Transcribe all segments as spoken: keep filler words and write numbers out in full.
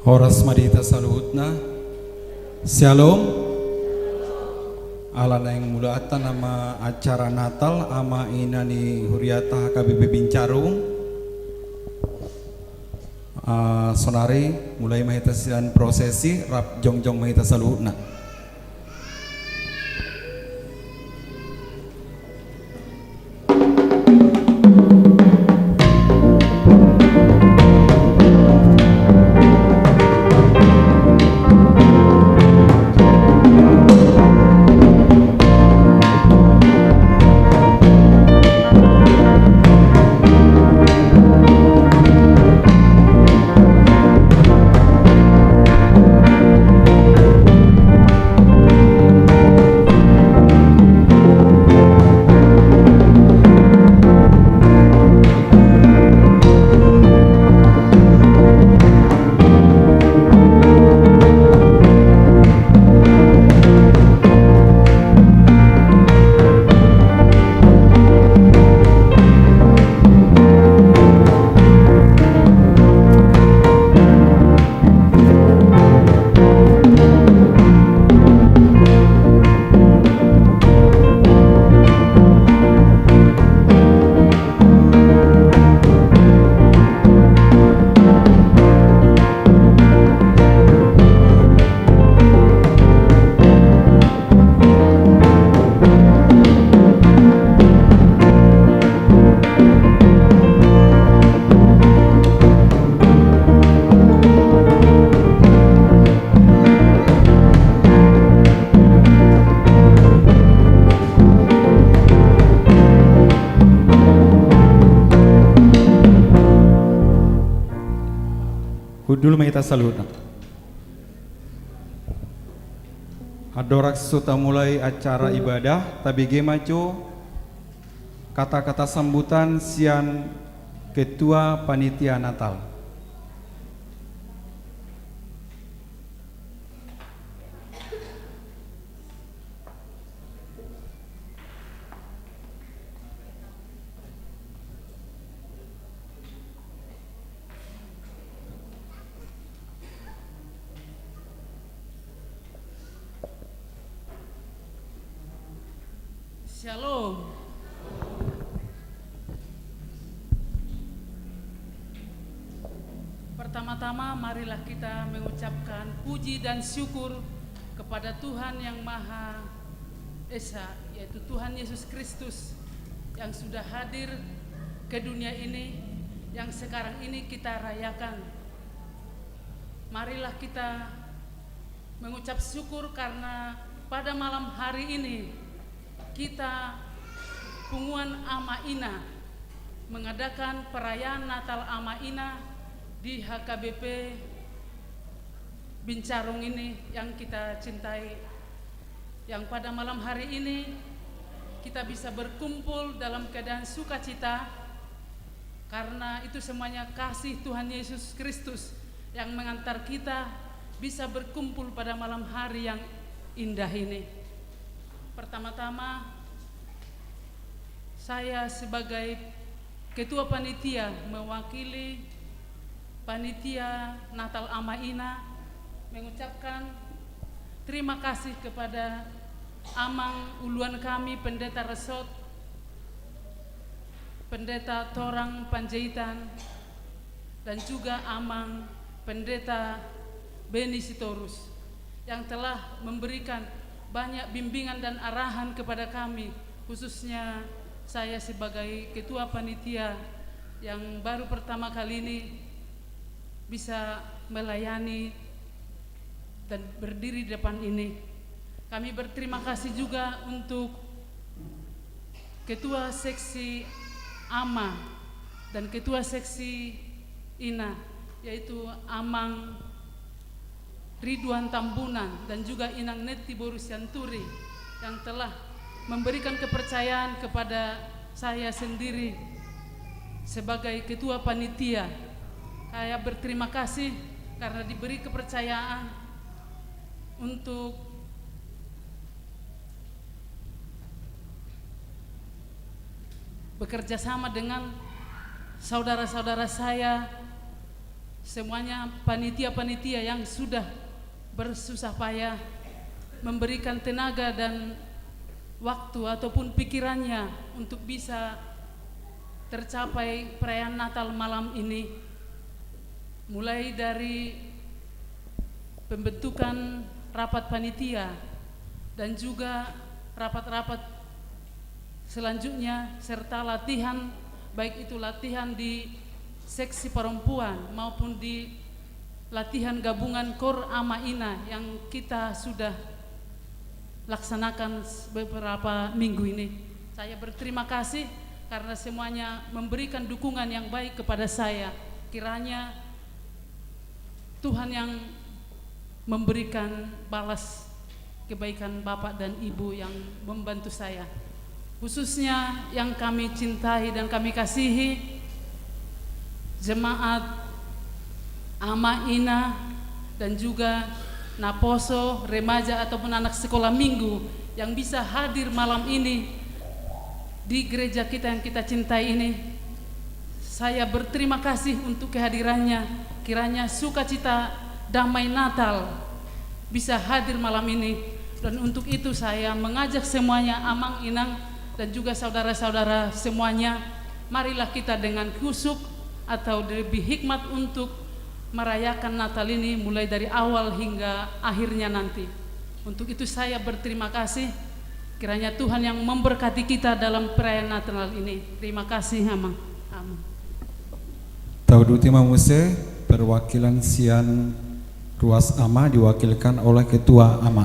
Horas ma di hita saluhutna. Syalom. Ala naeng mulaanta nama acara Natal ama ina ni huriata H K B P Bincarung. Ah, sonari mulai ma hita sian prosesi, rap jongjong ma hita saluhutna. Hundul ma hita saluhutna. Andorang so tamulai acara ibadah, tabege ma jo kata-kata sambutan sian Ketua Panitia Natal. Syalom. Pertama-tama, marilah kita mengucapkan puji dan syukur kepada Tuhan Yang Maha Esa, yaitu Tuhan Yesus Kristus yang sudah hadir ke dunia ini, yang sekarang ini kita rayakan. Marilah kita mengucap syukur karena pada malam hari ini kita, Punguan Ama Ina, mengadakan perayaan Natal Ama Ina di H K B P Bincarung ini yang kita cintai, yang pada malam hari ini kita bisa berkumpul dalam keadaan sukacita, karena itu semuanya kasih Tuhan Yesus Kristus yang mengantar kita bisa berkumpul pada malam hari yang indah ini. Pertama-tama, saya sebagai Ketua Panitia mewakili Panitia Natal Ama Ina mengucapkan terima kasih kepada Amang Uluan kami, Pendeta Resort, Pendeta Torang Panjaitan, dan juga Amang Pendeta Beni Sitorus yang telah memberikan banyak bimbingan dan arahan kepada kami, khususnya saya sebagai Ketua Panitia yang baru pertama kali ini bisa melayani dan berdiri di depan ini. Kami berterima kasih juga untuk Ketua Seksi Ama dan Ketua Seksi Ina, yaitu Amang Ridwan Tambunan dan juga Inang Neti boru Sianturi, yang telah memberikan kepercayaan kepada saya sendiri sebagai ketua panitia. Saya berterima kasih karena diberi kepercayaan untuk bekerja sama dengan saudara-saudara saya semuanya panitia-panitia yang sudah bersusah payah memberikan tenaga dan waktu ataupun pikirannya untuk bisa tercapai perayaan Natal malam ini. Mulai dari pembentukan rapat panitia dan juga rapat-rapat selanjutnya, serta latihan, baik itu latihan di seksi perempuan maupun di latihan gabungan Kor Ama Ina yang kita sudah laksanakan s-, beberapa minggu ini. Saya berterima kasih karena semuanya memberikan dukungan yang baik kepada saya. Kiranya Tuhan yang memberikan balas kebaikan Bapak dan Ibu yang membantu saya. Khususnya yang kami cintai dan kami kasihi, jemaat, ama, ina, dan juga naposo, remaja, ataupun anak sekolah minggu yang bisa hadir malam ini di gereja kita yang kita cintai ini. Saya berterima kasih untuk kehadirannya. Kiranya sukacita damai Natal bisa hadir malam ini. Dan untuk itu saya mengajak semuanya, amang, inang, dan juga saudara-saudara semuanya, marilah kita dengan khusyuk atau lebih hikmat untuk merayakan Natal ini, mulai dari awal hingga akhirnya nanti. Untuk itu saya berterima kasih. Kiranya Tuhan yang memberkati kita dalam perayaan Natal ini. Terima kasih, Ama. Amin. Tauduti ma muse, perwakilan sian ruas ama diwakilkan oleh ketua ama.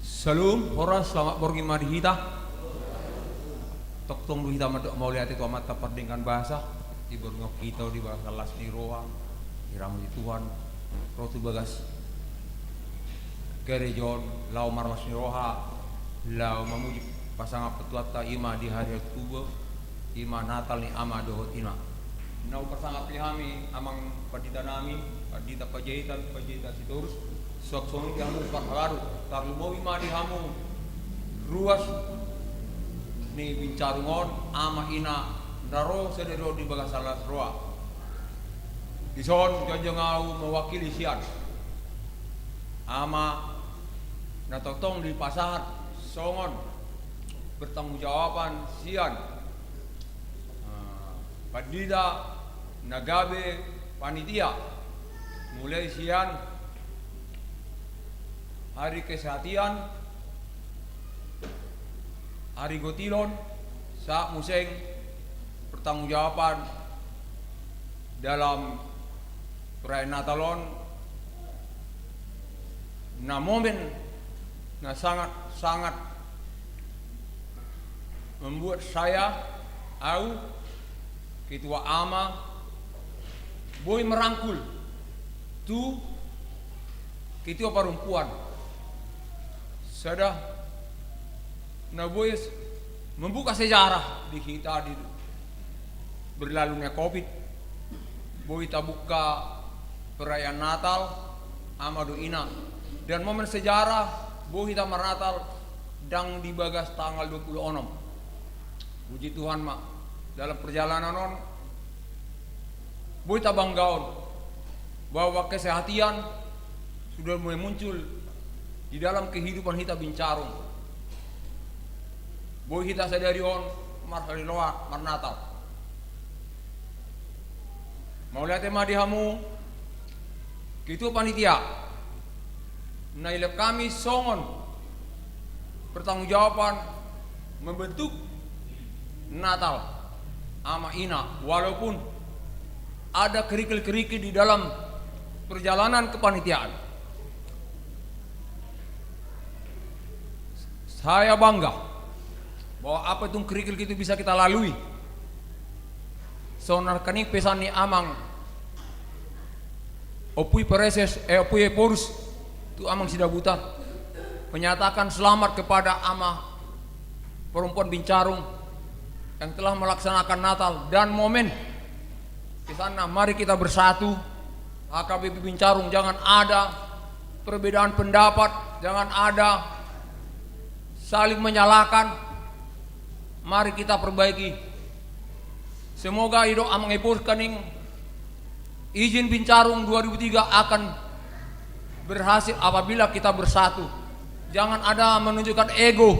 Syalom, horas, selamat borngin ma di hita. Tongtong do hita mandok mauliate tu Amanta pardenggan basa, diborngin hita dibagas las ni roha, diramoti Tuhan, ro tu bagas gareja on, laho marlas ni roha, laho mamuji pasangap tu Tuhanta, i ma di hari Oktober, i ma Natal ni ama dohot ina. Na hupasangapi hami amang pandita nami, Pandita Panjaitan, Pandita Sitorus, suang songon i di hamu parhalado, tarlumobi ma di hamu ruas ni Bincarung on, ama, ina, na ro sadari on di bagasan las roha. Dison jongjong ahu mewakili sian ama na tongtong dipasahat songon pertanggungjawaban sian, eh, pandita na gabe panitia, mulai sian ari kesehatan, ari gotilon, sahat muse pertanggungjawaban dalam perayaan Natal on, na momen na sangat-sangat membuat saya, au, ketua ama, boi merangkul tu ketua perempuan. Sada na boi s-, membuka sejarah di hita di berlalunya covid. Boi tabuka perayaan Natal, ama dohot ina. Dan momen sejarah, boi hita marnatal ndang di bagas tanggal dua puluh onom. Puji Tuhan ma, dalam perjalanan on, boi tabangga on bahwa kesehatan sudah mulai muncul di dalam kehidupan hita Bincarung. Boi hita sadari on marlas ni roha marnatal. Mauliate ma di hamu, ketua panitia, na dilehon hami songon pertanggungjawaban membentuk Natal ama ina, walaupun ada kerikil-kerikil di dalam perjalanan kepanitiaan. Saya bangga bahwa apa itu kerikil itu bisa kita lalui. Songon nangkaning pesan ni amang Ompu i Praeses, eh, Ompu i Ephorus, tu amang Sidabutar, menyatakan selamat kepada ama perempuan Bincarung yang telah melaksanakan Natal dan momen Pesanna, mari kita bersatu. H K B P Bincarung, jangan ada perbedaan pendapat, jangan ada saling menyalahkan. Mari kita perbaiki. Semoga i do amang epos kaning izin Bincarung dua ribu tiga akan berhasil apabila kita bersatu. Jangan ada menunjukkan ego,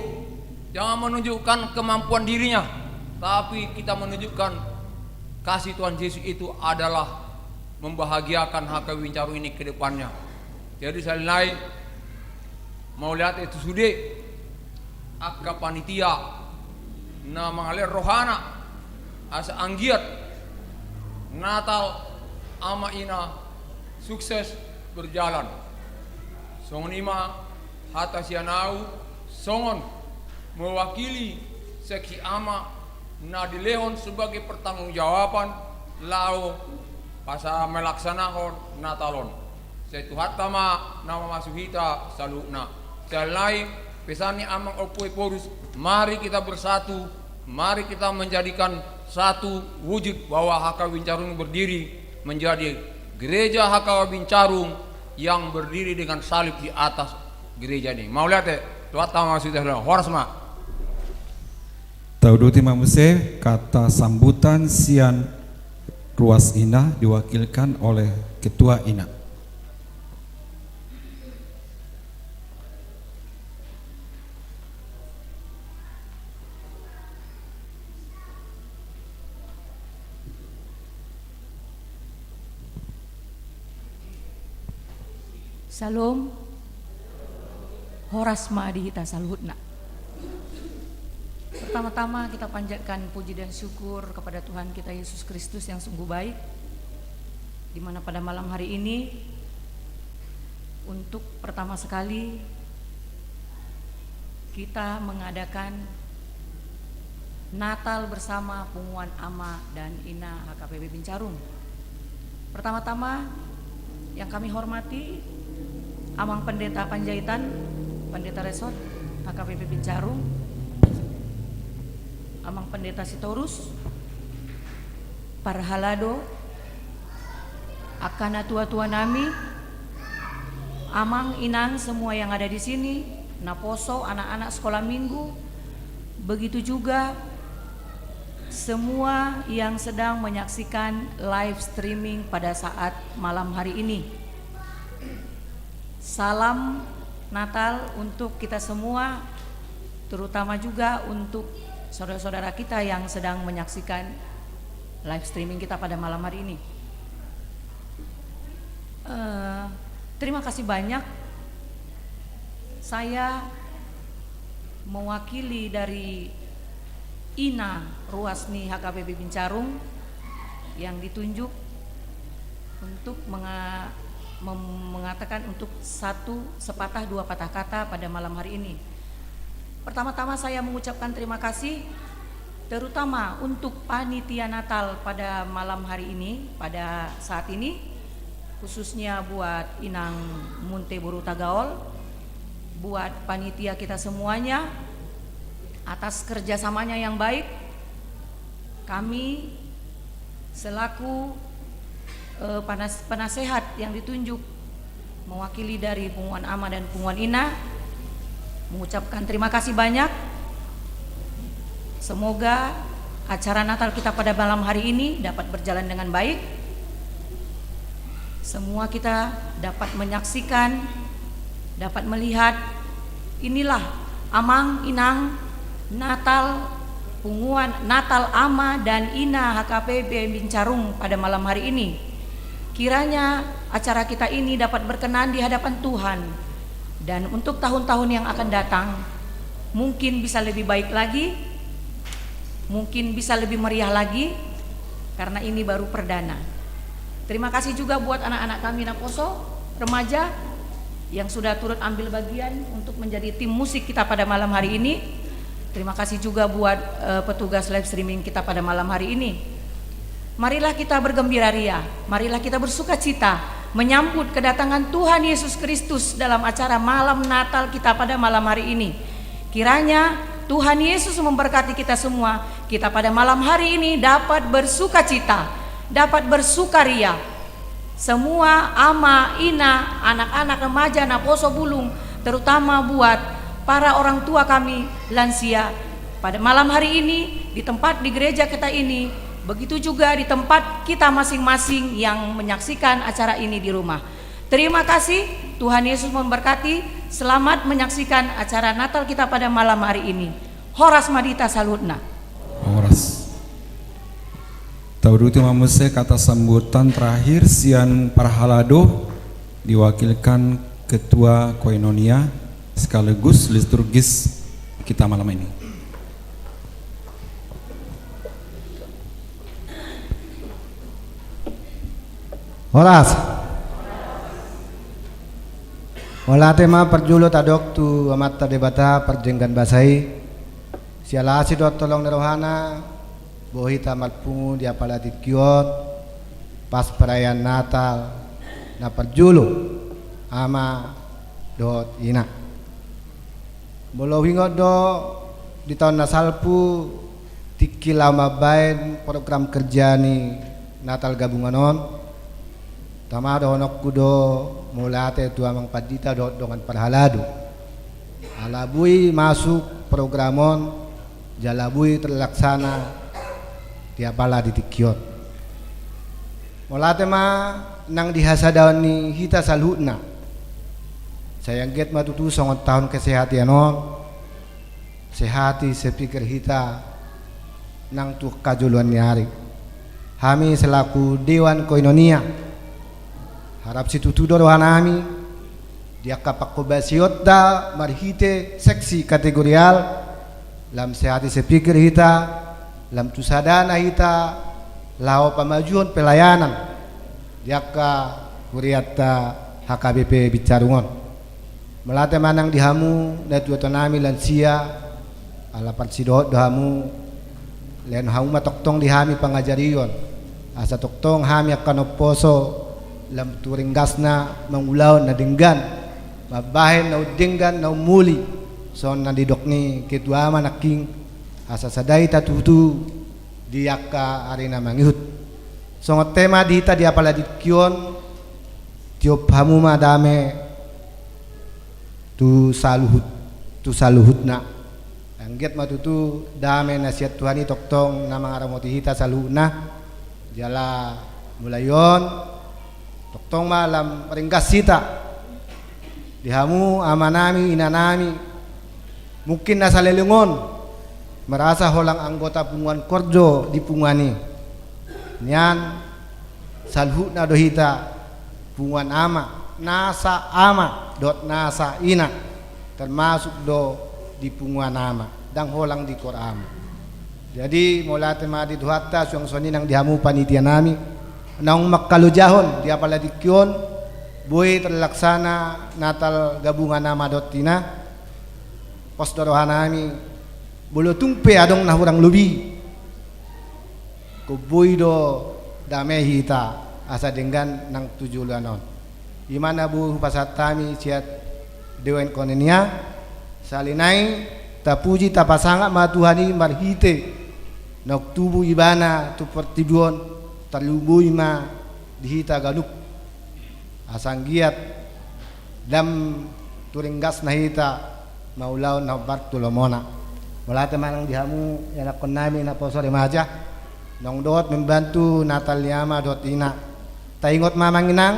jangan menunjukkan kemampuan dirinya, tapi kita menunjukkan kasih Tuhan Yesus itu adalah membahagiakan H K B Bincarung ini ke depannya. Jadi, sahali nai, mauliate tu sude angka panitia na mangalehon rohana asa anggiat Natal ama ina sukses berjalan. Songon i ma hata sian ahu songon mewakili seksi ama na dilehon sebagai pertanggungjawaban laho pasa melaksanahon Natal on. Sai Tuhanta ma na mamasu hita saluhutna. Sahali nai, pesan ni amang Ompu Ephorus, mari kita bersatu, mari kita menjadikan satu wujud bahwa H K B Bincarung berdiri menjadi gereja H K B Bincarung yang berdiri dengan salib di atas gereja ini. Mauliate, Tuhanta ma mamasu hita saluhutna. Horas ma. Tauduti ma muse hata sambutan sian ruas ina diwakilkan oleh ketua ina. Syalom. Horas ma di hita saluhutna. Pertama-tama kita panjatkan puji dan syukur kepada Tuhan kita Yesus Kristus yang sungguh baik, di mana pada malam hari ini untuk pertama sekali kita mengadakan Natal bersama Punguan Ama dan Ina H K P B Bincarung. Pertama-tama, yang kami hormati Amang Pendeta Panjaitan, Pendeta Resort H K P B Bincarung, Amang Pendeta Sitorus, parhalado, angka natua-tua nami, amang, inang, semua yang ada di sini, naposo, anak-anak sekolah minggu, begitu juga semua yang sedang menyaksikan live streaming pada saat malam hari ini. Salam Natal untuk kita semua, terutama juga untuk saudara-saudara kita yang sedang menyaksikan live streaming kita pada malam hari ini. Eh, terima kasih banyak. Saya mewakili dari ina ruas ni H K P B Bincarung yang ditunjuk untuk menga-, mem-, mengatakan untuk satu sepatah dua patah kata pada malam hari ini. Pertama-tama saya mengucapkan terima kasih, terutama untuk panitia Natal pada malam hari ini, pada saat ini, khususnya buat Inang Munte Boru Tagaol, buat panitia kita semuanya, atas kerjasamanya yang baik. Kami selaku, eh, panas-, penasehat yang ditunjuk mewakili dari Punguan Ama dan Punguan Ina, mengucapkan terima kasih banyak. Semoga acara Natal kita pada malam hari ini dapat berjalan dengan baik. Semua kita dapat menyaksikan, dapat melihat, inilah amang inang Natal Punguan, Natal Ama dan Ina H K P B Bincarung pada malam hari ini. Kiranya acara kita ini dapat berkenan di hadapan Tuhan. Dan untuk tahun-tahun yang akan datang, mungkin bisa lebih baik lagi, mungkin bisa lebih meriah lagi, karena ini baru perdana. Terima kasih juga buat anak-anak kami naposo, remaja, yang sudah turut ambil bagian untuk menjadi tim musik kita pada malam hari ini. Terima kasih juga buat, eh, petugas live streaming kita pada malam hari ini. Marilah kita bergembira ria, marilah kita bersukacita menyambut kedatangan Tuhan Yesus Kristus dalam acara malam Natal kita pada malam hari ini. Kiranya Tuhan Yesus memberkati kita semua, kita pada malam hari ini dapat bersukacita. dapat bersukaria. Semua ama, ina, anak-anak, remaja, naposo bulung, terutama buat para orang tua kami lansia. Pada malam hari ini, di tempat di gereja kita ini, begitu juga di tempat kita masing-masing yang menyaksikan acara ini di rumah. Terima kasih, Tuhan Yesus memberkati. Selamat menyaksikan acara Natal kita pada malam hari ini. Horas ma di hita saluhutna. Horas. Tauduti ma muse kata sambutan terakhir sian parhalado, diwakilkan Ketua Koinonia sekaligus liturgis kita malam ini. Horas. Mauliate ma parjolo tadok tu Amanta Debata pardenggan basa i. Siala asi dohot holong ni rohana, boi hita marpungu di apala tingki on, pas perayaan Natal, na parjolo, ama dohot ina. Molo huingot do di taon na salpu, tingki laho mambahen program kerja ni Natal gabungan on, tama dohononku do mauliate tu amang pandita dohot dongan parhalado. Ala boi masuk program on, jala boi terlaksana di apala di tingki on. Mauliate ma nang di hasadaon ni hita saluhutna. Sai anggiat ma tutu songon taon kesehatan on, sehati sepikir hita nang tu angka joloan ni ari. Hami selaku Dewan Koinonia, harap situtu do rohanami, di angka panghobasionta marhite seksi kategorial, lam sehati sepikir hita, lam tu sadana hita, laho pamajuhon pelayanan di angka hurianta H K B P Bincarung on. Mauliate ma nang di hamu natuatuanami lansia, ala parsidohot do hamu, lehon hamu ma tongtong di hami pangajarion, asa tongtong hami angka na umposo, lam tu ringgasna mangulahon na denggan, mambahen na umdenggan na umuli, songon na nidok ni ketua ma nangkin, asa sada hita tutu di angka ari na mangihut. Songon tema di hita di apala tingki on, tiop hamu ma dame tu saluhut, tu saluhutna. Anggiat ma tutu dame na sian Tuhan i tongtong na mangaramoti hita saluhutna. Jala mulai on, tongtong ma lam ringgas hita. Di hamu amanami, inanami, mungkin na saleleng on merasa holan anggota punguan Korjo di punguan i. Nian saluhutna do hita punguan ama, nasa ama dohot nasa ina, termasuk do di punguan ama, ndang holan di kor ama. Jadi mauliate ma di Tuhanta, suang songon i nang di hamu panitianami naung mangkalojahon di apala tingki on, boi terlaksana Natal gabungan ama dohot ina. Pos do rohanami, molo tung pe adong na hurang lobi, ingkon boi do dame hita asa denggan nang tu joloan on. I ma na boi hupasahat hami sian Dewan Koinonia. Sahali nai tapuji tapasangap ma Tuhan i marhite naung tubu ibana tu portibi on, tarlumobi ma di hita ganup, asa anggiat lam tu ringgasna hita mangulahon na hombar tu lomona. Mauliate ma nang di hamu ianakkonnami naposo remaja, naung dohot membantu Natal ni ama dohot ina. Taingot ma amang inang,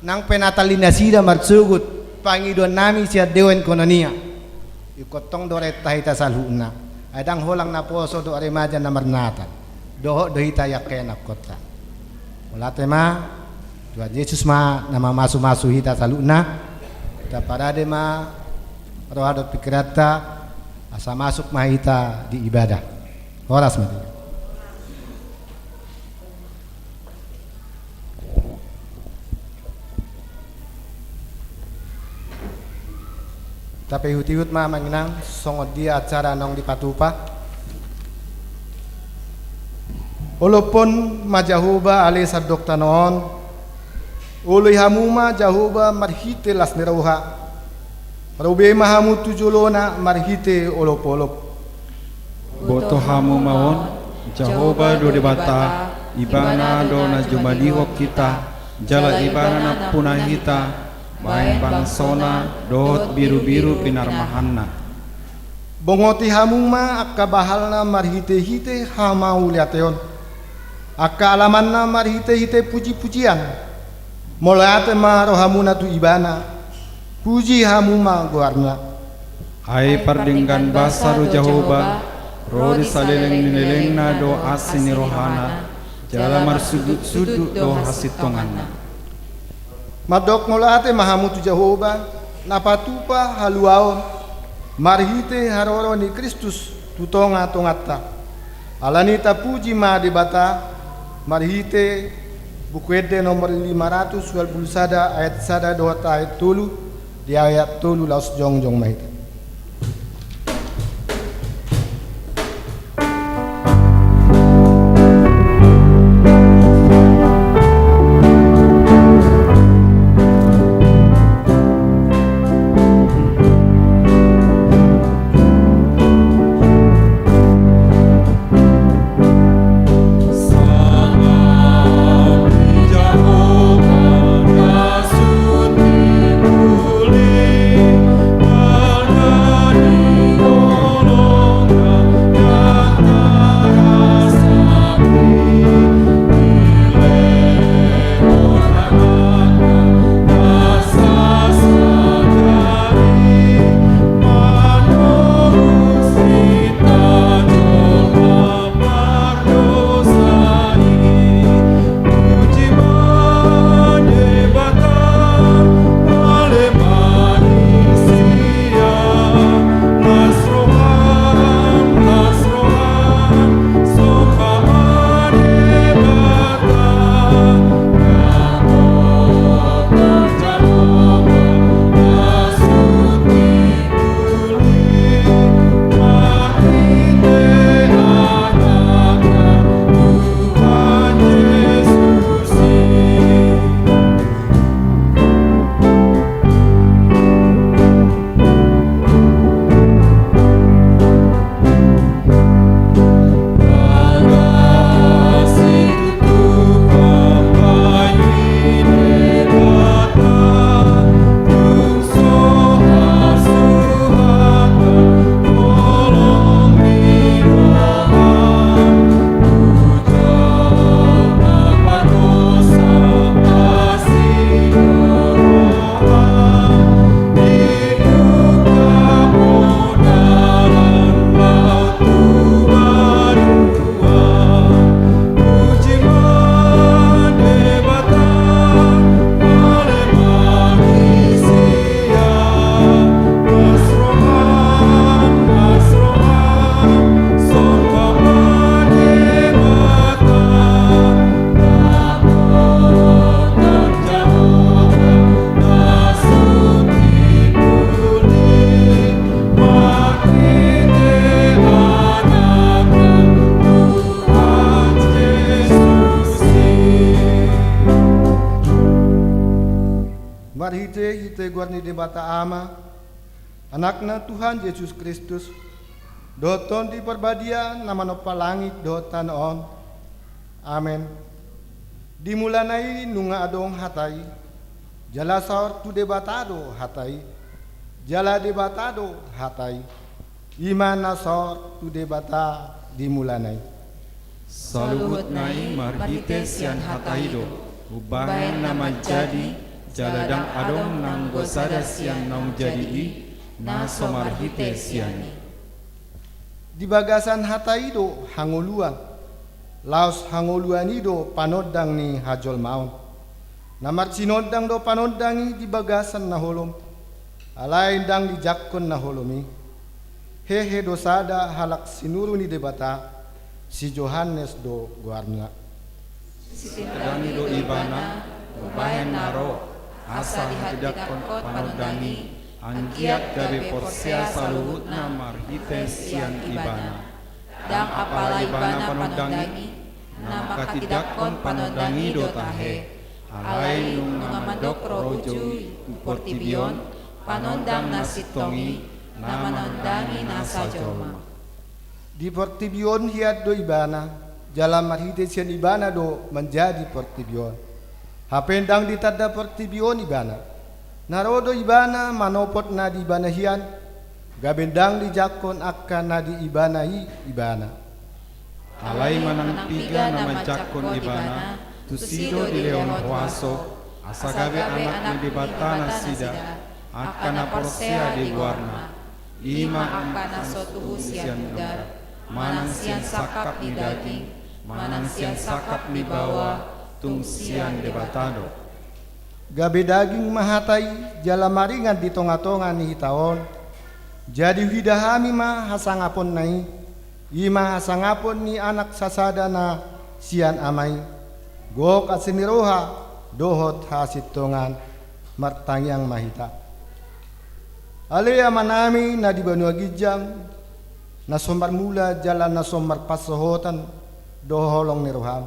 nang pe Natal ni nasida marsogot pangidoannami sian Dewan Koinonia, ingkon tong do renta hita saluhutna. Ai ndang holan naposo dohot remaja na marnatal, dohot do hita i angka ianakkonta. Mauliate ma, Tuhan Yesus ma na mamasumasu hita saluhutna. Hita parade ma roha dohot pikiranta, asa masuk ma hita di ibadah. Horas ma di. Tapaihutihut ma amang inang, songon dia acara naung dipatupa. Olophon ma Jahowa ale sandok tano on. Oloi hamu ma Jahowa marhite las ni roha. Robe ma hamu tu jolona marhite olopolop. Boto hamu ma on, Jahowa do Debata, Ibana do na jumadihon hita, jala Ibana nampuna hita, bahen bangsona dohot birubiru pinarmahanna. Bongoti hamu ma angka bahalna marhitehite hamauliateon, angka alamanna marhitehite pujipujian. Mauliate ma rohamuna tu Ibana, puji hamu ma goarna. Ai pardenggan basa do Jahowa, ro di saleleng ni lelengna do asi ni rohana, jala marsundutsundut do hasintonganna. Mandok mauliate ma hamu tu Jahowa, na patupa haluaon marhite haroro ni Kristus tu tongatonganta. Alani i tapuji ma Debata marhite Buku Ende nomor lima ratus ualu pulu sada, ayat sada dohot ayat tolu. Di ayat tolu laos jongjong ma hita. Marhitehite goar ni Debata Ama, Anakna Tuhan Jesus Kristus, dohot Tondi Parbadia na manompa langit dohot tano on. Amen. Di mulana i nunga adong hata i, jala saor tu Debata do hata i, jala Debata do hata i. I ma na saor tu Debata di mulana i. Saluhutna i marhite sian hata i do umbahen na manjadi, jala ndang adong nanggo sada sian naung jadi i na so marhite sian i. Di bagasan hata i do hangoluan, laos hangoluan i do panondang ni hajolmaon. Na marsinondang do panondang i di bagasan na holom, alai ndang dijangkon na holom i. Hehe do sada halak sinuru ni Debata, si Johannes do goarna. Sitindangni do ibana umbahen na ro, asa dihatindangkon panondang i, anggiat gabe porsea saluhutna marhite sian ibana. Ndang apala ibana panondang i, na manghatindangkon panondang i do tahe, alai nunga mandok rojo i tu portibi on, panondang na sintong i, na manondangi nasa jolma. Di portibi on hian do ibana, jala marhite sian Ibana do manjadi portibi on. Hape ndang ditanda portibi on Ibana. Na ro do Ibana manopot na di Ibana hian, gabe ndang dijangkon angka na di Ibana i Ibana. Alai manang piga na manjangkon Ibana, tusi do dilehon huaso, asa gabe anak ni Debata nasida, angka na porsea di goarna. I ma angka na so tubu sian pudar, manang sian sangkap ni daging, manang sian sangkap ni baoa, tung sian Debata do. Gabe daging ma hata i, jala maringan di tonga-tonga ni hita on. Jadi huida hami ma hasangaponna i, i ma hasangapon ni Anak sasada na sian Ama i. Gok asi ni roha, dohot hasintongan, martangiang ma hita. Ale Amanami na di banua ginjang, na so marmula jala na so marpansohotan do holong ni roham.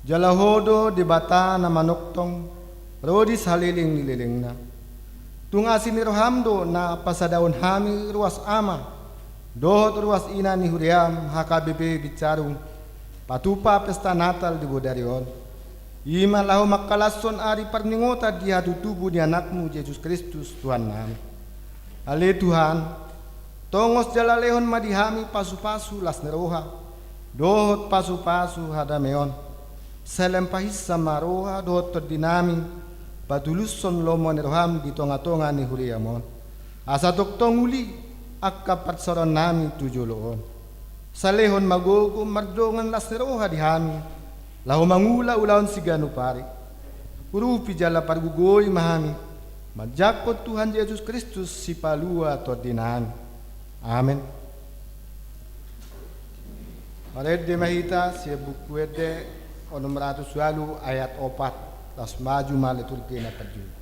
Jala Ho do Debata na manongtong ro di saleleng ni lelengna. Tung asi ni roham do na pasadahon hami ruas ama dohot ruas ina ni huriam H K B P Bincarung patupa pesta Natal di bodari on. I ma laho mangkalashon ari parningotan di hatutubu ni Anakmu Jesus Kristus Tuhannami. Ale Tuhan, tongos jala lehon ma di hami pasu-pasu las ni roha dohot pasu-pasu hadameon. Sai lam pahinsa ma roha dohot tondinami patulushon lomo ni roham di tonga-tonga ni huriam on. Asa tongtong uli angka parsaorannami tu jolo on. Sai lehon ma gogo mardongan las ni roha di hami laho mangula ulaon siganup ari. Urupi jala pargogoi ma hami manjangkon Tuhan Jesus Kristus Sipalua tondinami. Amen. Marende ma hita sian Buku Ende onom ratus ualu ayat opat, laos maju ma liturgi na parjolo.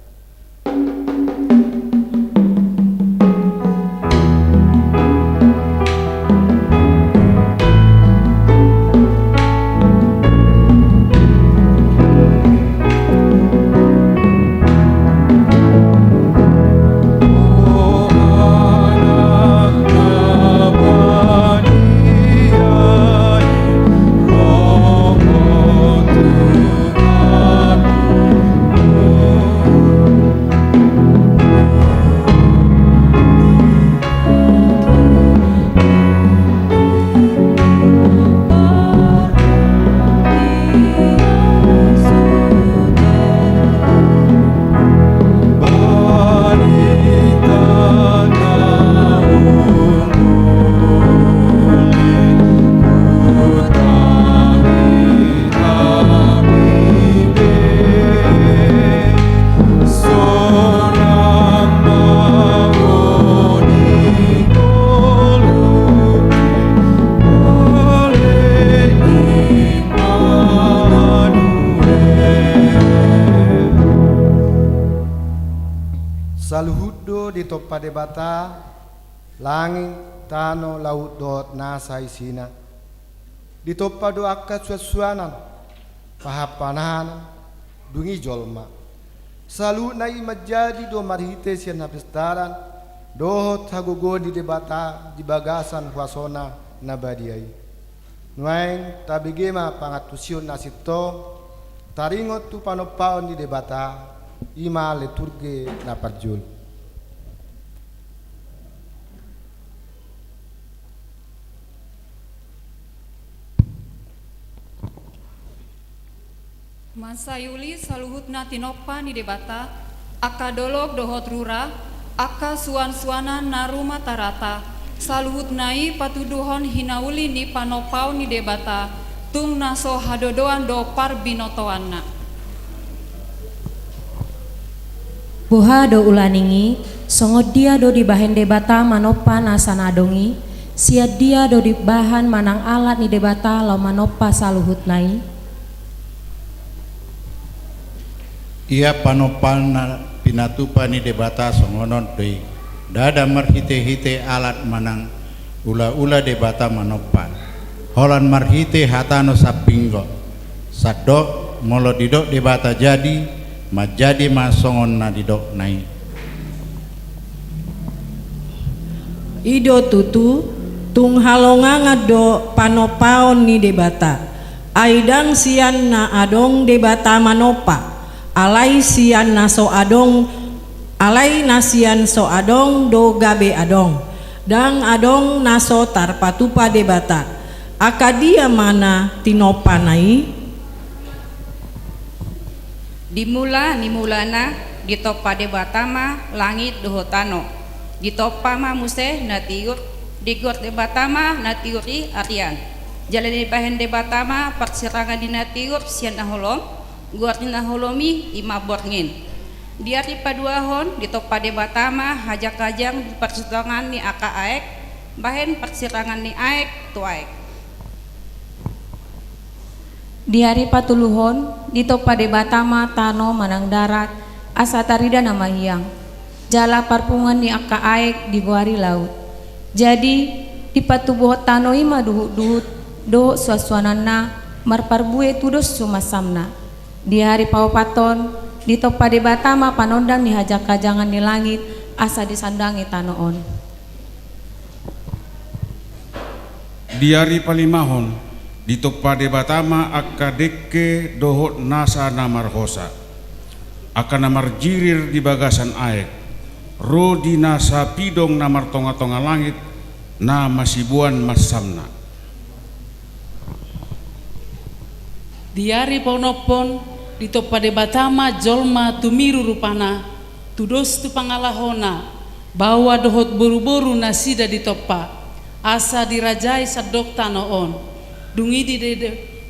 Saluhut do ditompa Debata, langit, tano, laut dohot nasa isina. Ditompa do angka suansuanan, pahanpanahanan, dung i jolma. Saluhutna i manjadi do marhite sian hapistaran dohot hagogoon ni Debata di bagasan huasoNa na badia i. Nuaeng tabege ma pangantusion na sintong taringot tu panompaon ni Debata, i ma liturgi na parjolo. Mansai uli saluhutna tinompa ni Debata, angka dolok dohot rura, angka suansuanan na rumatarata, saluhutna i patuduhon hinauli ni panompaon ni Debata, tung na so hadodoan do parbinotoanna. Boha do ulaning i, songon dia do dibahen Debata manompa nasa na adong i, sian dia do dibahan manang alat ni Debata laho manompa saluhutna i? Ia panompaon na pinatupa ni Debata songon on do i, ndada marhitehite alat manang ulaula Debata manompa, holan marhite hataNa sambinggot. Sandok molo didok Debata jadi, manjadi ma songon na didokNa i. I do tutu, Tung halongangan do panompaon ni Debata, ai ndang sian na adong Debata manompa, alai sian na so adong, alai na sian so adong do gabe adong, ndang adong na so tarpatupa Debata. Angka dia ma na tinompana i? Di mula ni mulana, ditompa Debata ma langit dohot tano. Ditompa ma muse na tiur, digoar Debata ma na tiur i arian. Jala dibahen Debata ma parsirangan ni na tiur sian na holom, goar ni na holom i i ma borngin. Di ari paduahon, ditompa Debata ma hajang-hajang di parsitongaan ni angka aek, bahen parsirangan ni aek tu aek. Di ari patoluhon, ditompa Debata ma tano manang darat, asa tarida na mahiang. Jala parpunguan ni angka aek digoari laut. Jadi, dipatubuhon tano i ma duhut-duhut, dohot suan-suananna, marparbue tudos sumansamna. Di ari paopathon, ditompa Debata ma panondang ni hajang-hajangan ni langit, asa disandangi tano on. Di ari palimahon, ditompa Debata ma angka dengke dohot nasa na marhosa, angka na marjirir di bagasan aek, ro di nasa pidong na martonga-tonga langit, na masiboan mansamna. Di ari paonomhon, ditompa Debata ma jolma tumiru rupana, tudos tu pangalahona, baoa dohot boru-boru nasida ditompa, asa dirajai sandok tano on. Dung i di, di,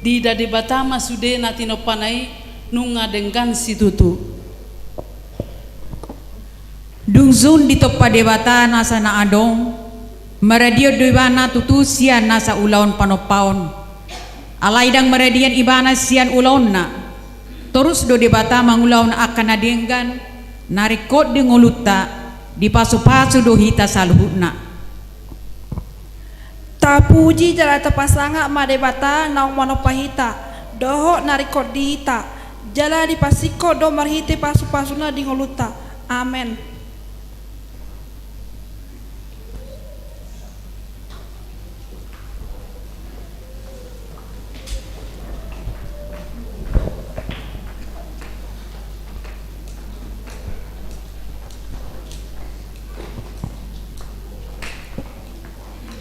diida Debata ma sude na tinompana i nunga denggan situtu. Dung sun ditompa Debata nasa na adong, maradian do ibana tutu sian nasa ulaon panompaon. Alai ndang maradian ibana sian ulaonna. Torus do Debata mangulahon angka na denggan, na ringkot di ngolunta, dipasu-pasu do hita saluhutna. Tapuji jala tapasangap ma Debata naung manompa hita, dohot na ringkot di hita, jala dipasingkop do marhite pasu-pasuna di ngolunta. Amen.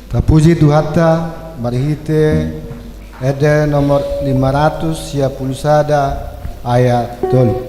Tapuji Tuhanta marhite ende nomor lima ratus sia pulu sada ayat tolu.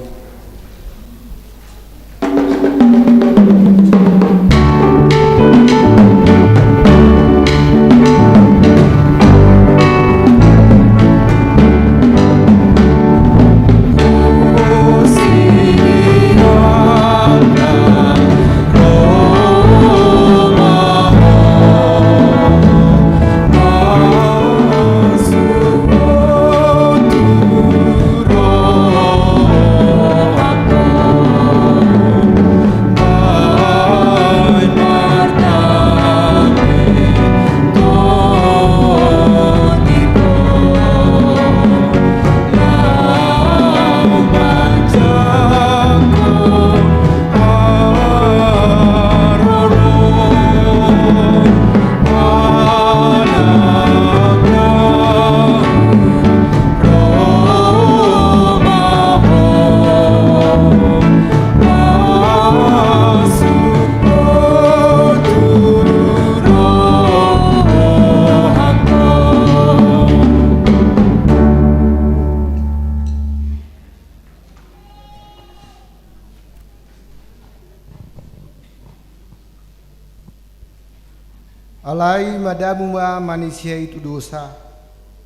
Alai madamu ma manisia i tu dosa,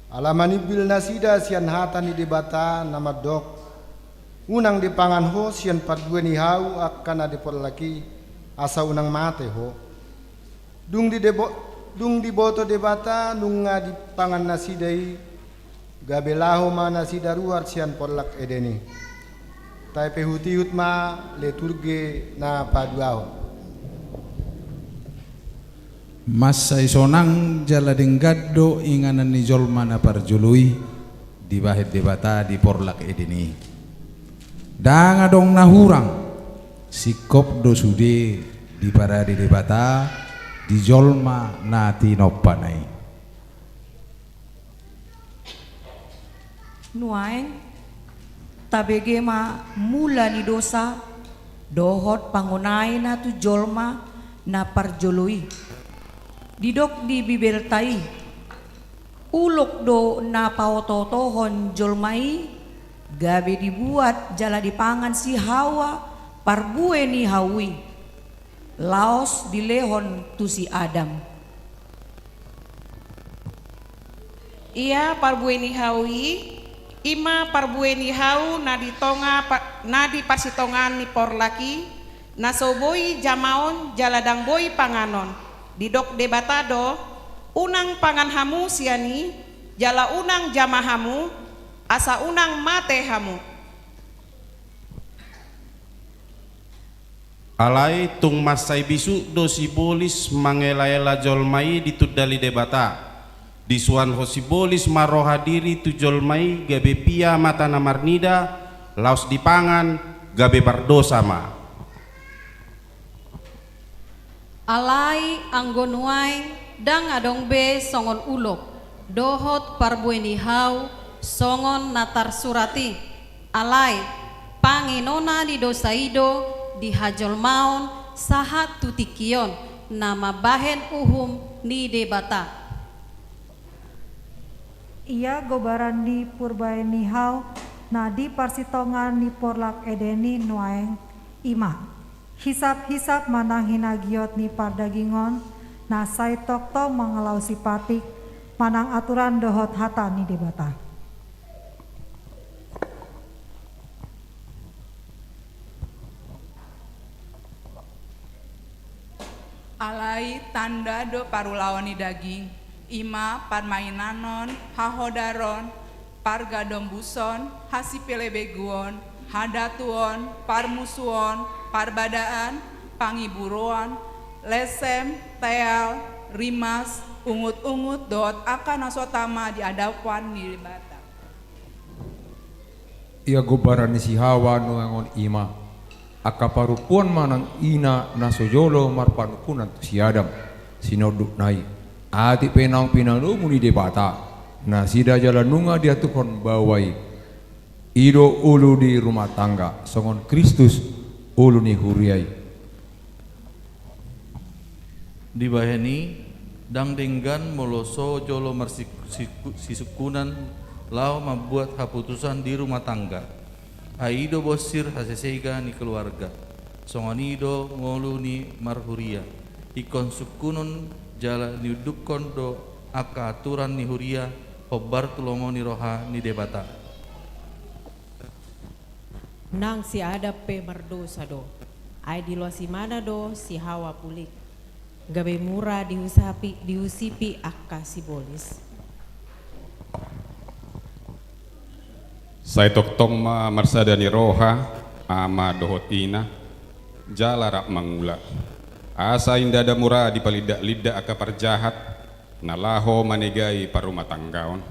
ala manimbil nasida sian hata ni Debata na mandok: Unang dipangan ho sian parbue ni hau angka na di porlak i, asa unang mate ho. Dung di debo-, dung diboto Debata nunga dipangan nasida i, gabe laho ma nasida ruar sian porlak Eden i. Taihut-ihut ma liturgi na paduahon. Mansai sonang jala denggan do inganan ni jolma na parjolo i dibahen Debata di porlak Eden i. Ndang adong na hurang, singkop do sude diparade Debata, di jolma na tinompana i. Nuaeng, tabege ma mula ni dosa dohot pangonaina tu jolma na parjolo i. Didok di Bibelta i, ulok do na paotootohon jolma i, gabe dibuat jala dipangan si Hawa parbue ni hau i, laos dilehon tu si Adam. Ia parbue ni hau i, i ma parbue ni hau na di tonga pa-, na di parsitongaan ni porlak i, na so boi jamaon jala ndang boi panganon. Didok Debata do, unang pangan hamu sian i, jala unang jama hamu, asa unang mate hamu. Alai tung mansai bisuk do sibolis mangelaela jolma i ditundali Debata. Disuanhon sibolis ma roha diri tu jolma i gabe pia mata na marnida, laos dipangan gabe pardosa ma. Alai anggo nuaeng ndang adong be songon ulok, dohot parbue ni hau songon na tarsurat i. Alai, panginona ni dosa i do di hajolmaon sahat tu tingki on na mambahen uhum ni Debata. Ia gobaran ni purbaen ni hau na di parsitongaan ni porlak Eden i nuaeng i ma. Hisaphisap manang hinagiot ni pardagingon, na sai tongtong mangalaosi patik, manang aturan dohot hata ni Debata. Alai tanda do parulaon ni daging, i ma parmainanon, hahodaron, pargadombuson, hasipelebeguon, hadatuon, parmusuon, parbadaan, pangiburuon, lesem, teal, rimas, ungutungut dohot angka na so tama di adopan ni Debata. Ia gobaran ni si Hawa nuaeng on i ma. Angka parompuan manang ina na so jolo marpanungkunan tu si Adam, sinondukna i. Atik pe naung pinanomu ni Debata nasida jala nunga diaturhon baoa i. I do ulu ni rumah tangga, songon Kristus ulu ni huria i. Dibahen i, ndang denggan molo so jolo marsik-, sik-, sisungkunan laho mambuat haputusan di rumah tangga. Ai i do bonsir hasesega ni keluarga. Songon i do ngolu ni marhuria. Ingkon sungkunon jala niundukkon do angka aturan ni huria hombar tu lomo ni roha ni Debata. Nang si Adam pe mardosa do, ai diloas ibana do si Hawa pulik, gabe mura dihusapi, dihusipi angka sibolis. Sai tongtong ma marsada ni roha ama dohot ina, jala rap mangula. Asa ndada mura dipalindak-lindak angka parjahat, na laho manegai parumatanggaon.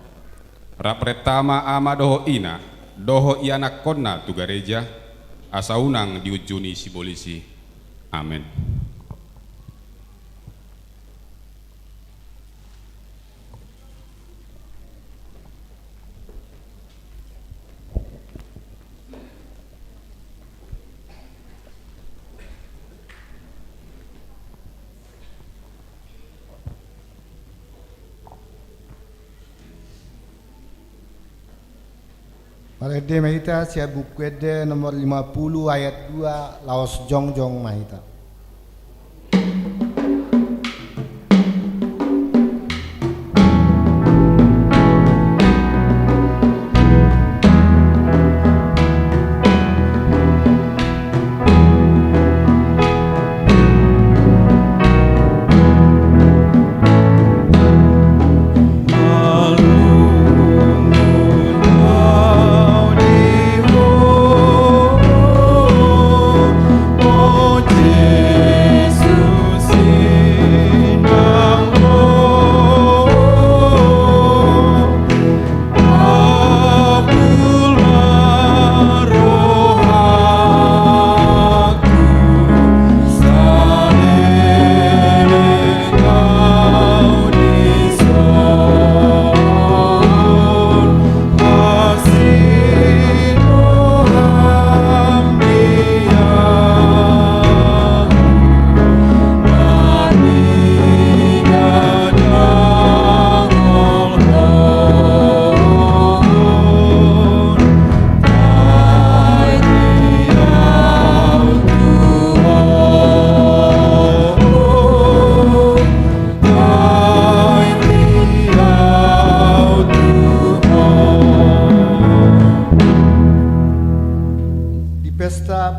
Rap renta ma ama dohot ina, dohot ianakhonna tu gareja, asa unang diunjuni sibolis i. Amen. Marende ma hita sian Buku Ende nomor lima puluh ayat dua, laos jongjong ma hita.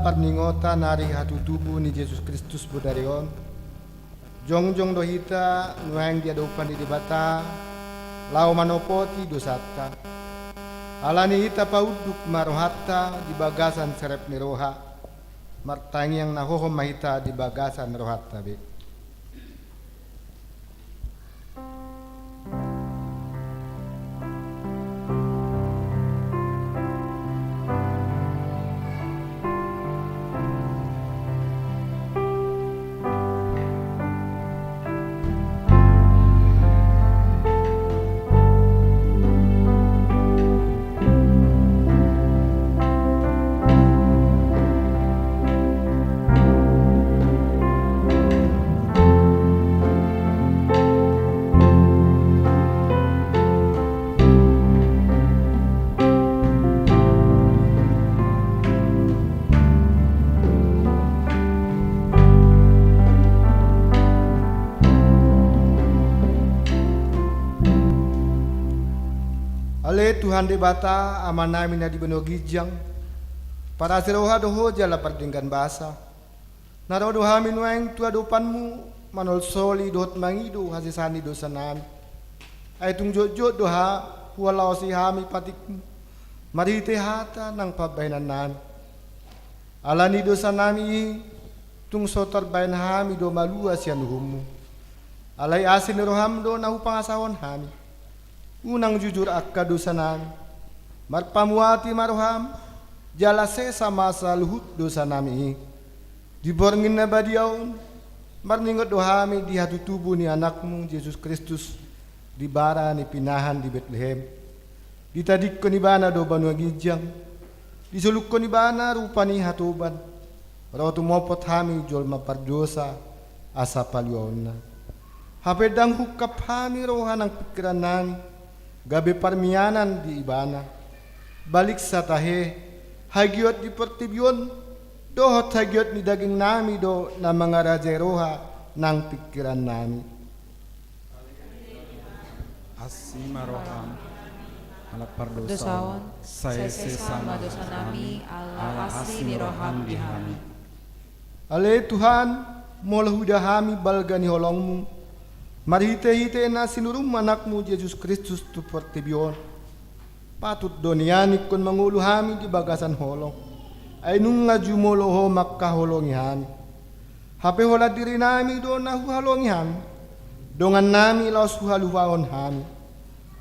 Parningotan ari hatutubu ni Jesus Kristus bodari on, jongjong do hita nuaeng di adopan ni Debata, laho manopoti dosanta. Alani i tapaunduk ma rohanta di bagasan serep ni roha, martangiang na hohom ma hita di bagasan rohanta be. Ale Tuhan Debata, Amanami na di banua ginjang, parasi roha do Ho jala pardenggan basa. Na ro do hami nuaeng tu adopanMu, manolsoli dohot mangido hasesaan ni dosanami. Ai tung jotjot do ha, huhalaosi hami patikMu, marhite hata nang pambahenannami. Alani dosanami i, tung so tarbahen hami do malua sian uhumMu. Alai asi ni rohaM do na hupangasahon hami. Unang jujur angka dosanami. Marpamuati ma rohaM, jala sesa ma saluhut dosanami i. Di borngin na badia on, marningot do hami di hatutubu ni AnakMu Jesus Kristus, di bara ni pinahan di Betlehem. Ditadingkon Ibana do banua ginjang, disolukkon Ibana rupa ni hatoban, ro tumopot hami jolma pardosa asa paluaonna. Hape ndang huungkap hami roha nang pingkirannami, gabe parmianan di Ibana. Baliksa tahe, hagiot di portibi on, dohot hagiot ni dagingnami do na mangarajai roha nang pingkirannami. Asi ma rohaM, ala pardosaon, sai sesa ma dosanami, ala asi ni rohaM di hami. Ale Tuhan, molo huida hami balga ni holongMu, marhitehite na sinurunMu AnakMu Jesus Kristus tu portibi on, patut do nian ingkon mangolu hami di bagasan holong, ai nunga jumolo Ho mangkaholongi hami. Hape holan dirinami do na huhalongi hami, dongannami laos huhaluaon hami.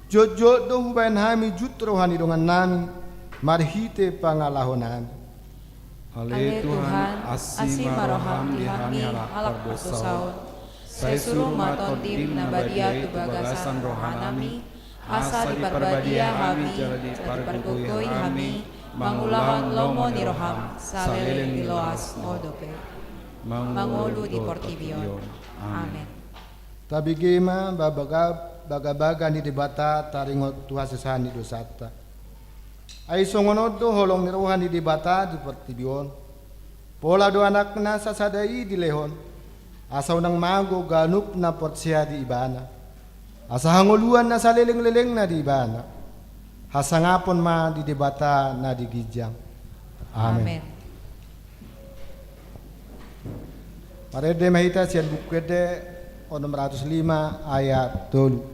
Jotjot do hubahen hami jut roha ni dongannami, marhite pangalahonami. Ale Tuhan, asi ma rohaM di hami halak pardosaon. Sai suru ma TondiM na badia tu bagasan rohanami, asa diparbadia hami jala dipargogoi hami mangulahon lomo ni rohaM saleleng ni loas on dope. Mangolu di portibi on. Amen. Tabege ma baga-, bagabaga ni Debata taringot tu hasesaan ni dosanta. Ai songon on do holong ni roha ni Debata di portibi on. Pola do AnakNa sasada i dilehon, asa unang mago ganup na porsea di Ibana, asa hangoluan na salelenglelengna di Ibana. Hasangapon ma di Debata na di ginjang. Amen. Amen. Marende ma hita sian Buku Ende onom ratus lima ayat tolu.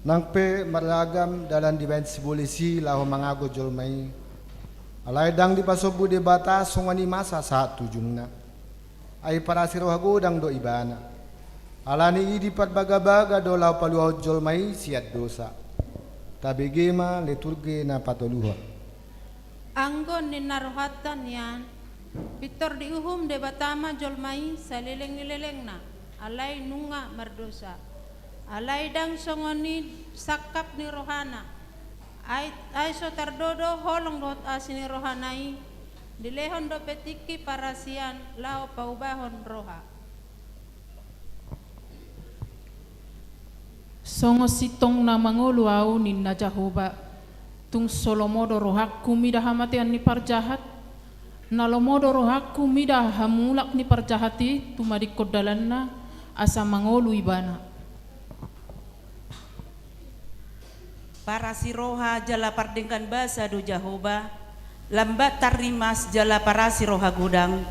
Nang pe marragam dalan dibahen sibolis i laho mangago jolma i. Alai ndang dipasombu Debata songon i masa sahat tu ujungna. Ai parasi roha godang do ibana. Alani i diparbagabaga do laho paluahon jolma i sian dosa. Tabege ma liturgi na patoluhon. Anggo ninna rohanta nian, pintor diuhum Debata ma jolma i saleleng ni lelengna, alai nunga mardosa. Alai ndang songon i sangkap ni rohana. Ai, ai so tardo do holong dohot asi ni rohana i, dilehon dope tingki parasian laho paubahon roha. Songon sintong na mangolu ahu, ninna Jahowa, tung so lomo do rohangku mida hamatean ni parjahat, na lomo do rohangku mida hamulak ni parjahat i tumadingkon dalanna, asa mangolu ibana. Parasi roha jala pardenggan basa do Jahowa, lambat tarrimas jala parasi roha godang.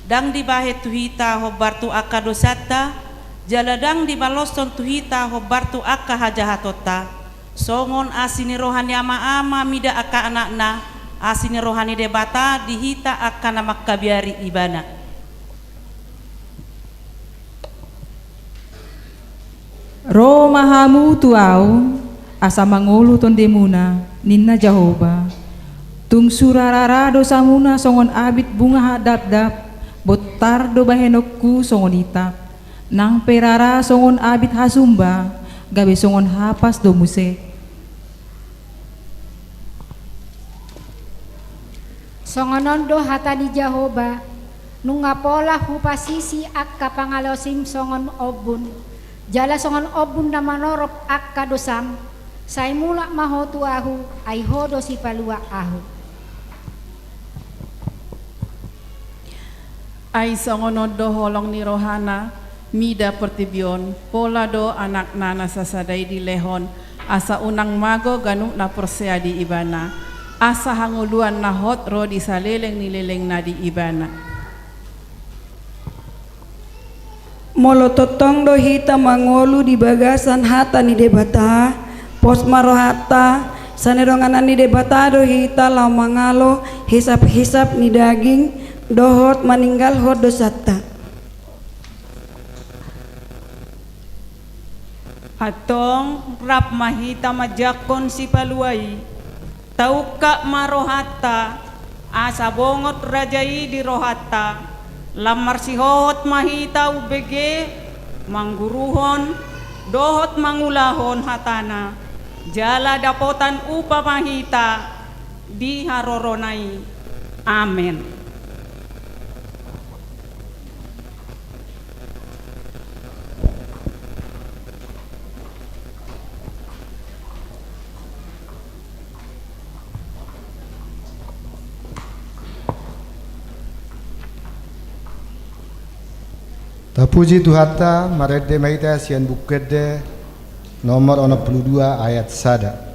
Ndang dibahen tu hita hombar tu angka dosanta, jala ndang dibaloshon tu hita hombar tu angka hajahatonta. Songon asi ni roha ni ama-ama mida angka anakna, asi ni roha ni Debata di hita angka na mangkabiari ibana. Ro ma hamu tu ahu, asa mangolu tondimuna, ninna Jahowa. Tung sura rara dosamuna songon abit bunga hadapdap, bontar do bahenonku songon itap. Nang pe rara songon abit hasumba, gabe songon hapas do muse. Songon on do hata ni Jahowa, nunga pola hupasisi angka pangalaosim songon ombun, jala songon ombun na manorop angka dosam, sai mulak ma ho tu ahu, ai ho do sipalua ahu. Ai songon on do holong ni rohana, mida portibi on, pola do anakna na sasada i dilehon, asa unang mago ganup na porsea di ibana, asa hangoluan na hot ro di saleleng ni lelengna di ibana. Molo tongtong do hita mangolu di bagasan hata ni Debata, pos ma rohanta, sai nidonganan ni Debata do hita laho mangalo hisap-hisap ni daging, dohot maninggalhon dosanta. Antong rap ma hita manjangkon sipalua i, taungkap ma rohanta, asa bongot raja i di rohanta, lam marsihohot ma hita umbege, mangguruhon, dohot mangulahon hatana, jala dapotan upa ma hita di harorona i. Amen. Tapuji Tuhanta, marende ma hita sian Buku Ende nomor onom pulu dua ayat sada.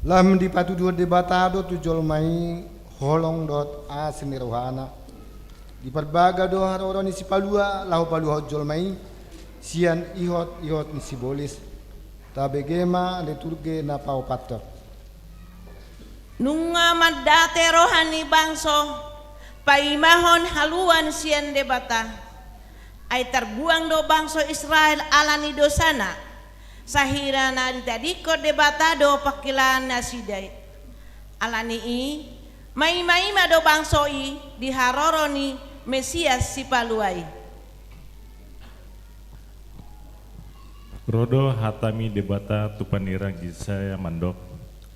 Lam dipatuduhon Debata do tu jolma i holong dohot asi ni rohana. Diparbaga do haroro ni Sipalua laho paluahon jolma i sian ihot-ihot ni sibolis. Tabege ma liturgi na paopathon. Nunga mandate roha ni bangso paimahon haluaon sian Debata. Ai tarbuang do bangso Israel ala ni dosana, sahira na ditadingkon Debata do pangkilaannasida i. Ala ni i, Maimaima do bangso i di haroro ni Mesias Sipalua i. Ro do hata ni Debata tu panurirang Jesaya mandok: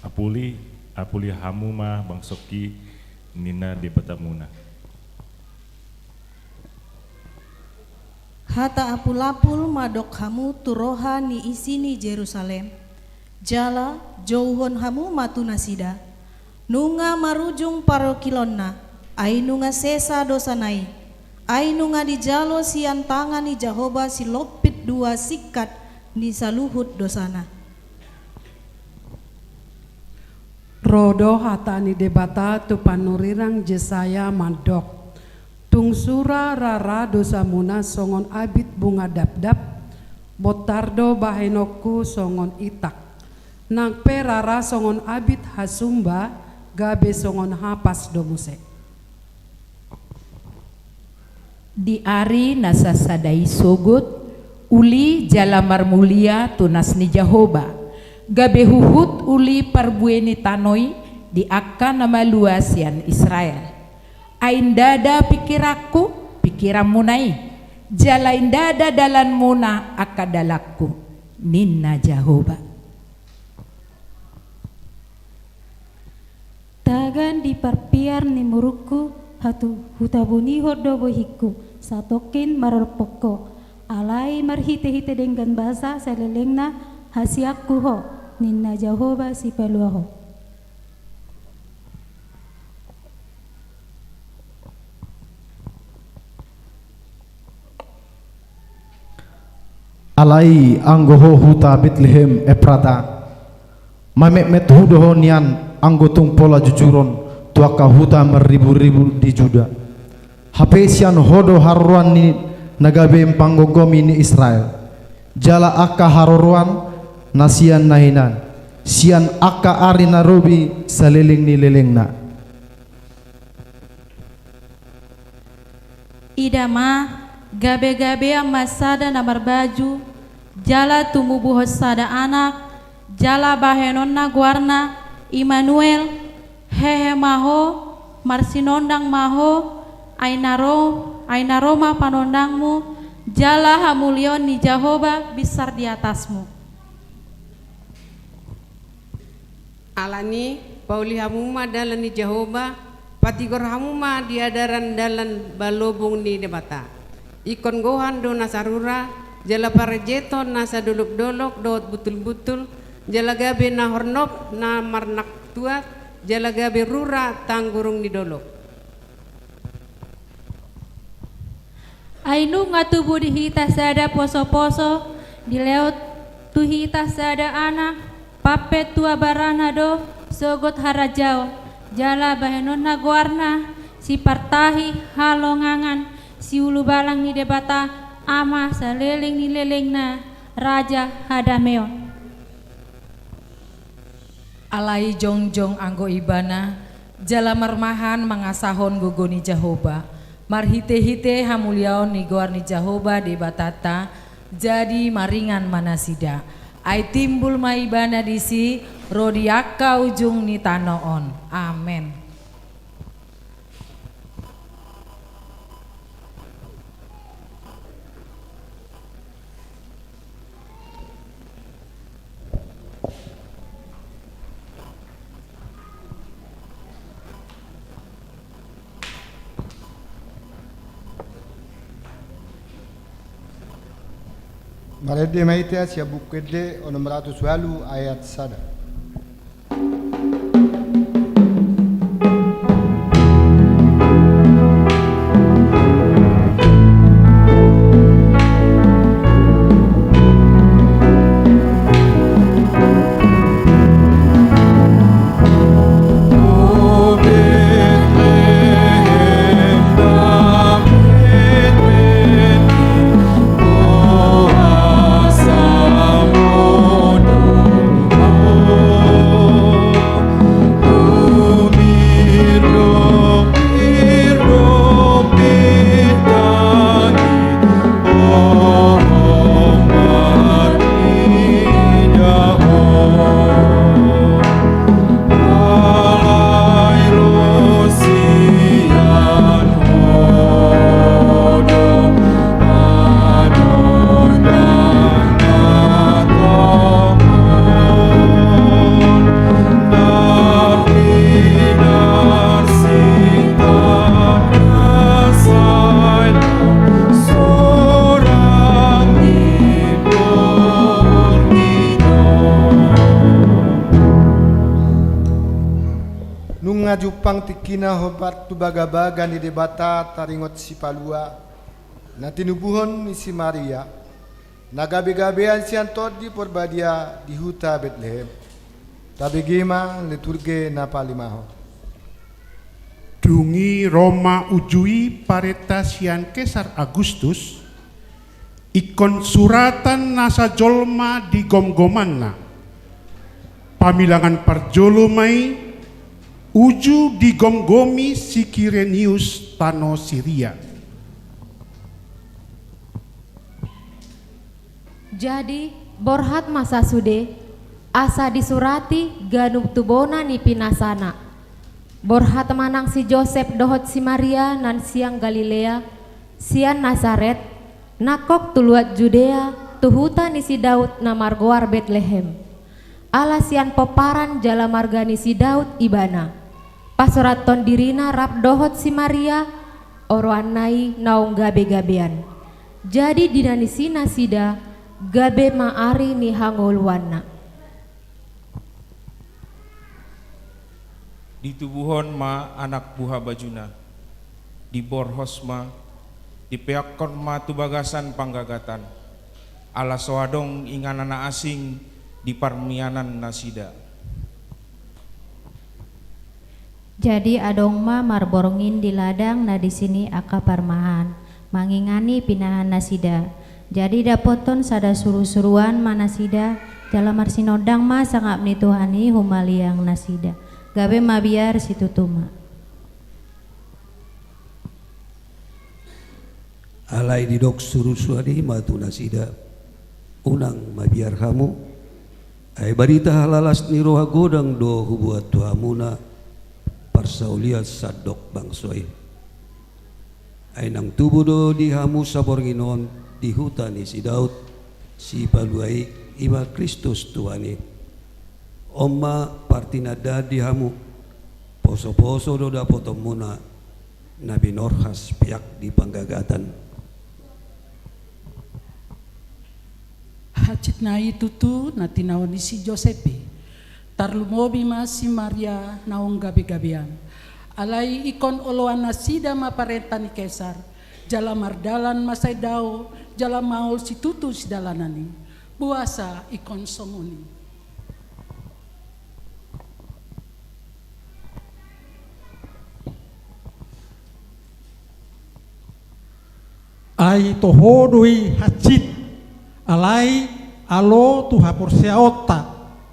Apuli, apuli hamu ma bangsongki, ninna Debatamuna. Hata apulapul ma dok hamu tu roha ni isi ni Jerusalem, jala jouhon hamu ma tu nasida. Nunga marujung parungkilonna, ai nunga sesa dosana i, ai nunga dijalo sian tangan ni Jahowa silompit dua singkat ni saluhut dosana. Ro do hata ni Debata tu panurirang Jesaya mandok: Tung sura rara dosamuna songon abit bunga dapdap, bontar do bahenonku songon itak. Nang pe rara songon abit hasumba, gabe songon hapas do muse. Di ari na sasada i sogot, uli jala marmulia tunas ni Jahowa, gabe huhut uli parbue ni tano i di angka na malua sian Israel. Ai ndada pingkiranku, pingkiranmuna i, jala ai ndada dalanmuna angka dalanku, ninna Jahowa. Tagan di parpiar ni murukku, hatu hutabunihon do bohingku, satongkin marolopon ho. Alai marhitehite denggan basa salelengna hasianku ho, ninna Jahowa Sipalua ho. Alai anggo ho huta Betlehem Eprata, mametmet huda ho nian anggo tung pola jujuron tu angka huta marriburibu di Juda. Hape sian ho do haroroan ni na gabe panggomgomi ni Israel, jala angka haroroan na sian na hinan, sian angka ari na robi saleleng ni lelengna. Ida ma, gabegabean ma sada na marbaju, jala tumubuhon sada anak, jala bahenonna goarna Immanuel, hehe ma ho, marsinondang ma ho, ai na ro, ai na ro ma panondangmu, jala hamuliaon ni Jahowa binsar di atasmu. Alani, pauli hamu ma dalan ni Jahowa, patigor hamu ma di adaran dalan balobung ni Debata. Ingkon gohan do nasa rura, jala parejethon nasa dolokdolok dohot buntulbuntul, jala gabe na hornop na marnaktuat, jala gabe rura tanggurung ni dolok. Ai nunga tubu di hita sada posoposo, dilehon tu hita sada anak, pampetua barana do sogot harajaon, jala bahenonna goarna, Sipartahi halongangan, Siulubalang ni Debata, Ama saleleng ni lelengna, Raja hadameon. Alai jongjong anggo ibana, jala marmahan mangasahon gogo ni Jahowa, marhitehite hamuliaon ni goar ni Jahowa Debatanta, jadi maringan ma nasida. Ai timbul ma ibana disi, ro di angka ujung ni tano on. Amen. Marende ma hita sian Buku Ende onom ratus ualu ayat sada. jumpang tingkina hombar tu bagabaga ni Debata taringot sipalua, na tinubuhon ni si Maria, na gabegabean sian Tondi Parbadia di huta Betlehem. Tabege ma liturgi na palimahon. Dung i ro ma uju i parenta sian Kesar Agustus, ingkon suratan nasa jolma di gomgomanna. Pamilangan parjolo ma i uju digomgomi si Kirenius tano Siria. Jadi, borhat ma sasude, asa disurati ganup tu bona ni pinasana. Borhat ma nang si Josep dohot si Maria na sian Galilea, sian Nasaret, nangkok tu luat Judea, tu huta ni si Daud na margoar Betlehem. Ala sian pomparan jala marga ni si Daud ibana. Pasurathon dirina rap dohot si Maria, oroanna i naung gabegabean. Jadi di na nisi nasida, gabe ma ari ni hangoluanna. Ditubuhon ma anak buha bajuna, diborhos ma, dipeakkon ma tu bagasan panggagatan, ala so adong inganan na asing di parmianan nasida. Jadi adong ma marborngin di ladang na disi ni angka parmahan, mangingani pinahan nasida. Jadi dapothon sada surusuruan ma nasida, jala marsinondang ma sangap ni Tuhan i humaliang nasida. Gabe mabiar situtu ma. Alai didok surusuruan i ma tu nasida: Unang mabiar hamu, ai barita halalas ni roha godang do hubuat tu hamuna parsaulian sandok bangso i. Ai nang tubu do di hamu saborngin on di huta ni si Daud, sipalua i, i ma Kristus Tuhan i. On ma partinandaan di hamu, posoposo do dapotonmuna na binorhas peak di panggagatan. Hansit nai tutu na tinaon ni si Josep i, tarlumobi ma si Maria naung gabegabean. Alai ingkon oloan nasida ma parenta ni Kesar, jala mardalan ma sai dao, jala maol situtu sidalanan i. Boasa ingkon songon i? Ai toho do i hansit, alai alo tu haporseaonta,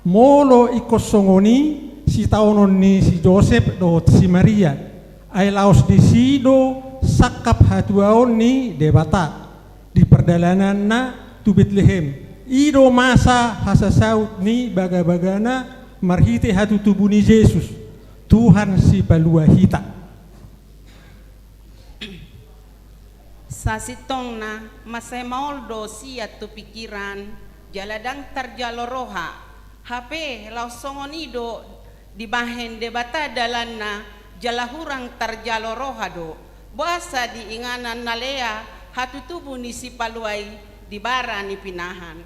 molo ingkon songon i sitaonon ni si Josep dohot si Maria, ai laos disi do sangkap hatuaon ni Debata di pardalananna tu Betlehem. I do masa hasasaut ni bagabagana marhite hatutubu ni Jesus, Tuhan sipalua hita. Sasintongna, mansai maol do sian tu pingkiran, jala ndang tarjalo roha. Hape laos songon i do dibahen Debata dalanna, jala hurang tarjalo roha do. Boasa diinganan na lea hatutubu ni sipalua i di bara ni pinahan.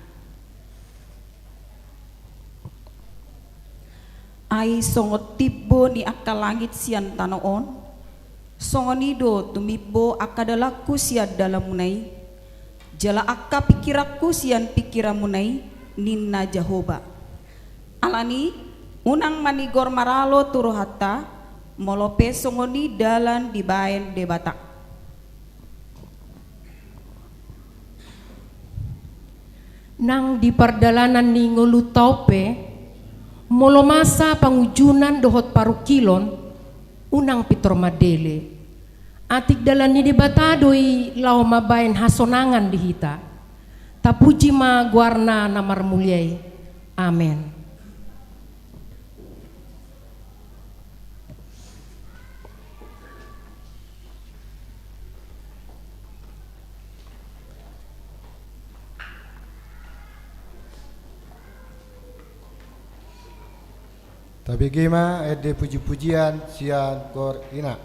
Ai songon timbo ni angka langit sian tano on, songon i do tumimbo angka dalanku sian dalanmuna i, jala angka pingkiranku sian pingkiranmuna i, ninna Jahowa. Alani, unang manigor maralo tu rohanta, molo pe songon i dalan dibahen Debata. Nang di pardalanan ni ngolunta on pe, molo masa pangunjunan dohot parungkilon, unang pintor mandele. Atik dalan ni Debata do i laho mambahen hasonangan di hita. Tapuji ma goarna na marmulia i. Amen. Tabege ma ende pujipujian sian koor ina.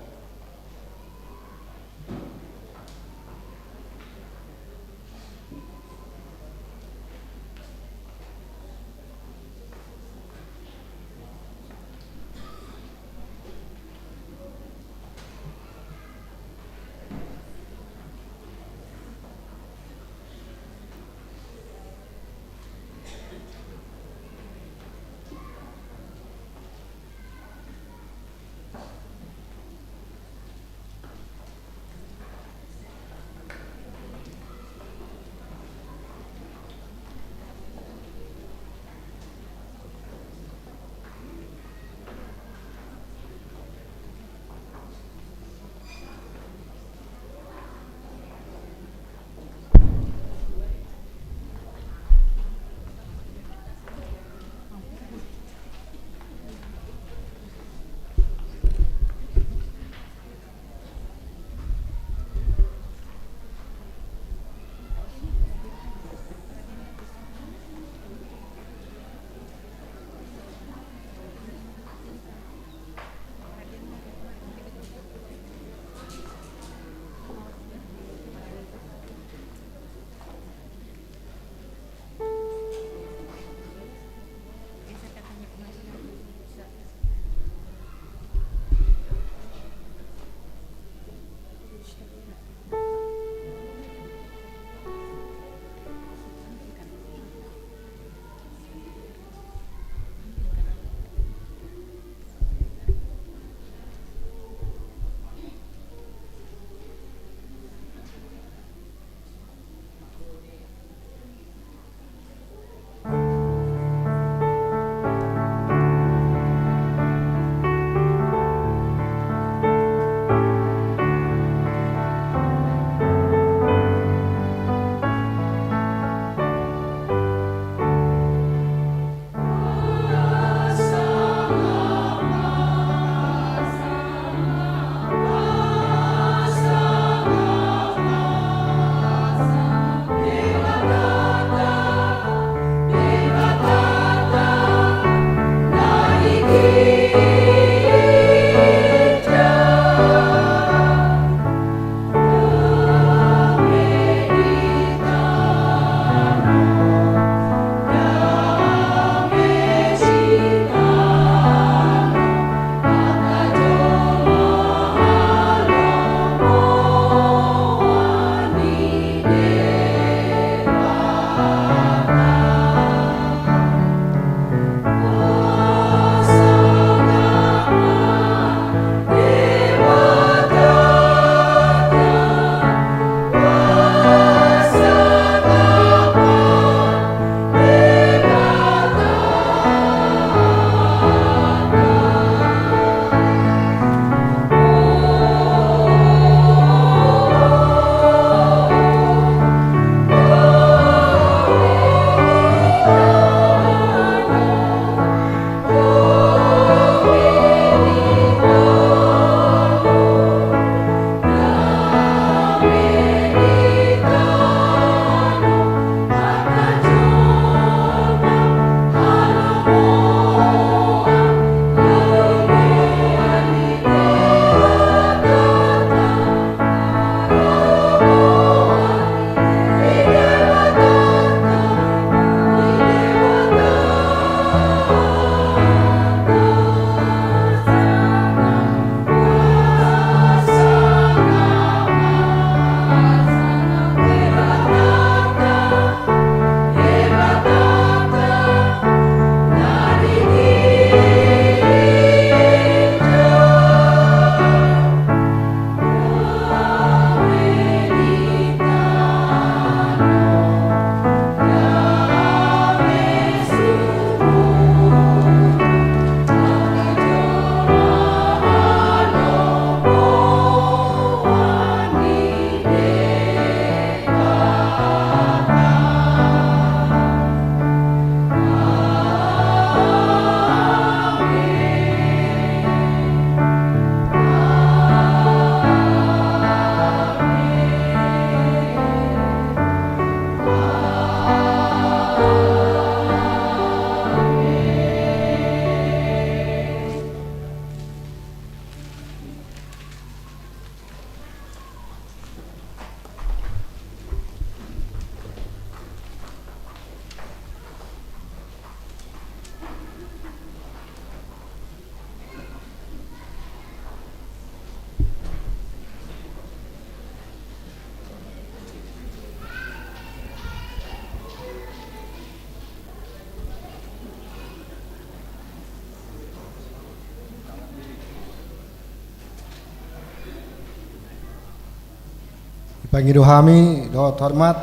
Pangido hami dohot hormat,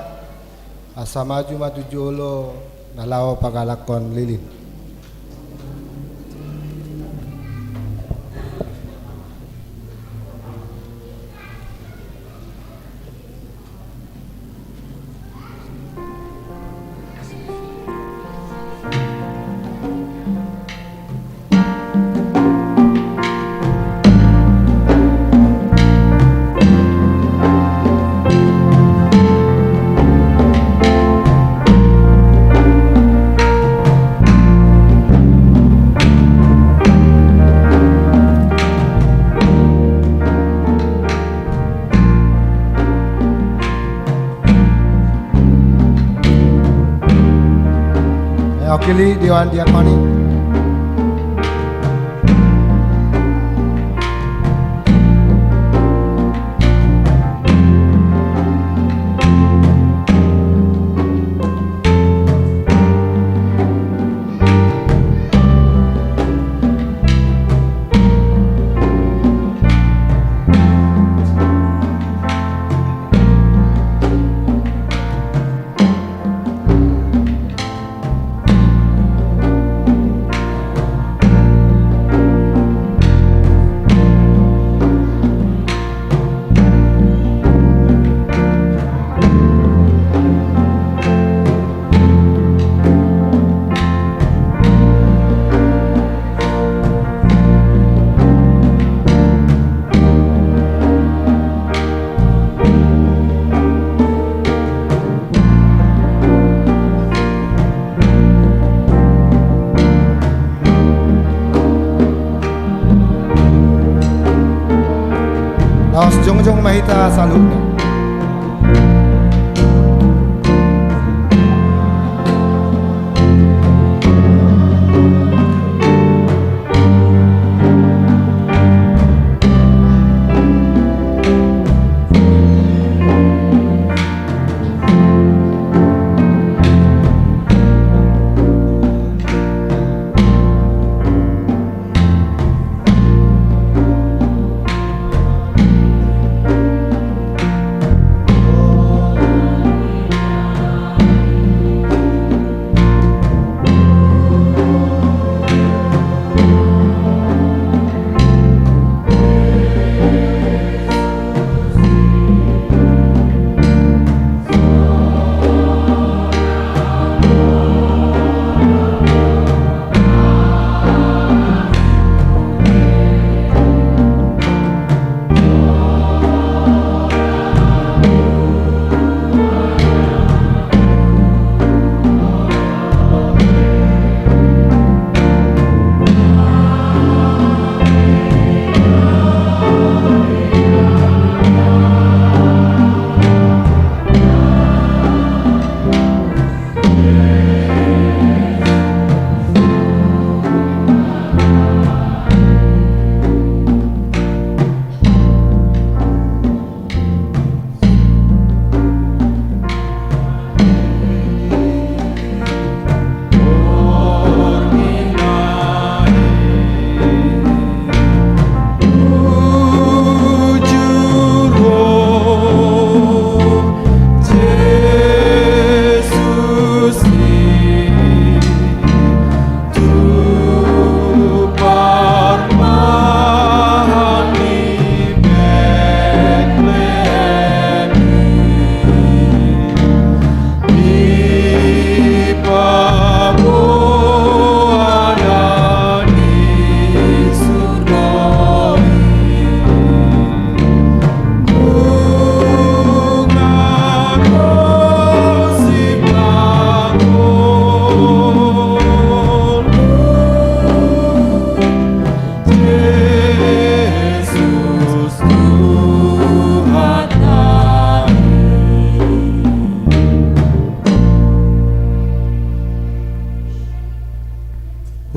asa maju ma tu jolo na laho pangalakhon lilin. Oke, Li, Dewan Diakoni. Laos jongjong ma hita saluhutna.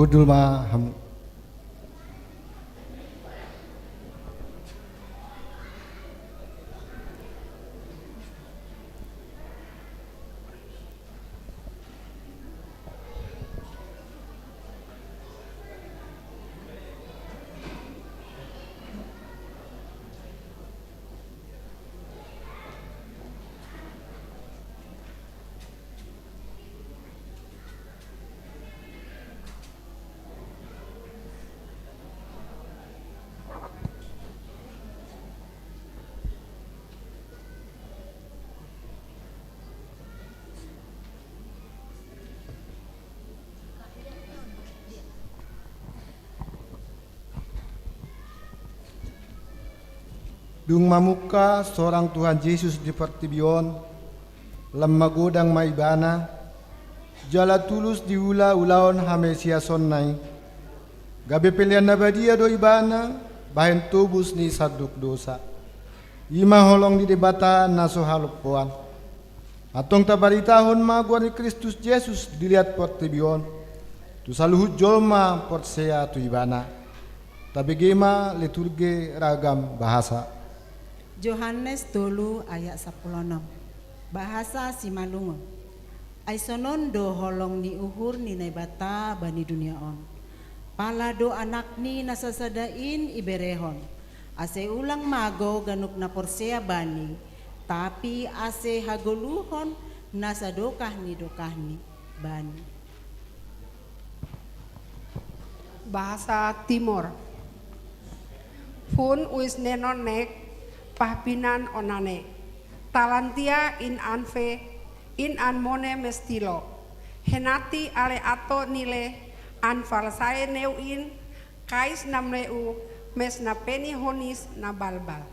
Hundul ma hamu. Dung mamungka sorang Tuhan Jesus di portibi on, lam magodang ma ibana, jala tulus diula ulaon hamasiasonna i. Gabe pelean na badia do ibana bahen tobus ni sandok dosa. I ma holong ni Debata na so halompoan. Antong tabaritahon ma goar ni Kristus Jesus di liat portibi on tu saluhut jolma porsea tu ibana. Tabege ma liturgi ragam bahasa. Johannes tolu ayat sampulu onom. Bahasa Simalungun. Ai sonon do holong ni uhur ni Naibata bani dunia on. Pala do Anakni na sasada in iberehon, ase ulang mago ganup na porsea Bani, tapi ase hagoluhon na sadokah ni dokahni Bani. Bahasa Timor. Fun uis nenon nek pahpinan onane. Talantia in anfe in an mone mestilo. Henati ale ato nile an falsae neu in kais na mleu mes na peni honis na balbal.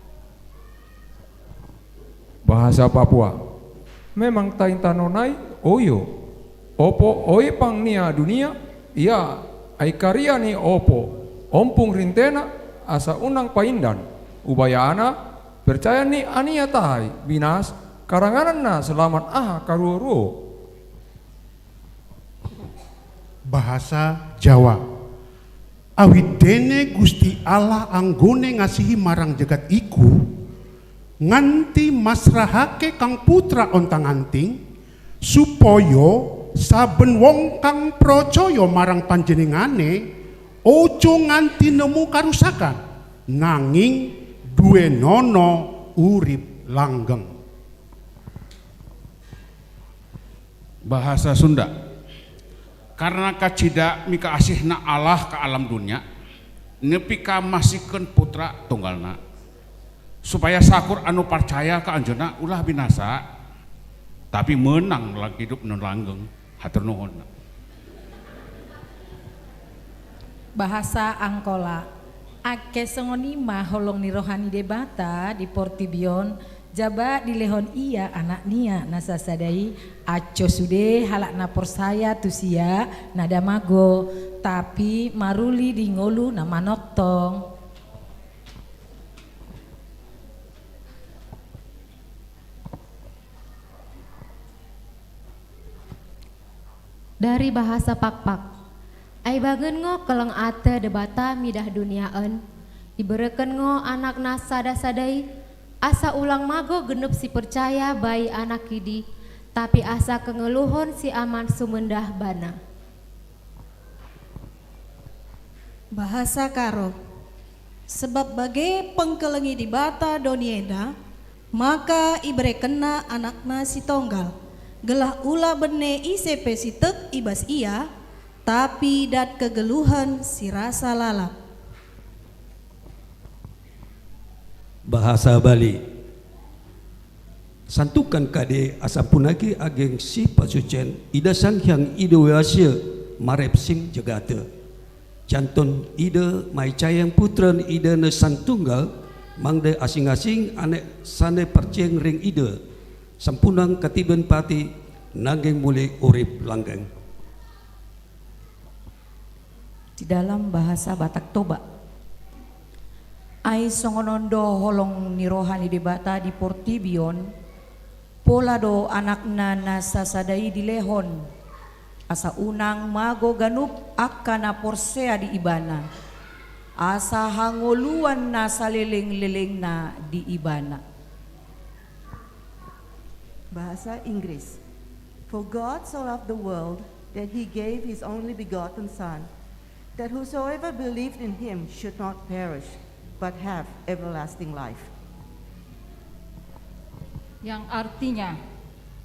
Bahasa Papua. Memang taintanon ai, o iyo. Opo oipang nia dunia, ia ai karia ni opo, ompung rintena, asa unang paindan, ubayana, percaya ni ania tahai, binas, karanganan na selamat aha karuo-ruo. Bahasa Jawa. Au hindene Gusti Allah anggone ngasihi marang jagat iku, nganti masrahake kang putra on tanganting, supoyo saben wong kang procoyo marang panjenengane, ojo nganti nemu karusakan, nanging due nono urip langgeng. Bahasa Sunda. Karena kacidakmi kaasihna Allah ka alam dunia, nepi ka masihken putra tunggalna. Supaya sakur anu parcaya ka anjona ulah binasa, tapi menang lang hidup non langgeng. Hatur nuhon. Bahasa Angkola. Angke songon i ma holong ni roha ni Debata di portibi on, jaba dilehon ia Anaknia na sasada i, anco sude halak na porsaya tu sia na damago, tapi maruli di ngolu na manongtong. Dari bahasa Pakpak. Ai bagen ngo keleng ate Debata midah dunia on, ibereken ngo Anakna sada-sada i, asa ulang mago genup sipercaya bai Anak i di, tapi asa kengoluhon siaman sumendah Bana. Bahasa Karo. Sebab bage pengkelengi Debata do ni eda, maka iberekenna Anakna sitonggal, gelah ula benne ise pe sitek ibas ia, tapi dat kegeluhen sirasa lalap. Bahasa Bali. Santukan kade asampunake ageng sipasucen ida sanghyang ida wewase marep sim jagate. Janton ida maicayang putran ida na santunggal mangde asing-asing anek sane parceng ring ida. Sampunang katiben pati nanggeng muli urip langgeng. Di dalam bahasa Batak Toba. Ai songon on do holong ni roha ni Debata di portibi on, pola do Anakna na sasada i dilehon, asa unang mago ganup angka na porsea di Ibana, asa hangoluan na saleleng-lelengna di Ibana. Bahasa Inggris. For God so loved the world that he gave his only begotten Son, that whosoever believed in him should not perish, but have everlasting life. Yang artinya,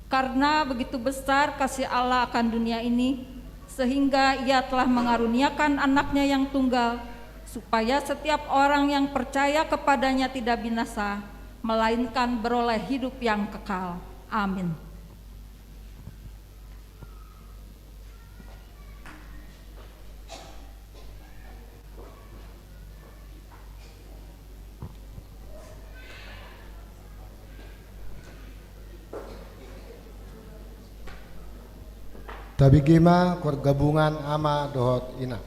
karena begitu besar kasih Allah akan dunia ini, sehingga Ia telah mengaruniakan Anaknya yang tunggal, supaya setiap orang yang percaya kepada-Nya tidak binasa, melainkan beroleh hidup yang kekal. Amin. Tabege ma, pargabungan ama dohot ina.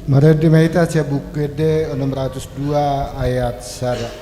Marende ma hita sian Buku Ende onom ratus dua ayat sada.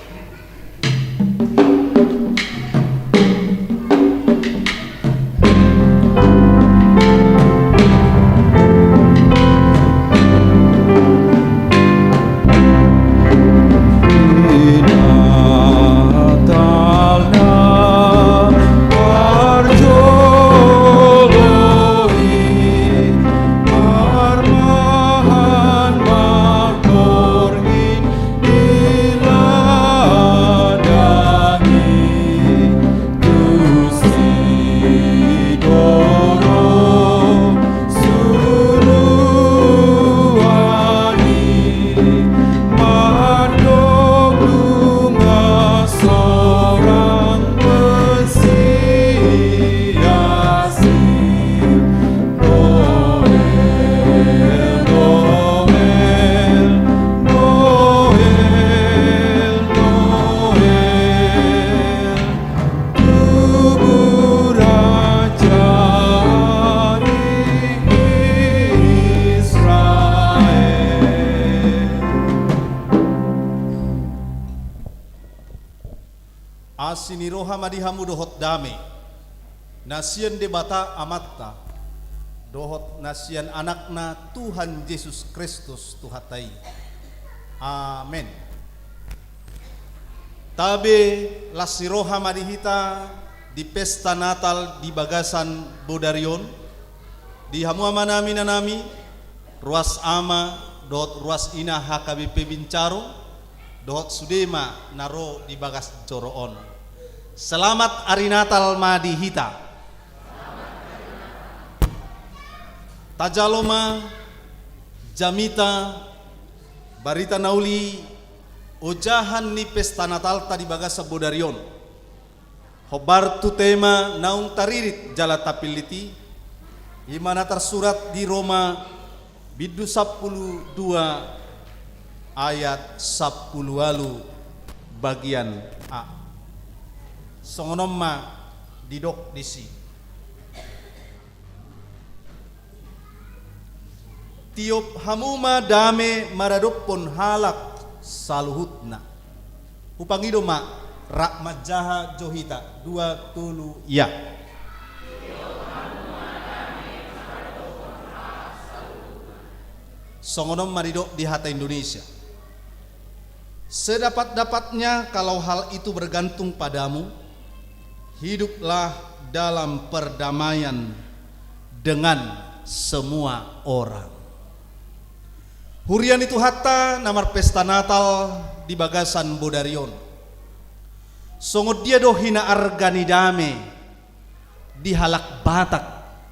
Asi ni roha ma di hamu dohot dame, na sian Debata Amanta, dohot na sian Anakna Tuhan Jesus Kristus Tuhanta i. Amen. Tabe las ni roha ma di hita di pesta Natal di bagasan bodari on, di hamu amanami, inanami, ruas ama dohot ruas ina H K B P Bincarong, dohot sude ma na ro di bagas joro on. Selamat Ari Natal ma di hita. Tajalo ma jamita barita na uli ojahan ni pesta Natalta di bagasan bodari on. Hombar tu tema naung taririt jala tapillit i, i ma na tarsurat di Roma bindu sampulu dua ayat sampulu ualu bagian a. Songon on ma didok disi. Tiop hamu ma dame maradophon halak saluhutna. Hupangido ma, rap manjaha jo hita, dua tolu ia. Songon on ma didok di hata Indonesia. Sedapat-dapatnya kalau hal itu bergantung padamu, hiduplah dalam perdamaian dengan semua orang. Huria ni Tuhanta na marpesta Natal di bagasan bodari on. Songon dia do hinaarga ni dame di halak Batak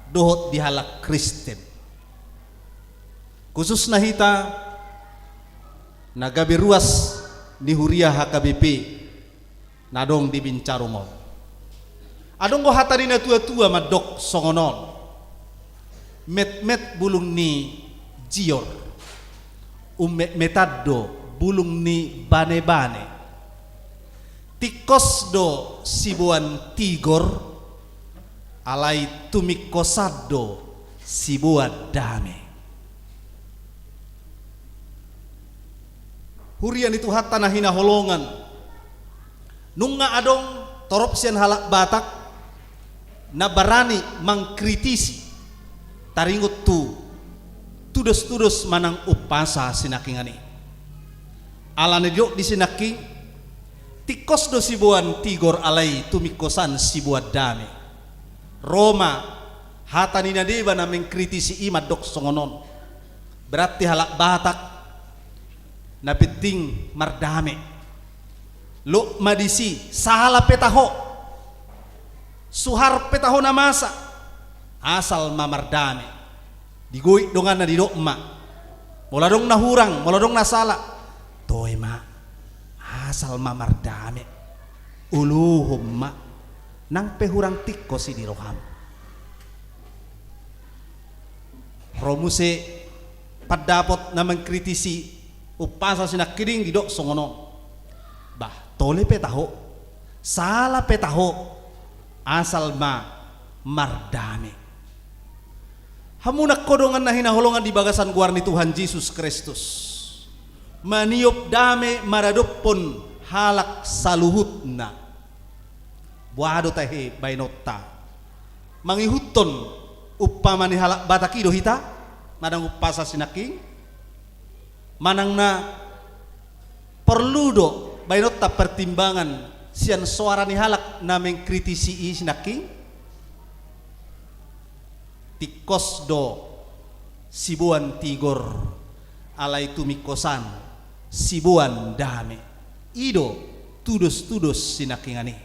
dohot di halak Kristen. Khususna hita na gabe ruas ni huria H K B P na adong di Bincarong on. Adong do hata ni na tua-tua mandok songon on. Metmet bulung ni jior, ummetmetan do bulung ni bane-bane. Tingkos do siboan tigor, alai tumingkosan do siboan dame. Huria ni Tuhanta na hinaholongan, nunga adong torop sian halak Batak na barani mangkritisi, taringot tu tudos-tudos manang umpasa sinangkiningan i. Alana didok disi nangkin, tingkos do siboan tigor alai tumingkosan siboan dame. Ro ma hata ni na deba na mangkritisi i mandok songon on. Berarti halak Batak na penting mardame. Lok ma disi, sala pe taho, suhar pe taho na masa, asal ma mardame. Digoit donganna, didok ma, molo adong na hurang, molo adong na sala, toe ma, asal ma mardame. Olohon ma, nang pe hurang tingkos i di roham. Ro muse pandapot na mangkritisi umpasa sinangkining, didok songon on. Bah, tole pe taho, sala pe taho, asal ma mardame. Hamu angka dongan na hinaholongan di bagasan goar ni Tuhan Jesus Kristus, maniop dame maradophon halak saluhutna. Boha do tahe baenonta? Mangihuthon umpama ni halak Batak i do hita, na ndang umpasa sinangkin? Manang na porlu do baenonta partimbangan sian soara ni halak na mengkritisi i sinangkin? Tingkos do siboan tigor, alai tumingkosan siboan dame. I do tudostudos sinangkinan i.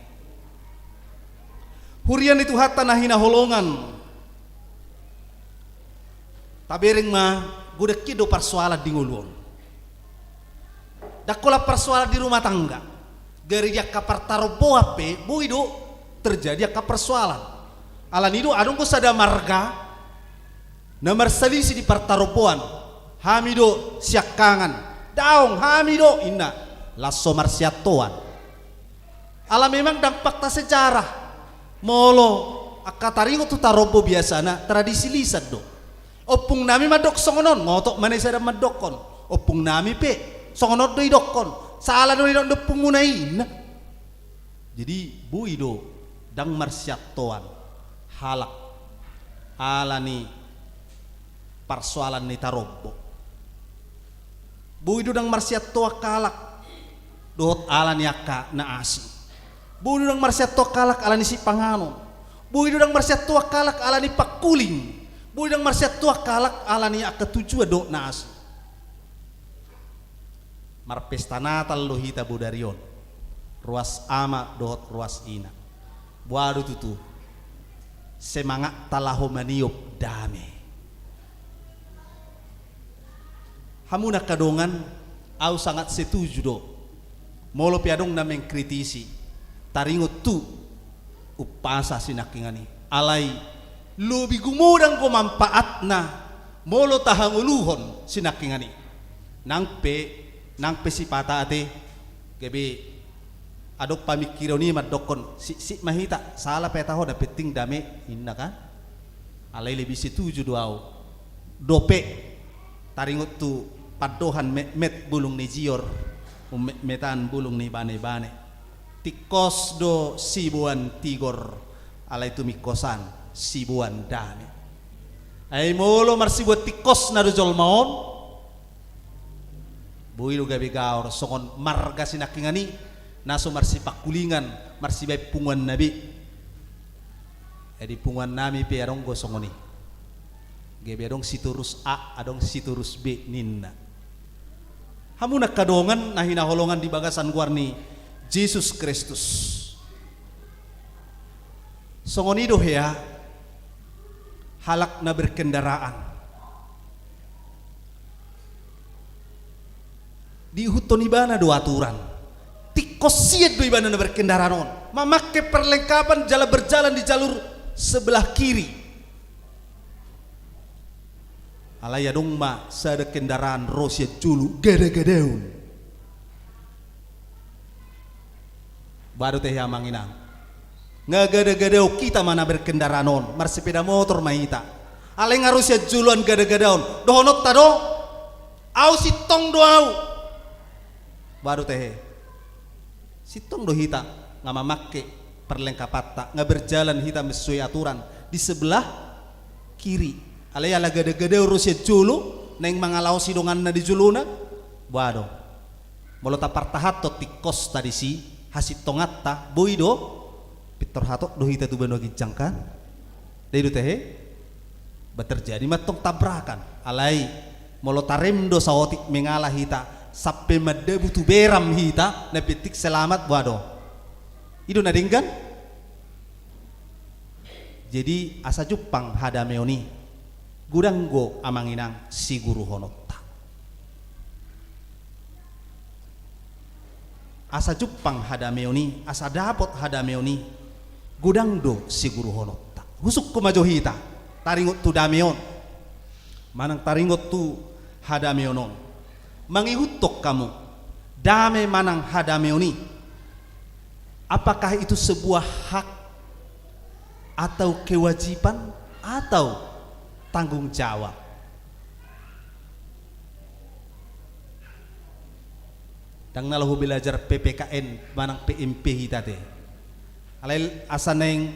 Huria ni Tuhanta na hinaholongan, tabereng ma, godang hian do parsoalan di ngolu on. Ndang holan parsoalan di rumah tangga, gari di angka partaromboan pe boi do terjadi angka parsoalan. Alani do adong do sada marga na marsalisi di partaromboan. Hami do siangkangan, daong hami do, inna, laos so marsiantoan. Ala memang ndang fakta sejarah. Molo angka taringot tu tarombo biasana tradisi lisan do. Ompung nami mandok songon on, ngotot ma na i sada mandokkon. Ompung nami pe songon on do idokkon. Sala do nidok ni ompungmuna i, inna. Jadi boi do ndang marsiantoan halak ala ni parsoalan ni tarombo. Boi do ndang marsiantoan halak dohot ala ni angka na asing. Boi do ndang marsiantoan halak ala ni sipanganon. Boi do ndang marsiantoan halak ala ni pangkuling. Boi do ndang marsiantoan halak ala ni angka tujuan dohot na asing. Marpesta Natal do hita bodari on, ruas ama dohot ruas ina. Boha do tutu semangatta laho maniop dame? Hamu angka dongan, au sangat setuju do molo pe adong na mengkritisi taringot tu umpasa sinangkinan i. Alai lobi gumodang do manfaatna molo tahangoluhon sinangkinan i. Nang pe, nang pe sipata ate, gabe adong pamingkiron i mandokkon, siksik ma hita, sala pe taho, na penting dame, inna kan? Alai lebih setuju do au. Dope taringot tu pandohan metmet bulung ni jior, ummetmetan bulung ni banebane. Tingkos do siboan tigor, alai tumingkosan siboan dame. Ai molo marsiboan tingkosna do jolma on, boi do gabe gaor songon marga sinangkinan i na so marsipangkulingan, marsibaen punguanna be. Jadi punguan nami pe adong do songon i. Gabe adong sitorus A, adong sitorus B ninna. Hamu angka dongan na hinaholongan di bagasan goar ni Jesus Kristus. Songon i do hea halak na berkendaraan. Diihuthon ibana do aturan. Tingkos sian do ibana na berkendaraan on mamangke perlengkapan jala berjalan di jalur sebelah kiri. Alai adong ma sada kendaraan ro sian jolo, gadagadaon. Boha do tahe amang inang? Nga gadagadaon hita ma na berkendaraan on, marsepeda motor ma hita. Alai nga ro sian joloan gadagadaon, dohononta do, au sintong do au. Boha do tahe? Sintong do hita nga mamangke perlengkapanta, nga berjalan hita sesuai aturan di sebelah kiri. Alai ala gadagadaon ro sian jolo, naeng mangalaosi donganna di jolona. Boha do? Molo tapartahanhon tingkosta disi, hasintonganta, boi do? Pintor hatop do hita tu banua ginjang kan? Dai do tahe? Ba terjadi ma tong tabrakan. Alai molo tarem do saotik mengala hita sampe mandabu tu beram hita, na penting selamat, boha do? I do na denggan. Jadi asa jumpang hadameon i, godang do amang inang siguruhononta. Asa jumpang hadameon i, asa dapot hadameon i, godang do siguruhononta. Husungkun ma jo hita taringot tu dame on manang taringot tu hadameon on. Mangihuthon hamu, dame manang hadameon i, apakah itu sebuah hak atau kewajiban atau tanggung jawab. Ndang na laho belajar P P K N manang P M P hita te. Alai asa naeng,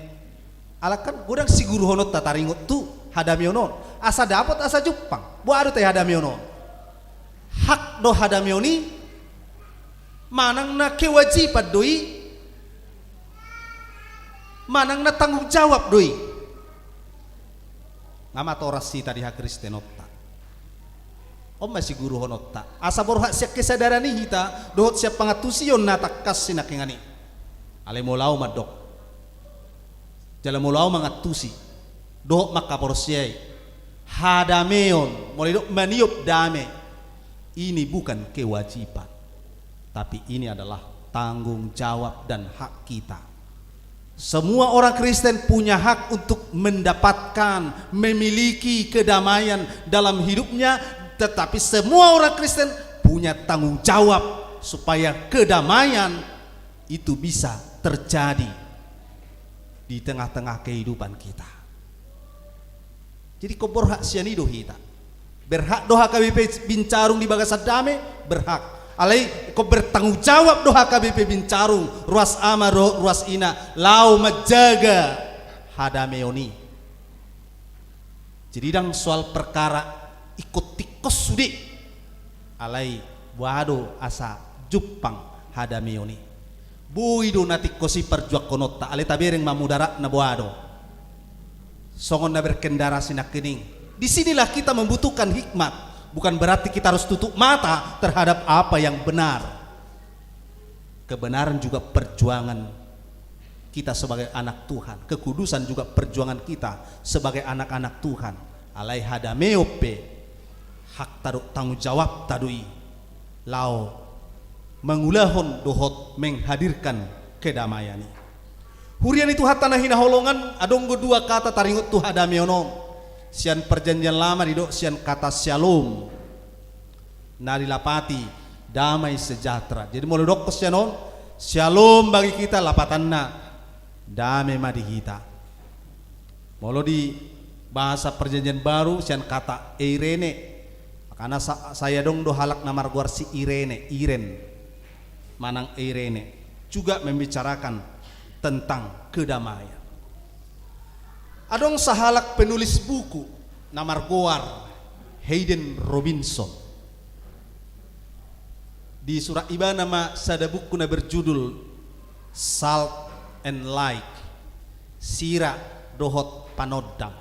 ala kan godang siguruhononta taringot tu hadameon on. Asa dapot asa jumpang. Boha do tahe hadameon on? Hak do hadameon i, manang na kewajiban do i, manang na tanggung jawab do i. Nga matoras hita di hakristenonta. On ma siguruhononta. Asa borhat sian kesadaran i hita, dohot sian pangantusion na tangkas sinangkingan i. Alai molo au mandok. Jala molo au mangantusi. Dohot mangkaporseai. Hadameon, molo didok maniop dame. Ini bukan kewajiban. Tapi ini adalah tanggung jawab dan hak kita. Semua orang Kristen punya hak untuk mendapatkan, memiliki kedamaian dalam hidupnya, tetapi semua orang Kristen punya tanggung jawab supaya kedamaian itu bisa terjadi di tengah-tengah kehidupan kita. Jadi ingkon borhat sian i do hita. Berhak do H K B P Bincarung di bagasan dame, berhak. Alai ingkon bertanggung jawab do H K B P Bincarung, ruas ama dohot ruas ina, laho manjaga hadameon i. Jadi ndang soal perkara ingkon tingkos sude. Alai boha do asa jumpang hadameon i. Boi do na tingkos i parjuangkononta, alai tabereng ma mudaratna boha do. Songon na berkendara sinangkining. Di sinilah kita membutuhkan hikmat. Bukan berarti kita harus tutup mata terhadap apa yang benar. Kebenaran juga perjuangan kita sebagai anak Tuhan. Kekudusan juga perjuangan kita sebagai anak-anak Tuhan. Alai hadameon pe hakta do, tanggung jawabta do i laho mangulahon dohot menghadirkan kedamaian i. Huria ni Tuhanta na hinaholongan, adong do dua kata taringot tu hadameon on. Sian Perjanjian Lama didok sian kata syalom. Na dilapati damai sejahtera. Jadi molo didok sian on, syalom bagi kita lapatanna dame ma di hita. Molo di bahasa Perjanjian Baru sian kata eirene. Makana sa-, sai adong do halak na margoar si Irene, Iren. Manang eirene. Juga membicarakan tentang kedamaian. Adong sahalak penulis buku na margoar Hayden Robinson. Disurat ibana ma sada buku na berjudul Salt and Light, Sira dohot Panondam.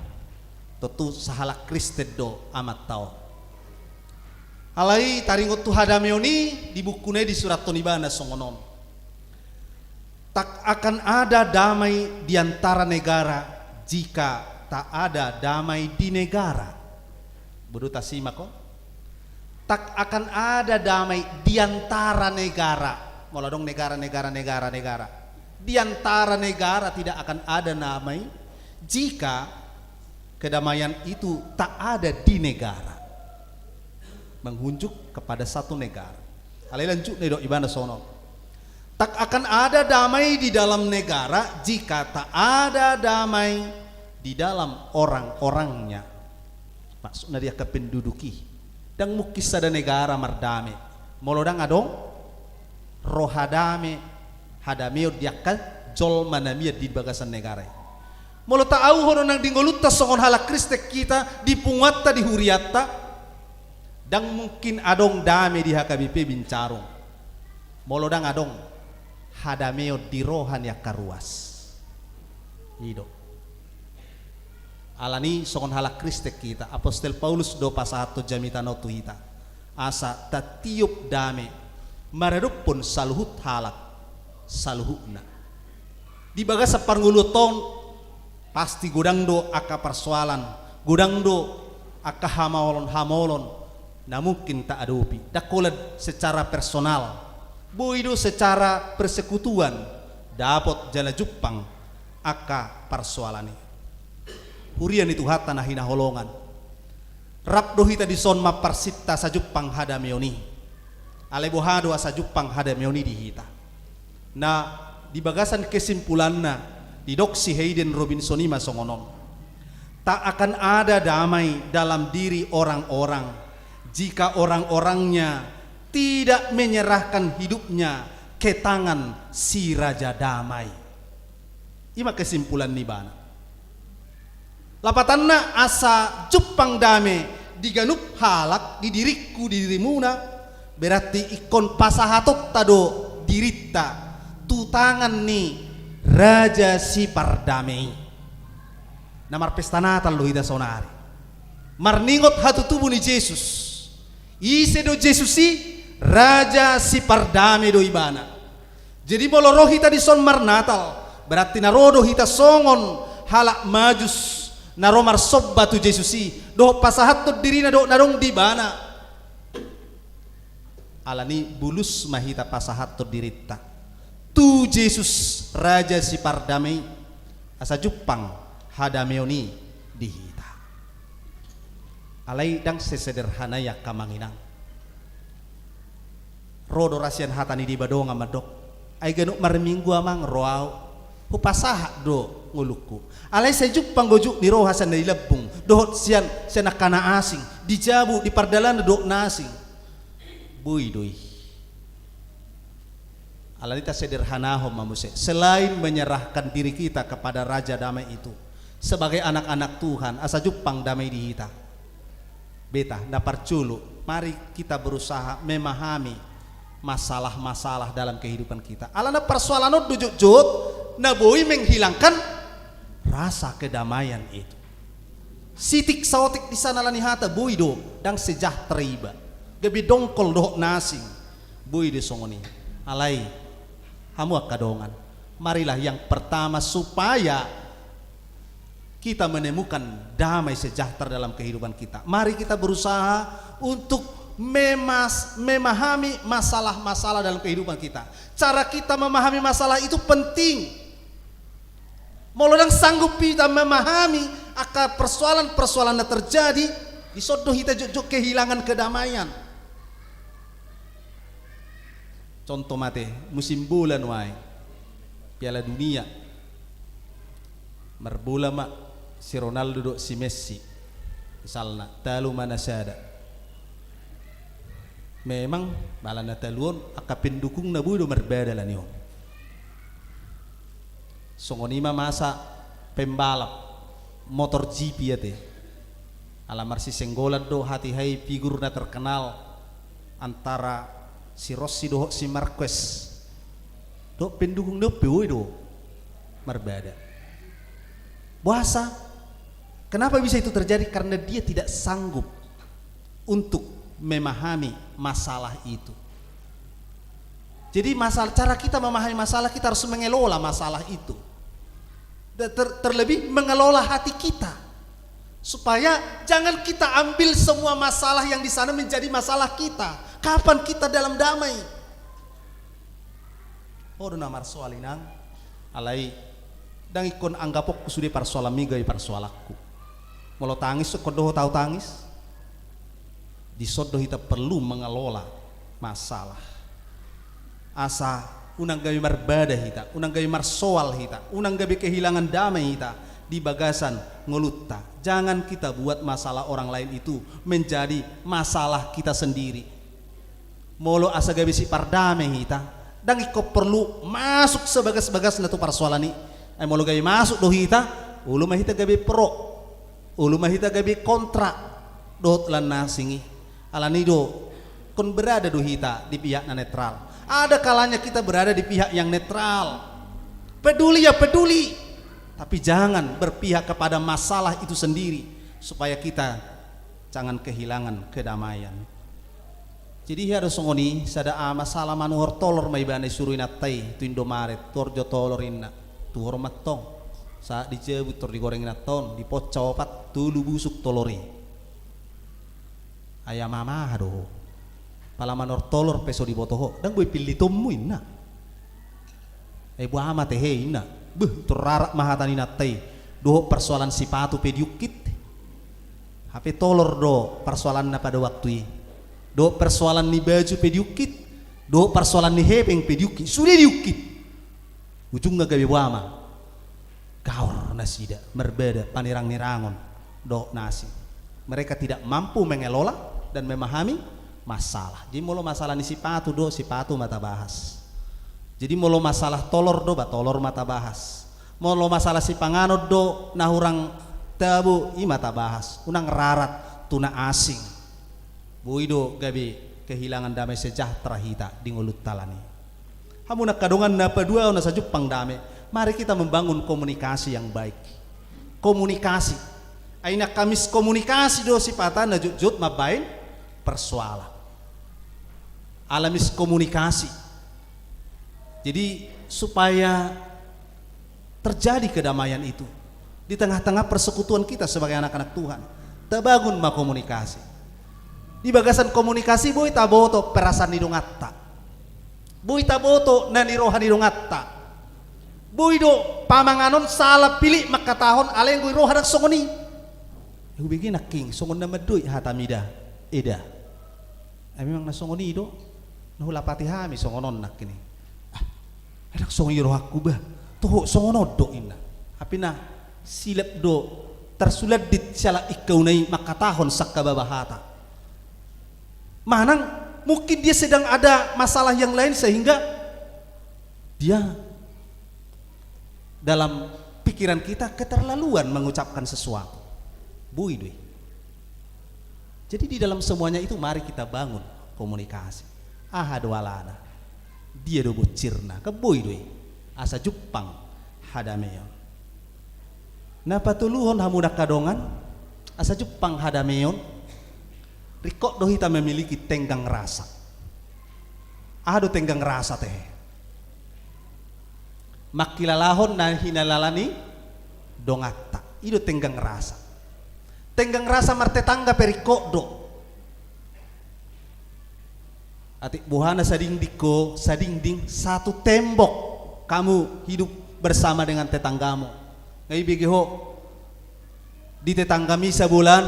Tontu sahalak Kristen do amanta on. Alai taringot tu hadameon i, di bukuna i disurathon ibana songon on. Tak akan ada damai di antara negara jika tak ada damai di negara. Bodo tasimak on. Tak akan ada damai di antara negara. Molo adong negara, negara, negara, negara. Di antara negara tidak akan ada damai jika kedamaian itu tak ada di negara. Menghunjuk kepada satu negara. Alai lanjutna didok ibana songon on. Tak akan ada damai di dalam negara jika tak ada damai di dalam orang-orangnya. Maksudna di angka penduduk i. Ndang mungkin sada negara mardame molo ndang adong roha dame, hadameon di angka jolma na mian di bagasan negara i. Molo taauhon on nang di ngolunta songon halak Kristen hita, di punguanta, di hurianta, ndang mungkin adong dame di H K B P Bincarung molo ndang adong hadameon di roha ni angka ruas. I do. Alani songon halak Kristen hita, Apostel Paulus do pasahathon jamitan on tu hita. Asa tatiop dame maradophon saluhut halak, saluhutna. Di bagasan parngoluanta on, pasti godang do angka parsoalan, godang do angka hamaolon-hamaolon na mungkin taadopi. Ndang holan secara personal, boi do secara persekutuan dapot jala jumpang angka parsoalan i. Huria ni Tuhanta na hinaholongan. Rap do hita dison mamparsinta asa jumpang hadameon i. Alai boha do asa jumpang hadameon i di hita? Na di bagasan kesimpulanna didok si Hayden Robinson i ma songon on. Tak akan ada damai dalam diri orang-orang jika orang-orangnya tidak menyerahkan hidupnya ke tangan si Raja Damai. I ma kesimpulan ni ibana. Lapatanna, asa jumpang dame di ganup halak, di diringku, di dirimuna, berarti ingkon pasahatonta do dirinta tu tangan ni Raja Sipardame i. Na marpesta Natal do hita saonari, marningot hatutubu ni Jesus. Ise do Jesus i? Raja Sipardame do ibana. Jadi molo ro hita dison marnatal, berarti na ro do hita songon halak Majus na ro marsomba tu Jesus i dohot pasahathon dirina dohot na adong di ibana. Alani i bulus ma hita pasahathon dirinta tu Jesus, Raja Sipardame i, asa jumpang hadameon i di hita. Alai ndang sesederhana i, angka amang inang. Ro do ra sian hata ni Debata dongan mandok, ai ganup marminggu, Amang, ro ahu, hupasahat do ngolungku. Alai sai jumpang do juk ni roha sian na di lambung dohot sian, sian angka na asing, di jabu, di pardalanan dohot na asing. Boi do i. Alani i, tasederhanahon ma muse. Selain menyerahkan diri kita kepada Raja Damai itu, sebagai anak-anak Tuhan, asa jumpang damai di hita. Beta, na parjolo, mari kita berusaha memahami masalah-masalah dalam kehidupan kita. Alana parsoalan on do jotjot na boi menghilangkan rasa kedamaian itu. Sitik saotik di sana, alani hata boi do ndang sejahtera iba, gabe dongkol dohot na asing. Boi do songon i. Alai, hamu angka dongan, marilah yang pertama supaya kita menemukan damai sejahtera dalam kehidupan kita, mari kita berusaha untuk memas-, memahami masalah-masalah dalam kehidupan kita. Cara kita memahami masalah itu penting. Molo ndang sanggup hita memahami angka persoalan-persoalan na terjadi, dison do hita jotjot kehilangan kedamaian. Contoh ma ate, musim bola nuaeng, Piala Dunia. Marbola ma si Ronaldo dohot si Messi, misalna, talu ma na sada. Memang, pala na talu on, angka pendukungna boi do marbada alani on. Songon i ma masa pembalap motor G P ate. Ala marsisenggolan do, hatiha i figur na terkenal antara si Rossi dohot si Marquez. Dohot pendukungna on pe boi do marbada. Boasa? Kenapa bisa itu terjadi? Karena dia tidak sanggup untuk memahami masalah itu. Jadi, masalah, cara kita memahami masalah, kita harus mengelola masalah itu. Dan ter-, terlebih mengelola hati kita. Supaya jangan kita ambil semua masalah yang di sana menjadi masalah kita. Kapan kita dalam damai? Ho do na marsoal, inang. Alai, ndang ingkon anggaponku sude parsoalanmi gabe parsoalanku. Molo tangis, ingkon dohot ahu tangis. Dison do hita perlu mengelola masalah. Asa unang gabe marbada hita, unang gabe marsoal hita, unang gabe kehilangan damai hita di bagasan ngolunta. Jangan kita buat masalah orang lain itu menjadi masalah kita sendiri. Molo asa gabe sipardame hita, ndang ingkon porlu masuk sebagas-bagasna tu parsoalan i. Ai molo gabe masuk do hita, olo ma hita gabe pro, olo ma hita gabe kontra dohot lan na asing i. Alani i do, ingkon berada do hita di pihak na netral. Ada kalanya kita berada di pihak yang netral. Peduli ya peduli, tapi jangan berpihak kepada masalah itu sendiri, supaya kita jangan kehilangan kedamaian. Jadi, hea do songon i, sada ama sala manuhor tolor ma ibana, isuru inanta i tu Indomaret, tuhor jo tolor inna. Tuhor ma antong. Sahat di jabu, tuhor digoreng inanta on, diponca opat, tolu busuk tolor i. Ai ama, aha do ho? Pala manuhor tolor pe so diboto ho, ndang boi pillitonmu, inna. Ai boha ma ate he, inna. Beh, tor rarat ma hata ni inanta i. Dohot parsoalan sipatu pe diungkit. Hape tolor do parsoalanna pada waktu i. Dohot parsoalan ni baju pe diungkit. Dohot parsoalan ni hepeng pe diungkit. Sude diungkit. Ujungna gabe boha ma? Gaor nasida, marbada, panirang-nirangon. dohot na asing. Mereka tidak mampu mengelola dan memahami masalah. Jadi molo masalah ni sipatu do, sipatu ma tabahas. Jadi molo masalah tolor do, ba tolor ma tabahas. Molo masalah sipanganon do na hurang tabo, i ma tabahas. Unang rarat tu na asing. Boi do gabe kehilangan damai sejahtera hita di ngolunta lan i. Hamu angka dongan, na paduahon asa jumpang dame, mari kita membangun komunikasi yang baik. Komunikasi. Ai angka miskomunikasi do sipata na jotjot mambaen persoalan. Ala miskomunikasi. Jadi supaya terjadi kedamaian itu di tengah-tengah persekutuan kita sebagai anak-anak Tuhan. Tabangun ma komunikasi. Di bagasan komunikasi boi taboto perasaan ni donganta. Boi taboto na ni roha ni donganta. Boi do pamanganon sala pilit mangkatahon, alai anggo i roha ndang songon i. Hubege nangkin songon na mandok hata mida. Eda. Ai memang na songon i do na hulapati hami songon on nangkin i. Ah, ndang songon i rohangku bah. Toho songon on do inna. Hape na silap do tarsulandit siala ingkau na i mangkatahon sangkababa hata. Manang mungkin dia sedang ada masalah yang lain sehingga dia dalam pikiran kita keterlaluan mengucapkan sesuatu. Boi do i. Jadi di dalam semuanya itu mari kita bangun komunikasi. Aha do alana? Dia do bonsirna, kan boi do i. Asa jumpang hadameon. Na patoluhon hamu angka dongan, asa jumpang hadameon, ringkot do hita memiliki tenggang rasa. Aha do tenggang rasa te? Mangkilalahon na hinilala ni donganta. I do tenggang rasa. Tenggang rasa martetangga pe ringkot do. Atik boha na sadingding ho, sadingding, satu tembok kamu hidup bersama dengan tetanggamu. Nga ibege ho di tetanggami sabolaan,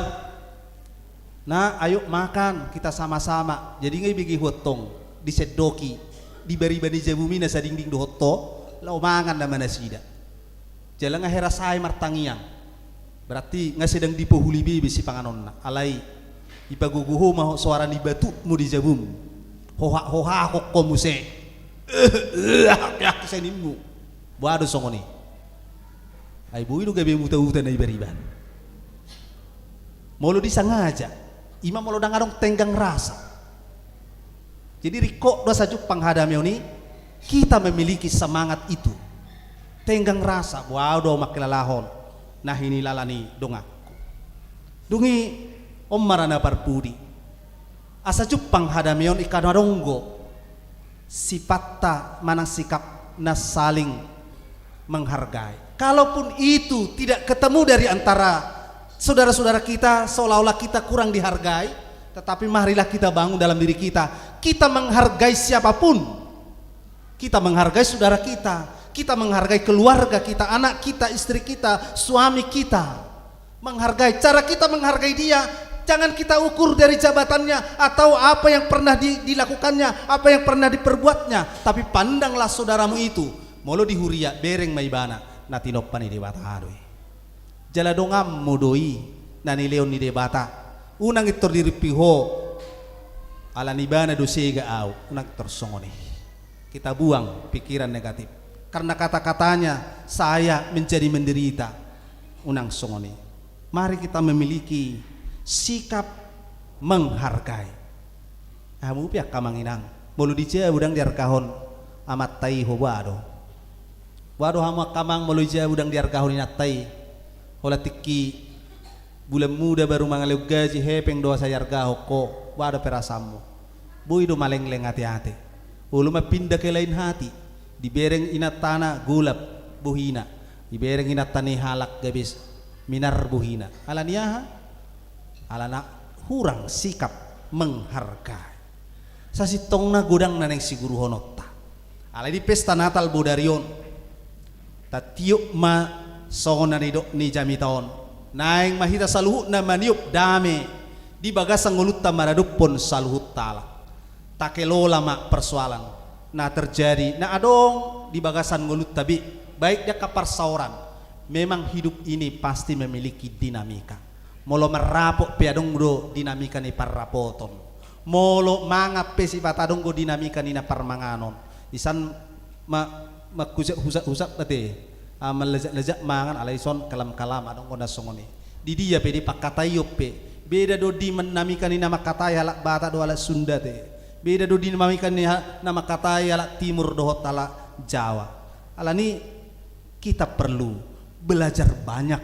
na ayo makan kita sama-sama. Jadi nga ibege ho antong disendoki, di bariba ni jabumi na sadingding dohot ho, laho mangan nama nasida. Jala nga hera sae martangiang. Berarti nga sedang dipohuli be be sipanganonna. Alai ipagogo ho ma ho soara ni batutmu di jabum. Hohak-hohakon ho muse. Ake-ake sae ninmu. Boha do songon i? Ai boi do gabe muta-uta na ibariba. Molo disangaja, ima molo ndang adong tenggang rasa. Jadi ringkot do asa jumpang hadameon i, kita memiliki semangat itu. Tenggang rasa, boha do mangkilalahon na hinilala ni donganku. Dung i on ma ra na parpudi. Asa jumpang hadameon i, angka na adong do sipatta manang sikap na saling menghargai. Kalaupun itu tidak ketemu dari antara saudara-saudara kita, seolah-olah kita kurang dihargai, tetapi marilah kita bangun dalam diri kita. Kita menghargai siapapun. Kita menghargai saudara kita. Kita menghargai keluarga kita, anak kita, istri kita, suami kita. Menghargai. Cara kita menghargai dia, jangan kita ukur dari jabatannya atau apa yang pernah di-, dilakukannya, apa yang pernah diperbuatnya. Tapi pandanglah saudaramu itu. Molo di huria, bereng ma ibana, na tinompa ni Debata do i. Jala donganmu do i, na nilehon ni Debata. Unang intor dirimpi ho, ala ni ibana do sega au, unang intor songon i. Kita buang pikiran negatif. Karena kata-katanya, saya menjadi menderita. Unang songon i. Mari kita memiliki sikap menghargai. Hamu pe angka amang inang, molo di jabu ndang diargahon amanta i, ho boha do? Boha do hamu angka amang molo di jabu ndang diargahon inanta i? Holan tingki bulan muda baru mangalehon gaji, hepeng do asa iargahon ho. Boha do perasaanmu? Boi do malengleng ate-ate. Olo ma pinda ke lain hati. Dibereng inantana golap bohina. Dibereng inanta ni halak gabe minar bohina. Ala ni aha? Alana hurang sikap menghargai. Sasintongna godang na naeng siguruhononta. Alai di pesta Natal bodari on, tatiop ma songon na nidok ni jamita on. Naeng ma hita saluhutna maniop dame di bagasan ngolunta maradophon saluhut halak. Takelola ma persoalan na terjadi, na adong di bagasan ngolunta be, baik di angka parsaoran. Memang hidup ini pasti memiliki dinamika. Molo marrapot pe adong do dinamika ni parrapoton. Molo mangan pe sipata adong do dinamika ni na parmanganon. Isan ma-, manghusak-husak-husak ate. Ah, manlajak-lajak mangan, alai ison kalam-kalam adong do na songon i. Di dia pe, di pangkataion pe. Beda do dinamika ni na mangkatai halak Batak dohot halak Sunda ate. Beda do dinamika ni ha-, na mangkatai halak Timur dohot halak Jawa. Alani kita perlu belajar banyak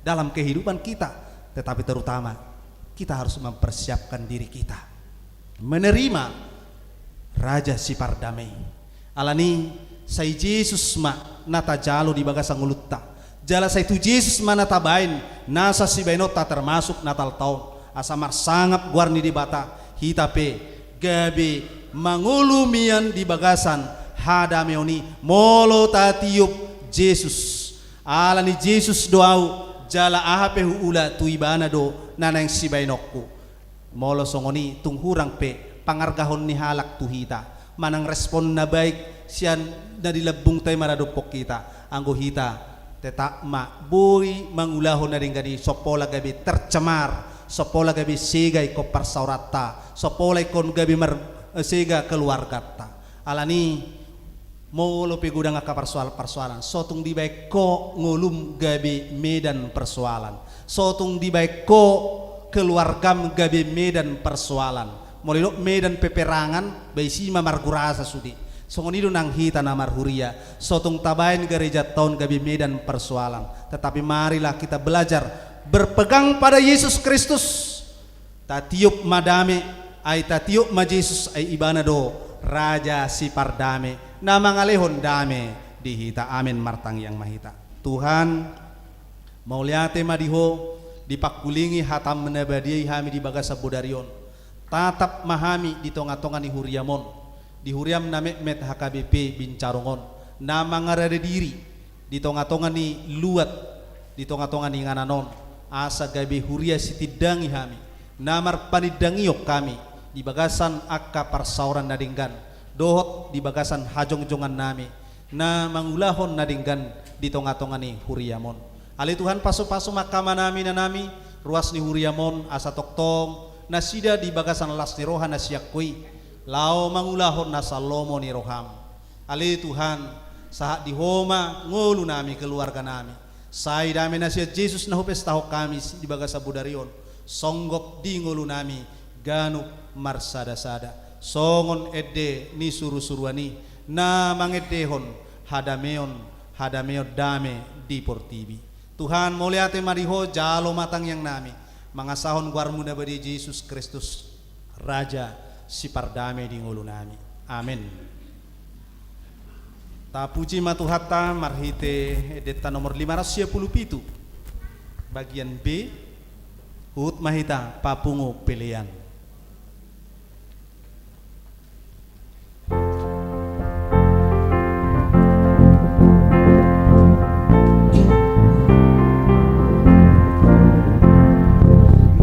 dalam kehidupan kita, tetapi terutama kita harus mempersiapkan diri kita menerima Raja Sipardame i. Alani, sai Jesus ma na tajalo di bagasan ngolunta. Jala sai tu Jesus ma na tabaen nasa sibaenonta, termasuk Natalta on. Asa marsangap goar ni Debata, hita pe gabe mangolu mian di bagasan hadameon i molo tatiop Jesus. Alani Jesus do ahu, jala aha pe huula tu Ibana do na naeng sibaenonku. Molo songon i, tung hurang pe pangargahon ni halak tu hita manang respon na baik sian na di lambungta i maradophon hita, anggo hita tetap ma boi mangulahon na denggan i, so pola gabe tercemar, so pola gabe sega ingkon parsaoranta, so pola ingkon gabe mar-, eh, sega keluarganta. Alani, molo pe godang angka parsoal-parsoalan, so tung dibaen ho ngolum gabe medan persoalan. So tung dibaen ho keluargam gabe medan persoalan. Molo didok medan peperangan, ba disi ma margurasa sude. Songon i do nang hita na marhuria. So tung tabaen garejanta on gabe medan persoalan. Tetapi marilah kita belajar berpegang pada Yesus Kristus. Tatiop ma dame, ai tatiop ma Jesus, ai Ibana do Raja Sipardame, na mangalehon dame di hita. Amen. Martangiang ma hita. Tuhan, mauliate ma di Ho, dipangkulingi hataM na badia i hami di bagasan bodari on. Tatap ma hami di tonga-tonga ni huriaM on, di huriaM na metmet H K B P Bincarong on, na mangarade diri di tonga-tonga ni luat, di tonga-tonga ni inganan on, asa gabe huria sitindangi hami, na marpanindangion hami di bagasan angka parsaoran na denggan, dohot di bagasan hajongjongannami, na mangulahon na denggan di tonga-tonga ni huriaM on. Ale Tuhan, pasu-pasu ma angka amanami, inanami, ruas ni huriaM on, asa tongtong nasida di bagasan las ni roha na sian Ho i, laho mangulahon nasa lomo ni rohaM. Ale Tuhan, sahat di Ho ma ngolunami, keluarganami. Sai dame na sian Jesus na hupestahon hami di bagasan bodari on, songgop di ngolunami ganup marsada-sada, songon ende ni suru-suruan i, na mangendehon hadameon, hadameon dame di portibi. Tuhan, mauliate ma di Ho, jalo ma tangiangnami, mangasahon goarMu na badia Jesus Kristus, Raja Sipardame di ngolunami. Amen. Tapuji ma Tuhanta marhite endenta nomor lima ratus sia pulu pitu, bagian B, huhut ma hita papungu pelean.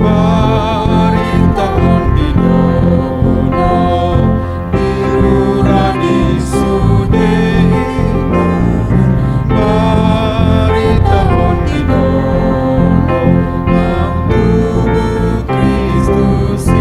Baritahon di dolok, di rura di sude, baritahon di dolok, naung tubu Kristus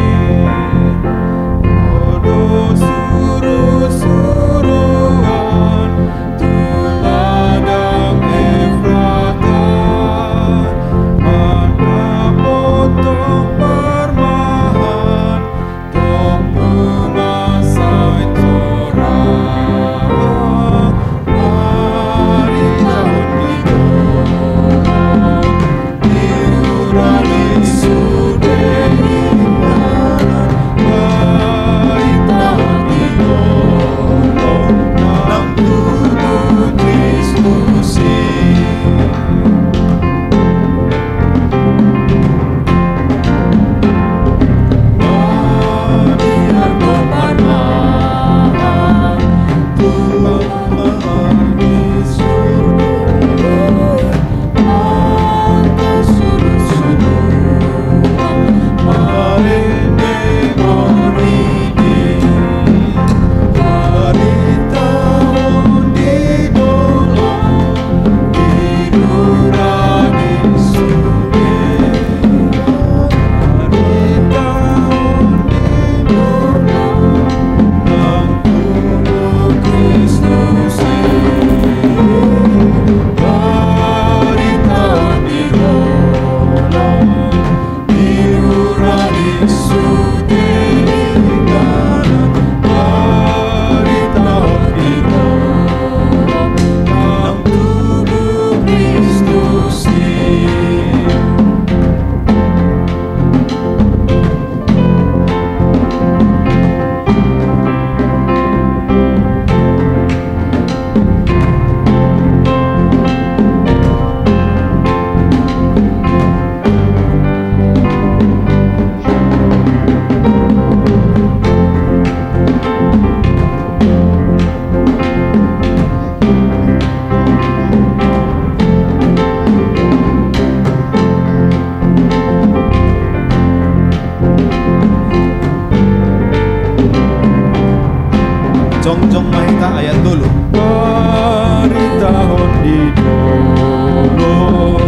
Jongjong ma hita ayat tolu. Baritahon di dolok,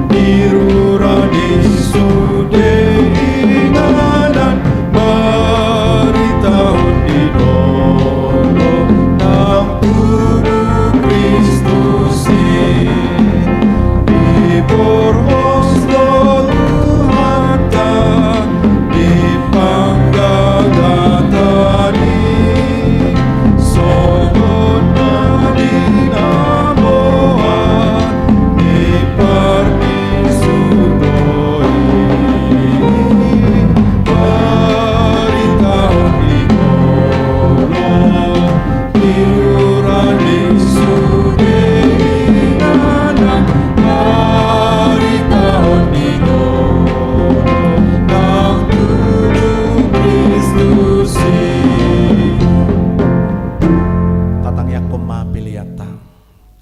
di rura, di sude inganan, baritahon di dolok nang tubu Kristus i. Diborhos do Tuhanta di panggabean i, songon na di na boan ni pardisu do i. Baritahon di dolok, di rura, di sude inganan, baritahon di dolok nang tubu Kristus i. Tatangiangkon ma peleanta.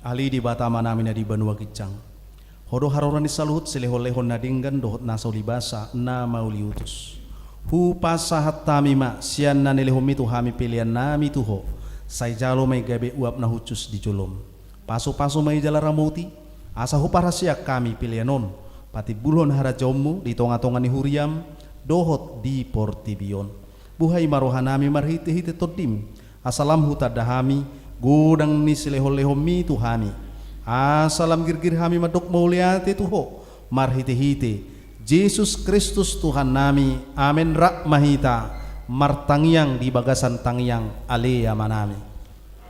Ale Debata Amanami na di banua ginjang, Ho do haroro ni saluhut silehonlehon na denggan dohot na so ulibasa na mauliutus. Hupasahat hami ma sian na nilehonMi tu hami peleannami tu Ho, sai jalo ma i gabe uap na hushus di jolom. Pasupasu ma i jala ramoti, asa huparhaseang hami pelean on patimbulhon harajaonMu di tongatonga ni huriaM dohot di portibi on. Buhai ma rohanami marhitehite TondiM, asa lam hutanda hami godang ni silehonlehonMi tu hami, asa lam girgir hami mandok mauliate tu Ho marhitehite Jesus Kristus Tuhannami. Amen. Rap ma hita martangiang di bagasan tangiang Ale Amanami.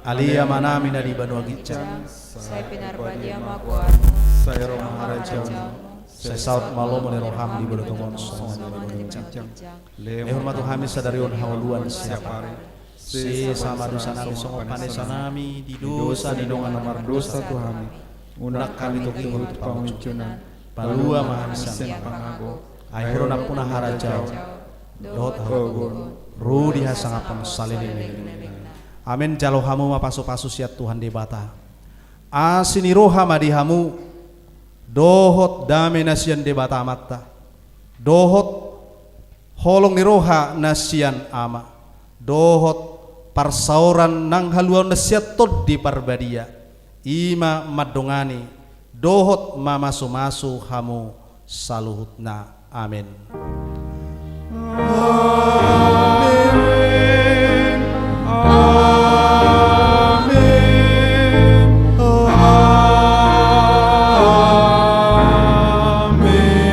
Ale Amanami na di banua ginjang, sai pinarbadia ma goarMu, sai ro ma harajaonMu, sai saut ma lomo ni rohaM di banua tonga on songon na di banua ginjang. Lehon ma tu hami sadari on hangoluan siapari. Sesa ma dosanami songon panesanami di dosa ni dongan na mardosa tu hami. Unang hami togihon tu pangunjunan, palua ma hami sian pangago. Ai Ho do nampuna harajaon dohot hagogoon, rodi hasangapon saleleng ni lelengna. Amen. Jalo hamu ma pasupasu sian Tuhan Debata. Asi ni roha ma di hamu dohot dame na sian Debata Amanta, dohot holong ni roha na sian Ama, dohot parsaoran nang haluaon na sian Tondi Parbadia, i ma mandongani dohot mamasumasu hamu saluhutna. Amen. Amen. Amen. Amen.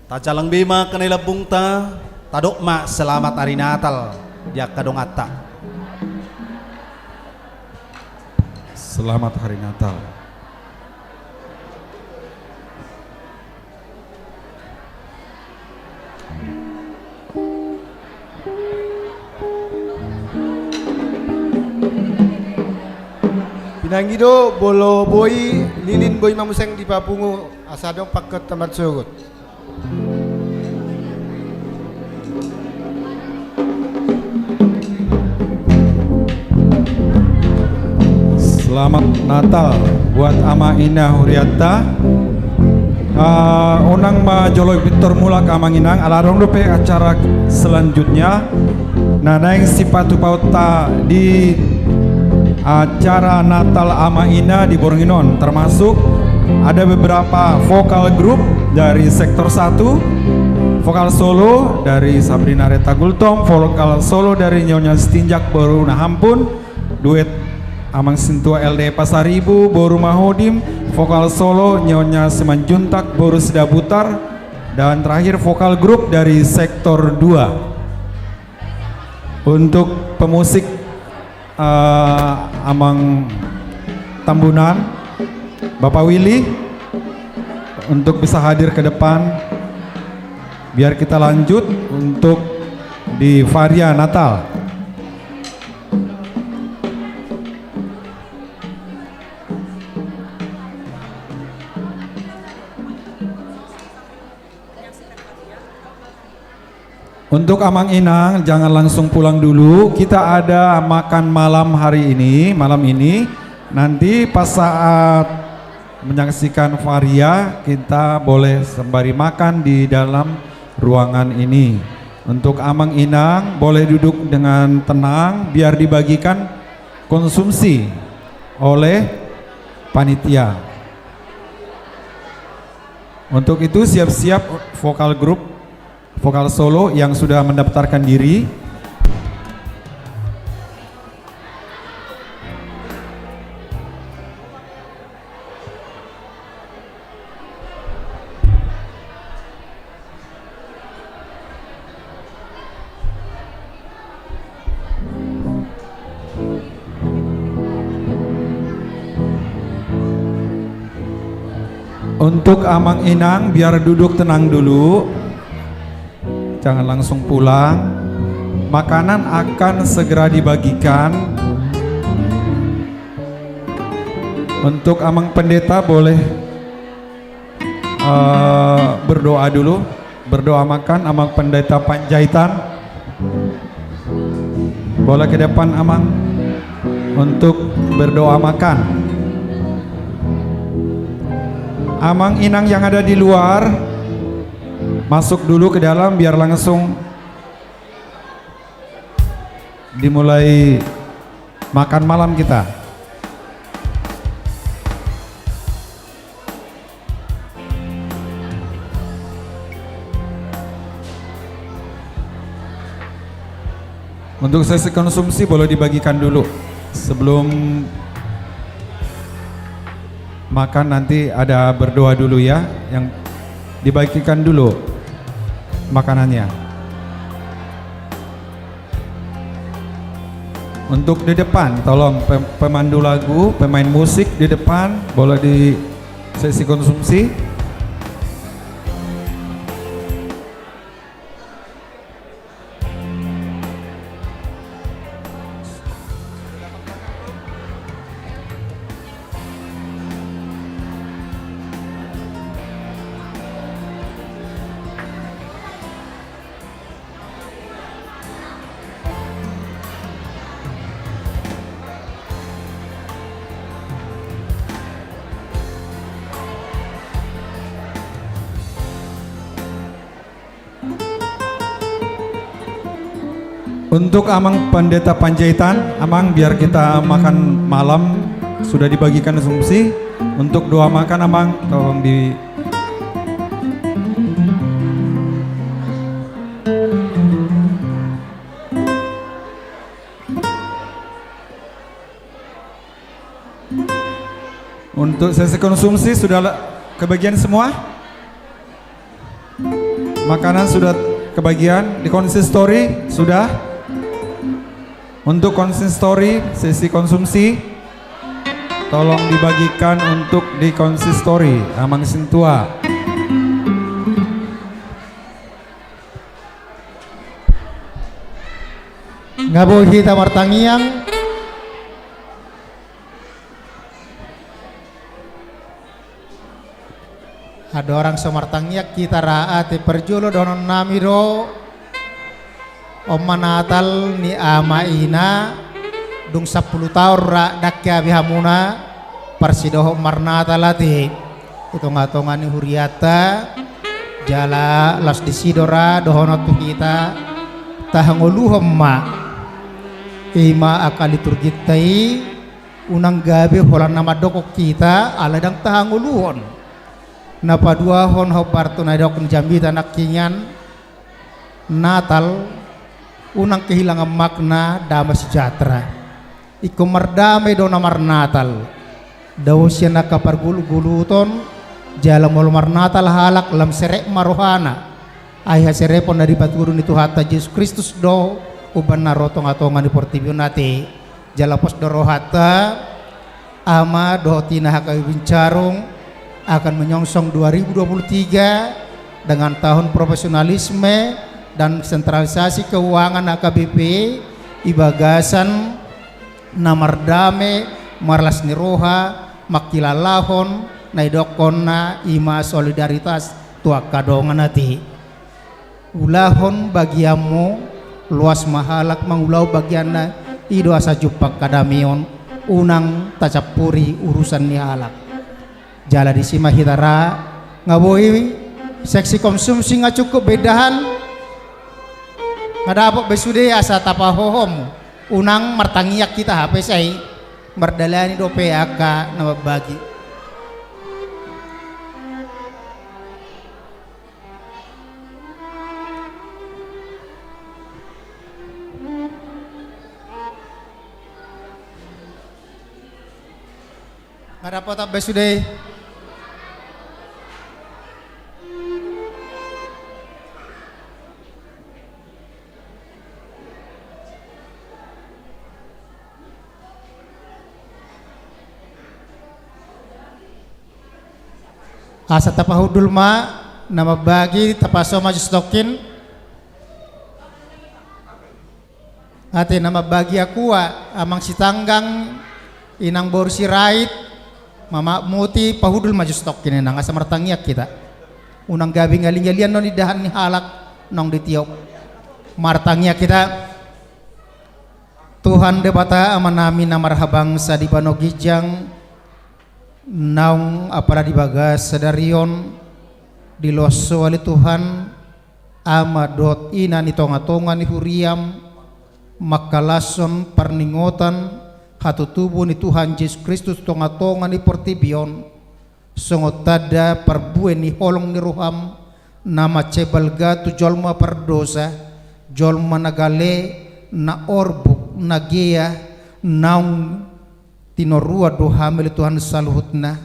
Tajalang be ma angka na i lambungta, tadok ma selamat hari Natal di angka donganta. Selamat hari Natal. Pinangido molo boi, lilin boi ma muse dipapungu, asa adong pangkeon na marsogot. Selamat Natal buat ama ina hurianta. Ah, unang ma jolo pintor mulak amang inang, ala adong dope acara selanjutnya. Na naeng sipatupaonta di acara Natal ama ina di borngin on, termasuk ada beberapa vokal group dari sektor satu, vokal solo dari Sabrina Reta Gultom, vokal solo dari Nyonya Sitinjak Boru Nahampun, duet Amang Sintua L D Pasaribu, Boru Mahodim, vokal solo Nyonya Simanjuntak, Boru Sidabutar, dan terakhir vokal grup dari sektor dua. Untuk pemusik, eh, Amang Tambunan, Bapak Willy, untuk bisa hadir ke depan, biar kita lanjut untuk di Varia Natal. Untuk Amang Inang, jangan langsung pulang dulu. Kita ada makan malam hari ini, malam ini. Nanti pas saat menyaksikan Varia, kita boleh sembari makan di dalam ruangan ini. Untuk Amang Inang, boleh duduk dengan tenang, biar dibagikan konsumsi oleh panitia. Untuk itu, siap-siap vokal grup, vokal solo yang sudah mendaftarkan diri. Untuk Amang Inang, biar duduk tenang dulu. Jangan langsung pulang. Makanan akan segera dibagikan. Untuk Amang Pendeta boleh, eh, berdoa dulu. Berdoa makan, Amang Pendeta Panjaitan. Boleh ke depan, Amang, untuk berdoa makan. Amang Inang yang ada di luar, masuk dulu ke dalam biar langsung dimulai makan malam kita. Untuk sesi konsumsi boleh dibagikan dulu sebelum makan, nanti ada berdoa dulu ya, yang dibagikan dulu makanannya. Untuk di depan, tolong pe-, pemandu lagu, pemain musik di depan, boleh di sesi konsumsi. Untuk Amang Pendeta Panjaitan, Amang, biar kita makan malam, sudah dibagikan konsumsi. Untuk doa makan, Amang, tolong di Untuk sesi konsumsi sudah la-, kebagian semua? Makanan sudah kebagian, di konsistori sudah? Untuk konsistori, sesi konsumsi, tolong dibagikan untuk di konsistori, Amang Sintua. Nga boi hita martangiang. Andorang so martangiang hita ra, ate, parjolo dohonon nami do, on ma Natal ni ama ina, dung sampulu taon ra ndang gabe hamuna parsidohot marnatal, ate. Di tonga-tonga ni hurianta, jala laos disi do ra dohonon tu hita, tahangoluhon ma. I ma angka liturginta i, unang gabe holan na mandokkon hita, alai ndang tahangoluhon. Na paduahon hombar tu na didok ni jamita nangkiningan, Natal, unang kehilangan makna, damai sejahtera. Ingkon mardame do na marnatal. Dao sian angka pargulutguluton, jala molo marnatal halak lam serep ma rohana. Ai haserepon na dipatudu ni Tuhanta Jesus Kristus do umbahen na ro tongatonga ni portibi on ate. Jala pos do rohanta, Ama dohot Ina H K B Bincarung, akan menyongsong dua ribu dua puluh tiga dengan tahun profesionalisme dan sentralisasi keuangan H K B P di bagasan na mardame, marlas ni roha, mangkilalahon na idokkonna, i ma solidaritas tu angka dongan ate. Ulahon bagianmu, loas ma halak mangulahon bagianna, i do asa jumpang hadameon, unang tacampuri urusan ni halak. Jala disi ma hita ra, nga boi seksi konsumsi nga cukup be indahan, nga dapot be sude asa tapahohom, unang martangiang hita hape sai mardalani dope angka na mambagi. Nga dapot be sude. Asa tapahundul ma na mambagi, tapaso ma jus tongkin. Ate na mambagi akua, Amang Sitanggang, Inang boru Sirait, Mama Muti, pahundul ma jus tongkin, Inang, asa martangiang hita. Unang gabe ngalingalian non indahan ni halak naung ditiop. Martangiang hita. Tuhan Debata Amanami na marhabangsa di banua ginjang, naung apala di bagas sadari on, diloas Ho ale Tuhan, Ama dohot Ina ni tongatonga ni huriam, mangkalashon parningotan hatutubu ni Tuhan Jesus Kristus tongatonga ni portibi on, songon tanda parbue ni holong ni roham, na mansai balga tu jolma pardosa, jolma na gale, na orbuk, na gea, naung tinoruan do hami ale Tuhan saluhutna,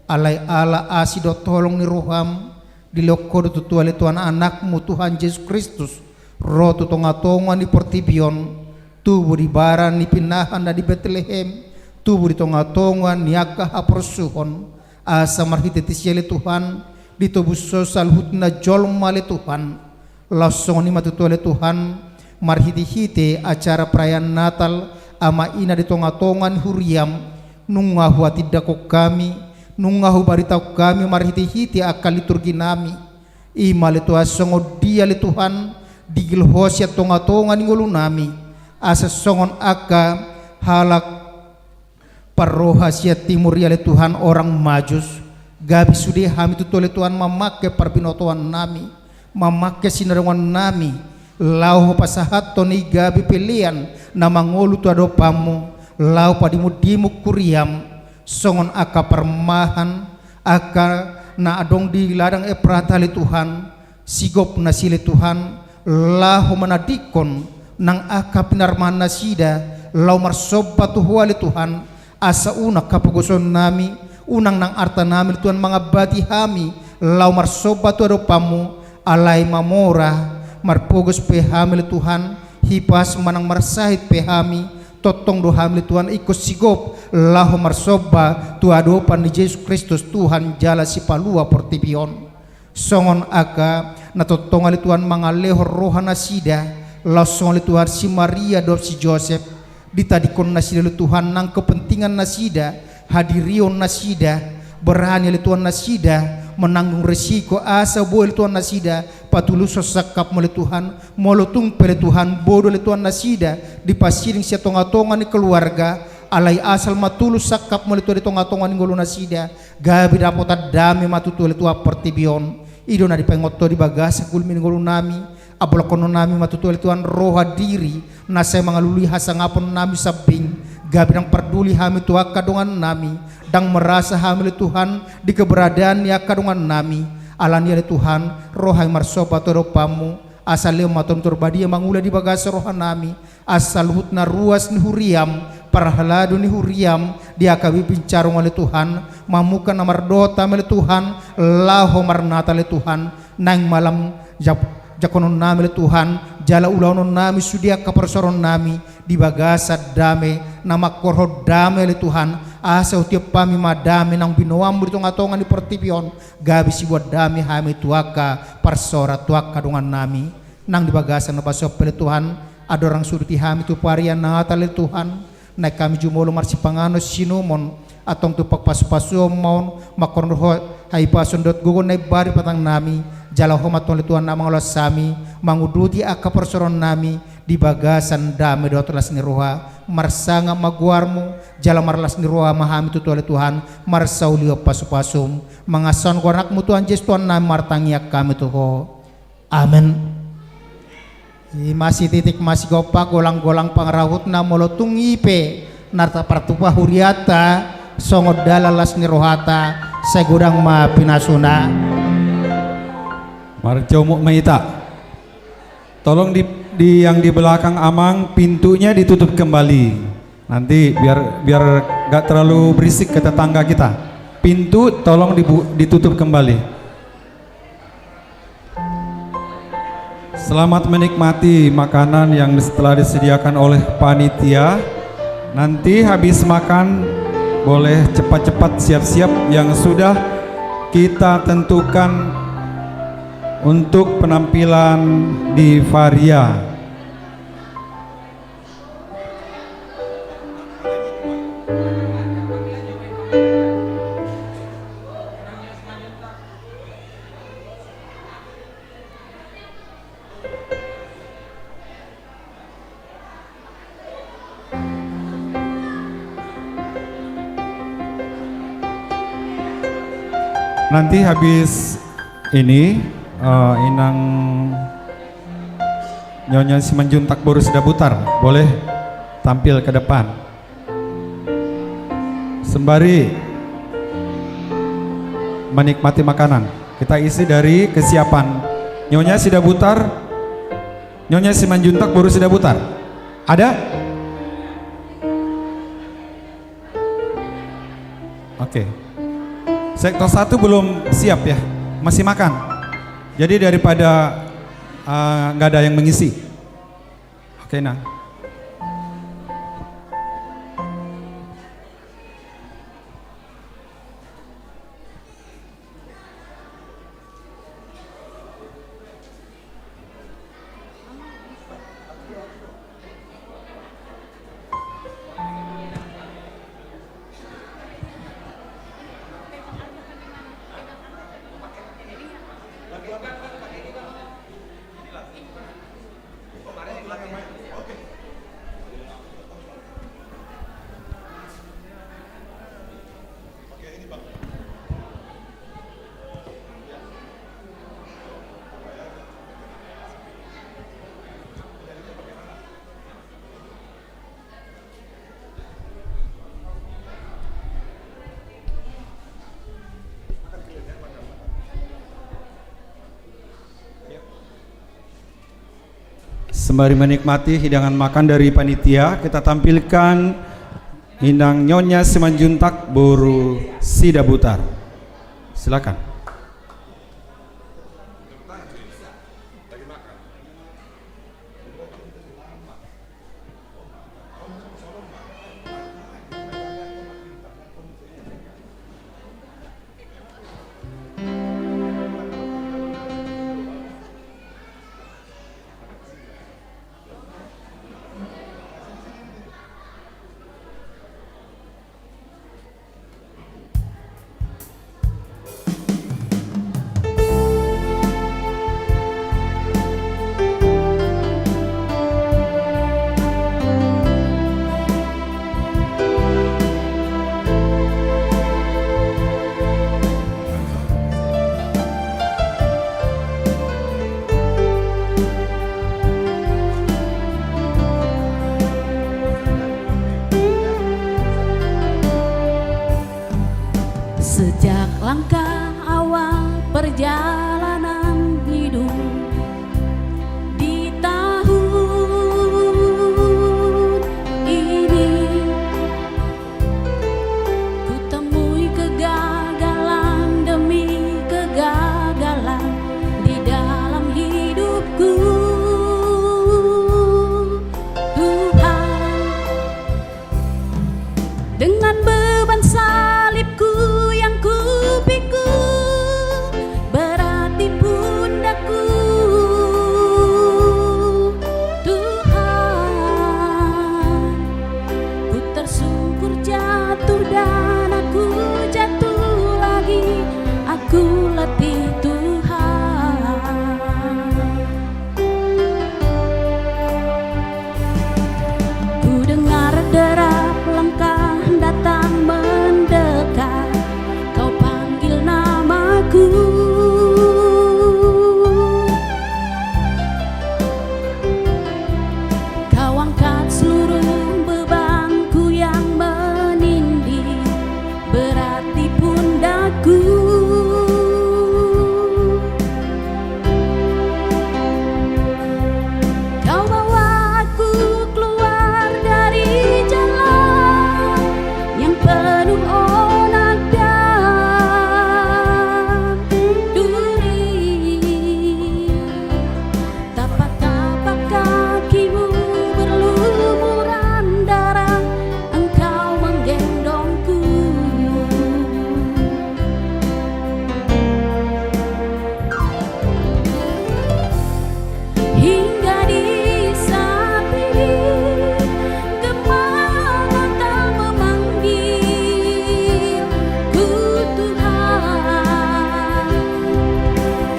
alai ala asi dohot holong ni roham, dilehon Ho do tutu ale Tuhan anakmu Tuhan Jesus Kristus, ro tu tongatonga ni portibi on, tubu di bara ni pinahan na di Betlehem, tubu di tongatonga ni angka haporsuhon, asa marhite tusi ale Tuhan, ditobus Ho saluhutna jolma ale Tuhan. Laos songon i ma tutu ale Tuhan, marhitehite acara perayaan Natal, Ama Ina di tongatonga ni huriam, nunga huhatindangkon hami, nunga hubaritahon hami marhitehite angka liturgi nami. I ma ale Tuhan songon dia ale Tuhan, digil Ho sian tongatonga ni ngolu nami, asa songon angka halak parroha sian timur i ale Tuhan orang Majus, gabe sude hami tutu ale Tuhan mamangke parbinotoan nami, mamangke sinadongan nami, laho pasahathon i gabe pelean na mangolu tu adopanmu, laho padimundimung huriam, songon angka parmahan, angka na adong di ladang Eprata ale Tuhan, sigop nasida ale Tuhan, laho manadingkon nang angka pinarmahan nasida, laho marsomba tu Ho ale Tuhan, asa unang hapogoson nami, unang nang arta nami ale Tuhan mangambati hami, laho marsomba tu adopanmu, alai mamora, marpogos pe hami ale Tuhan, hipas manang marsahit pe hami, tongtong do hami ale Tuhan ingkon sigop, laho marsomba tu adopan ni Jesus Kristus Tuhan jala Sipalua portibi on. Songon angka na tongtong ale Tuhan mangalehon roha nasida, laos songon ale Tuhan si Maria dohot si Josep, ditadingkon nasida ale Tuhan nang kepentingan nasida, hadirion nasida, berani ale Tuhan nasida, menanggung resiko asa boi ale Tuhan nasida, patulushon sangkapmu ale Tuhan, molo tung pe ale Tuhan, bodo ale Tuhan nasida, dipasiding sian tongatonga ni keluarga, alai asal ma tulus sangkapmu ale Tuhan di tongatonga ni ngolu nasida, gabe dapotan dame ma tutu ale Tuhan portibi on. I do na dipaingot Ho di bagasan gulmi ni ngolu nami, ambolangkon nami ma tutu ale Tuhan roha diri, na sai mangalului hasangapon nami sambing, gabe ndang parduli hami tu angka dongan nami, ndang merasa hami ale Tuhan di keberadaan ni angka dongan nami, alani i ale Tuhan, ro hami marsomba tu adopanmu, Asa lehon ma Tondi Parbadia mangula di bagasan rohanami, asa saluhutna ruas ni huriaM, parhalado ni huriaM, di angka bincarung ale Tuhan, mamungka na mardohot hami ale Tuhan, laho marnata ale Tuhan, naeng ma lam jangkononnami ale Tuhan, jala ulaononnami sude angka parsaorannami, di bagasan dame, na mangkorhon dame ale Tuhan, asa hutiop hami ma dame naung binoanMu di tongatonga ni portibi on, gabe siboan dame hami tu angka parsaoran tu angka dongannami. Nang di bagasan na pasompa ale Tuhan, andorang so didok hami tu parian Natal ale Tuhan, naeng hami jumolo marsipanganon sinumon, antong tumpak pasupasuon ma on, mangkorhon Ho hahipason dohot gogo na imbaru di patangnami, jala Ho ma antong ale Tuhan na mangaluas hami, manguduti angka parsaorannami, di bagasan dame dohot las ni roha, marsangap ma goarMu, jala marlas ni roha ma hami tutu ale Tuhan, marsaulian pasupasuM, mangasahon goar anakMu Tuhan Jesus Tuhannami martangiang hami tu Ho. Amen. I ma sititik ma sigompa, golanggolang pangarahutna, molo tung i pe na tarpatupa hurianta, songon dalan las ni rohanta, sai godang ma pinasuna. Marjongkok ma hita. Tolong di, di yang di belakang Amang, pintunya ditutup kembali. Nanti biar, biar nggak terlalu berisik ke tetangga kita. Pintu tolong dibu-, ditutup kembali. Selamat menikmati makanan yang telah disediakan oleh panitia. Nanti habis makan, boleh cepat-cepat siap-siap yang sudah kita tentukan untuk penampilan di Varia. Nanti habis ini, eh, Inang Nyonya Simanjuntak boru Sidabutar boleh tampil ke depan. Sembari menikmati makanan, kita isi dari kesiapan Nyonya Sidabutar, Nyonya Simanjuntak boru Sidabutar. Ada? Oke. Sektor satu belum siap ya, masih makan. Jadi daripada, eh, nggak ada yang mengisi. Oke, nah. Sembari menikmati hidangan makan dari panitia, kita tampilkan Inang Nyonya Simanjuntak boru Sidabutar. Silakan. Sejak langkah awal perjalanan hidup, Ku latih Tuhan. Ku dengar derap langkah datang mendekat, Kau panggil namaku. Kau angkat seluruh bebanku yang menindih berat di pundakku. Kau bawa aku keluar dari jalan yang penuh onak dan duri. Tapak-tapak kakimu berlumuran darah, Engkau menggendongku. Hingga di saat ini, gema mata memanggilku, Tuhan.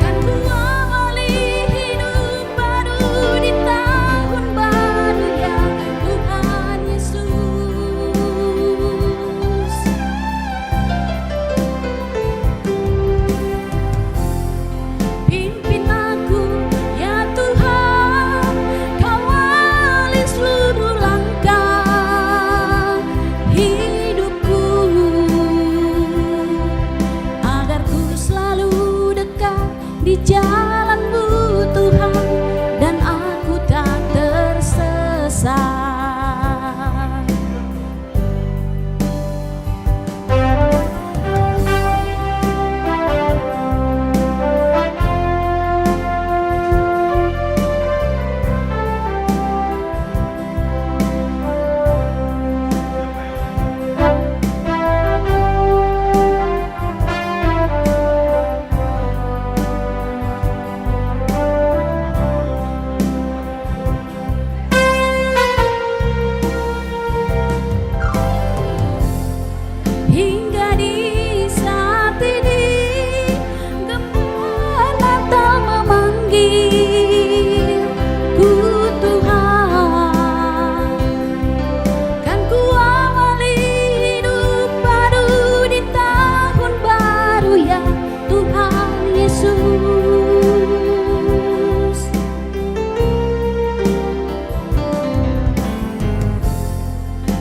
Kan ku awali hidup baru di tahun baru, ya Tuhan Yesus. Pimpin aku, ya Tuhan, kawali seluruh langkah hidupku, agar ku selalu dekat di jalan-Mu, Tuhan, dan aku tak tersesat. Hingga di saat ini, gema mata memanggilku, Tuhan. Kan ku awali hidup baru di tahun baru, ya Tuhan Yesus.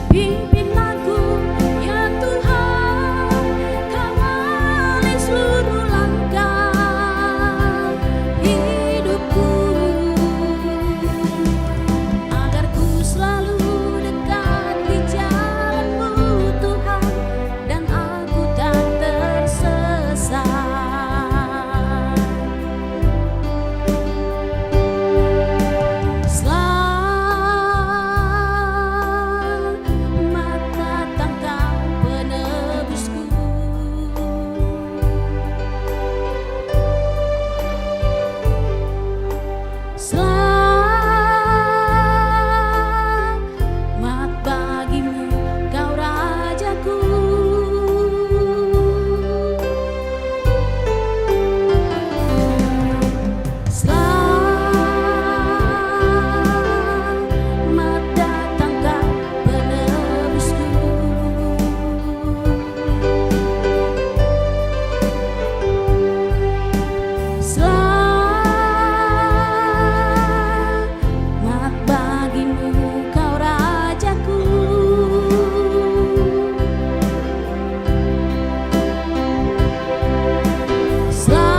Pimpin aku, ya Tuhan, kawali seluruh langkah hidupku, agar ku selalu dekat di jalan-Mu, Tuhan, dan aku tak tersesat. Selamat datang Kau penebusku. Selamat bagimu Kau Rajaku. Selamat datang Kau penebusku. Selamat bagimu Kau Rajaku. Selamatlah.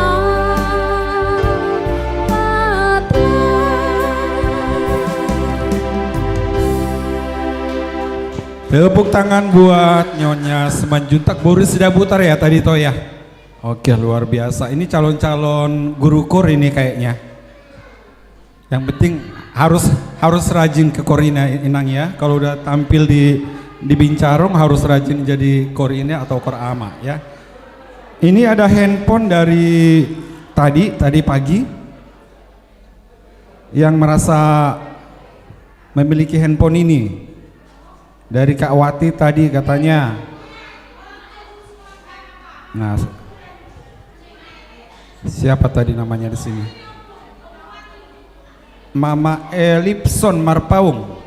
Tepuk tangan buat Nyonya Simanjuntak, boru Sidabutar ya tadi toh ya. Oke, luar biasa. Ini calon-calon guru koor ini kayaknya. Yang penting harus, harus rajin ke koor ini, Inang, ya. Kalau udah tampil di, di Bincarong, harus rajin jadi koor ini atau koor ama, ya. Ini ada handphone dari tadi, tadi pagi. Yang merasa memiliki handphone ini. Dari Kak Wati tadi katanya. Nah, se-, Siapa tadi namanya di sini? Mama Elipson Marpaung.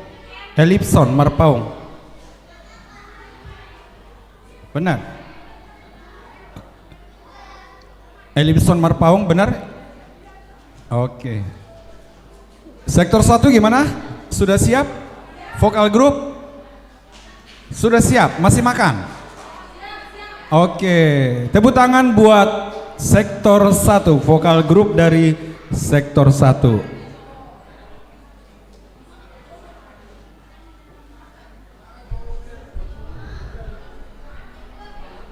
Elipson Marpaung. Benar? Elipson Marpaung, benar? Oke. Sektor satu gimana? Sudah siap? Vokal grup? Sudah siap? Masih makan? Oke, tepuk tangan buat sektor satu, vokal grup dari sektor satu.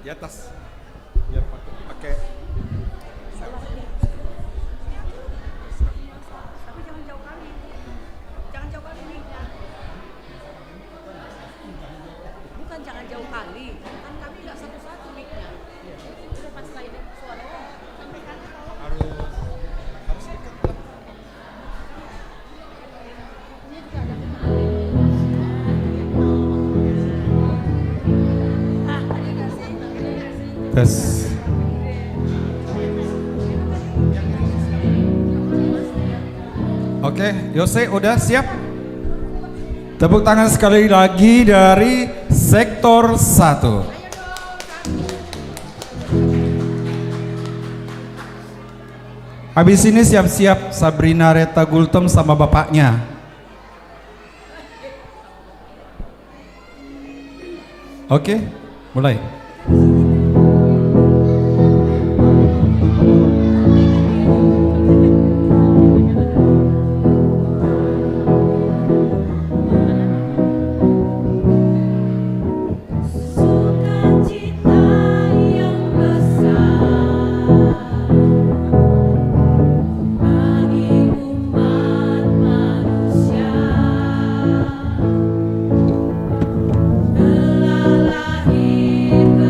Di atas. Biar pakai, pakai. Tapi jangan jauh kali. Jangan jauh kali, mic-nya. Bukan jangan jauh kali. Kan kami nggak satu-satu, mic-nya. Udah pas lain suara. Harus, harus dekat. Tes. Oke, Yose, udah siap? Tepuk tangan sekali lagi dari sektor satu. Habis ini siap-siap Sabrina Reta Gultom sama bapaknya. Oke, mulai. Sukacita yang besar bagi umat manusia telah lahir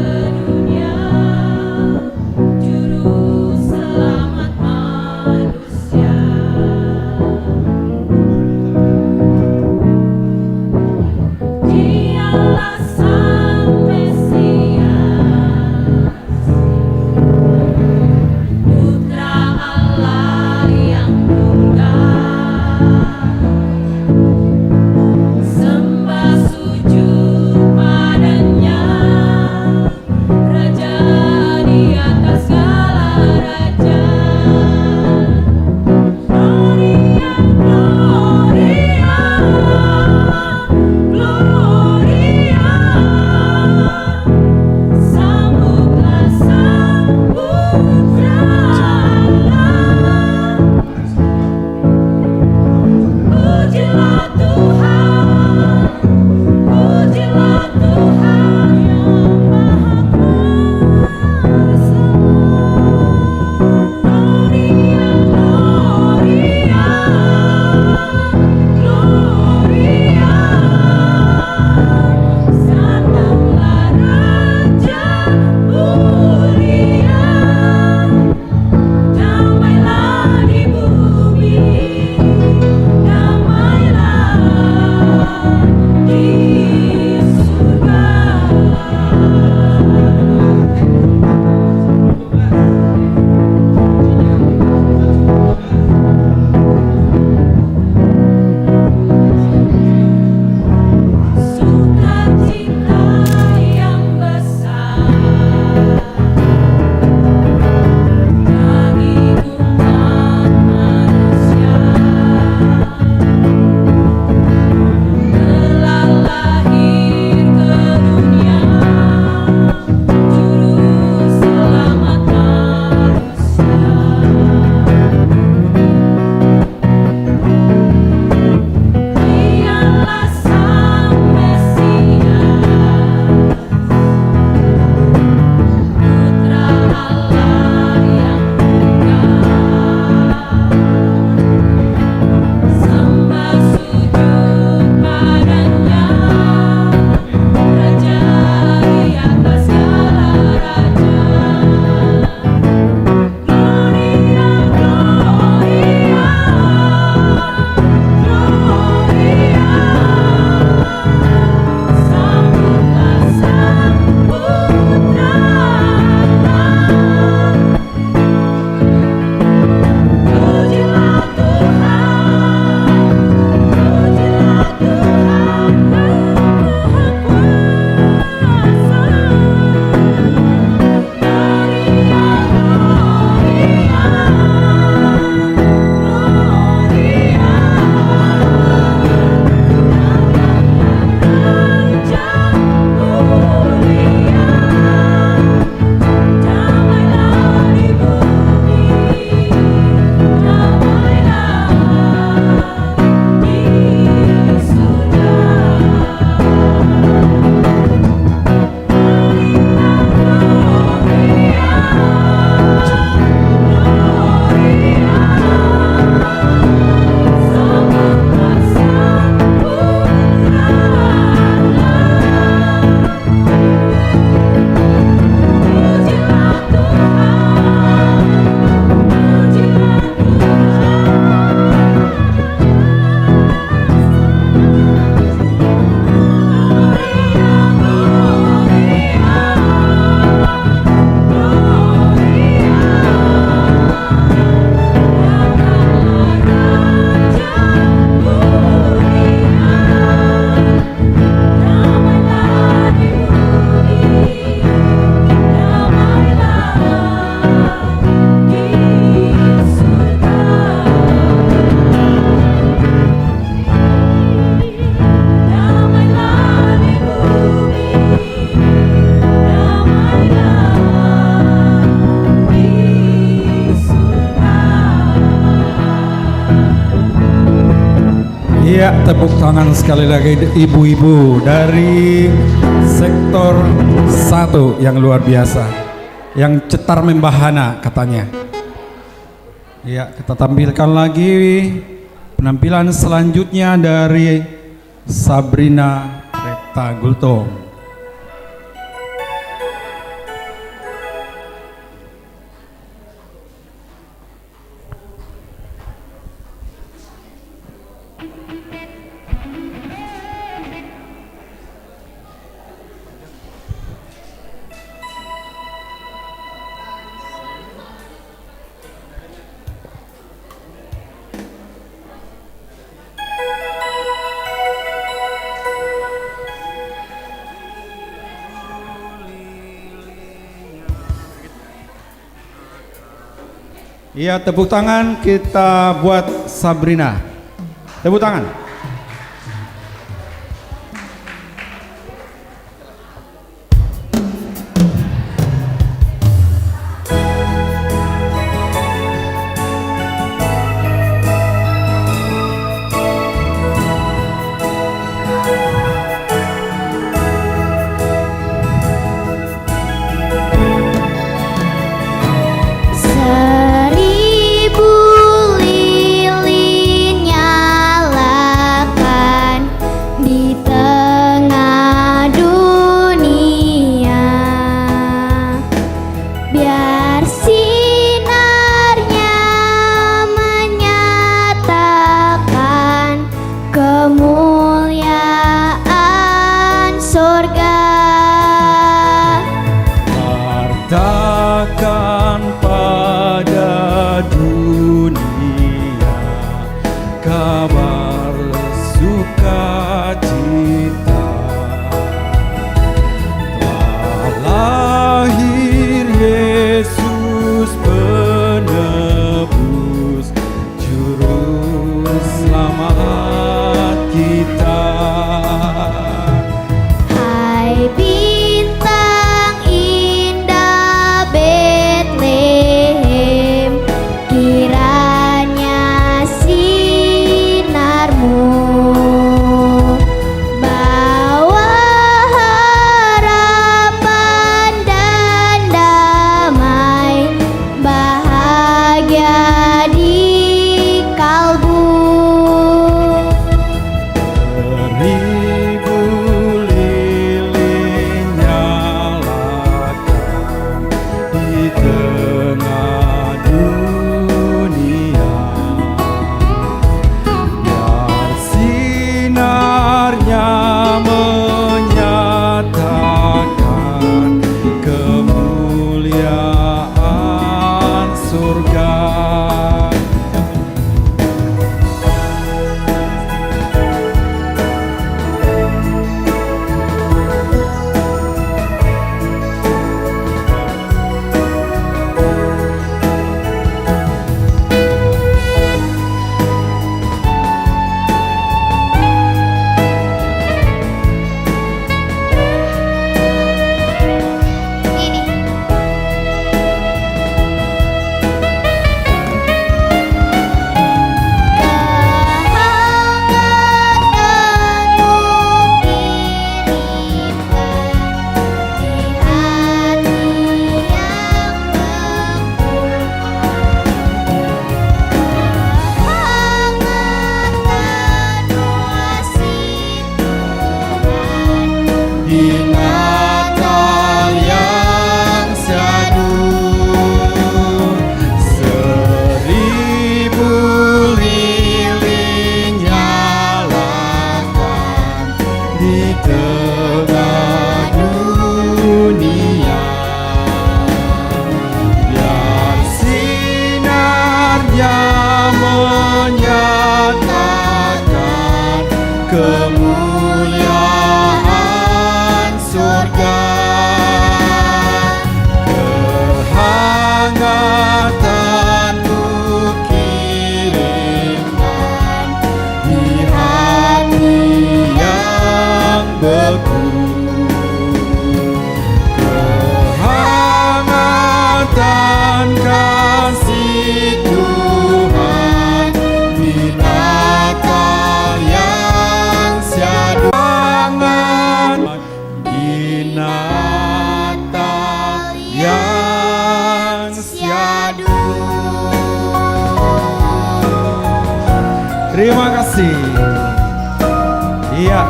Ya, tepuk tangan sekali lagi ibu-ibu dari sektor satu yang luar biasa, yang cetar membahana katanya. Ya, kita tampilkan lagi penampilan selanjutnya dari Sabrina Reta Gultom. Iya, tepuk tangan kita buat Sabrina. Tepuk tangan. Seribu lilin nyala Terima kasih. Iya.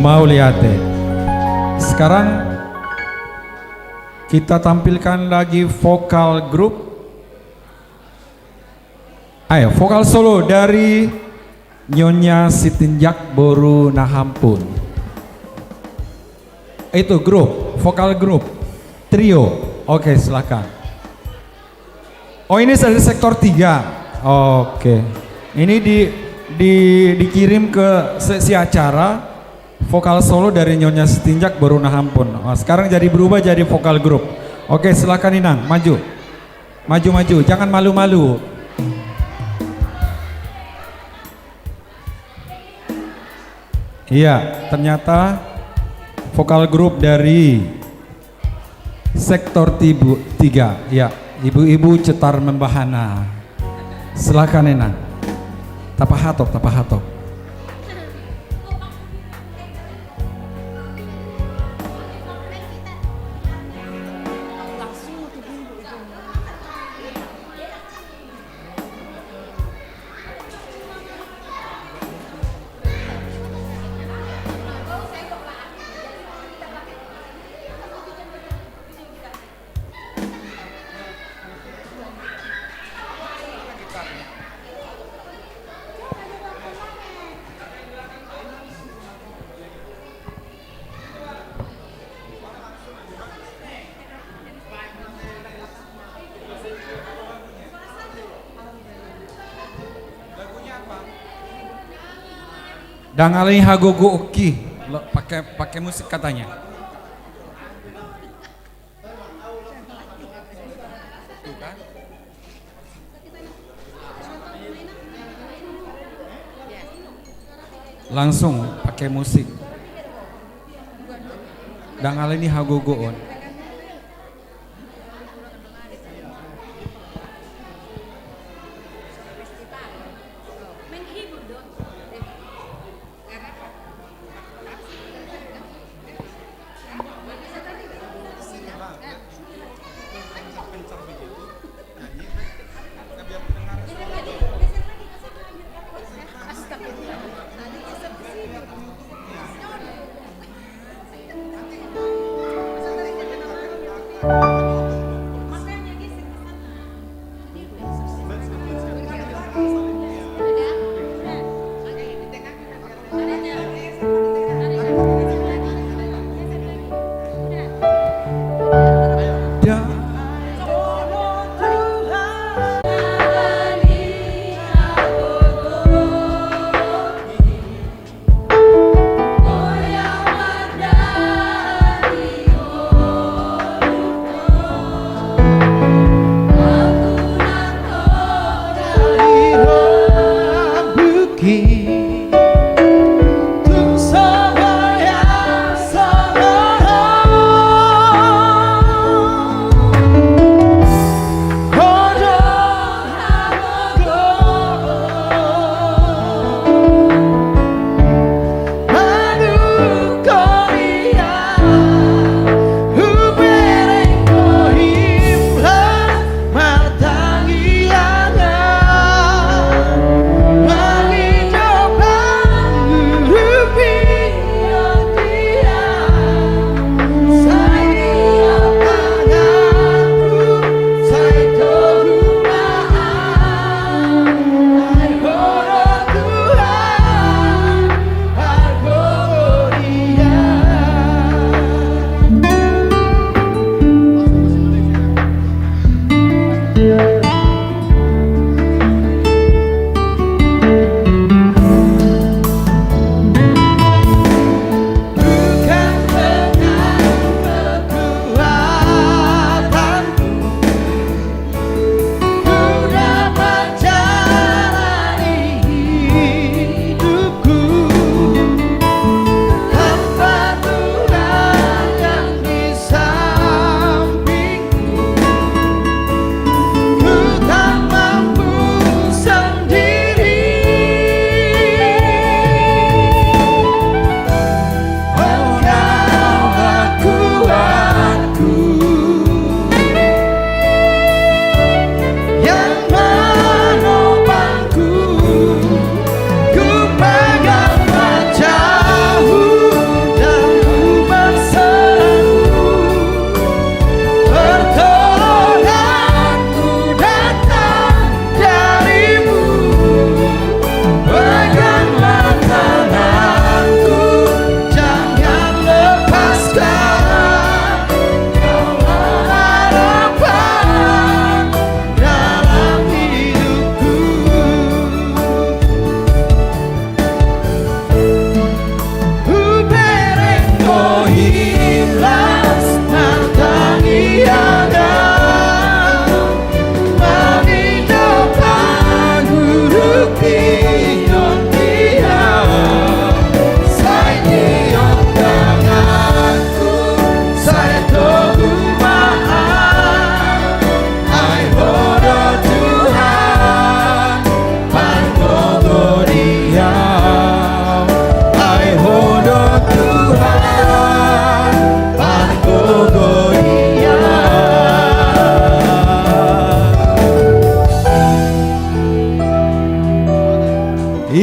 Mauliate. Sekarang kita tampilkan lagi vokal grup. Ayo, vokal solo dari Nyonya Sitinjak boru Nahampun. Itu grup, vokal grup, trio. Oke, silakan. Oh, ini dari sektor tiga. Oke. Ini di, di, dikirim ke seksi acara, vokal solo dari Nyonya Sitinjak boru Nahampun. Oh, sekarang jadi berubah jadi vokal grup. Oke, silakan Inang, maju. Maju, maju, jangan malu-malu. Iya, ternyata vokal grup dari sektor tibu, tiga. Ya, ibu-ibu cetar membahana. Silakan, Inang. Tapahatop, tapahatop. Dang alani hagogoonki. Lo, pakai, pakai musik katanya. Tuh kan? Langsung pakai musik. Dang alani hagogoon.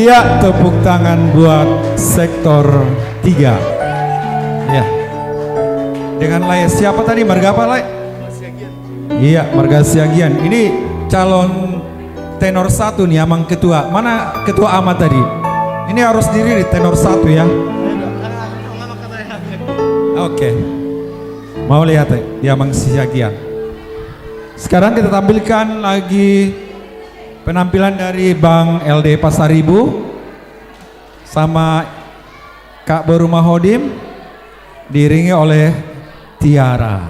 Ya, tepuk tangan buat sektor tiga. Ya. Dengan lae siapa tadi? Marga apa, lae? Iya, marga Siagian. Ini calon tenor satu nih, Amang Ketua. Mana Ketua Ama tadi? Ini harus diri nih, tenor satu ya. Oke. Mau lihat ya, di Amang Siagian. Sekarang kita tampilkan lagi penampilan dari Bang L D Pasaribu sama Kak Boru Mahodim, diiringi oleh Tiara.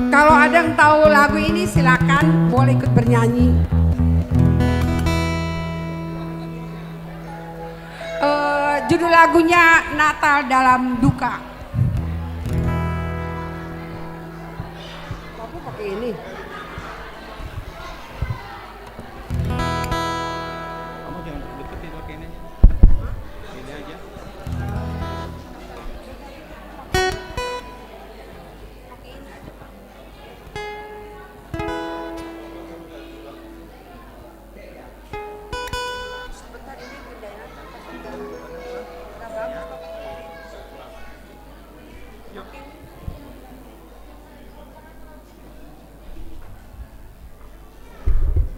Kalau ada yang tahu lagu ini, silakan boleh ikut bernyanyi. Eh, judul lagunya Natal dalam Duka. Aku pakai ini. Kamu jangan deketin, pakai ini aja. Ini aja.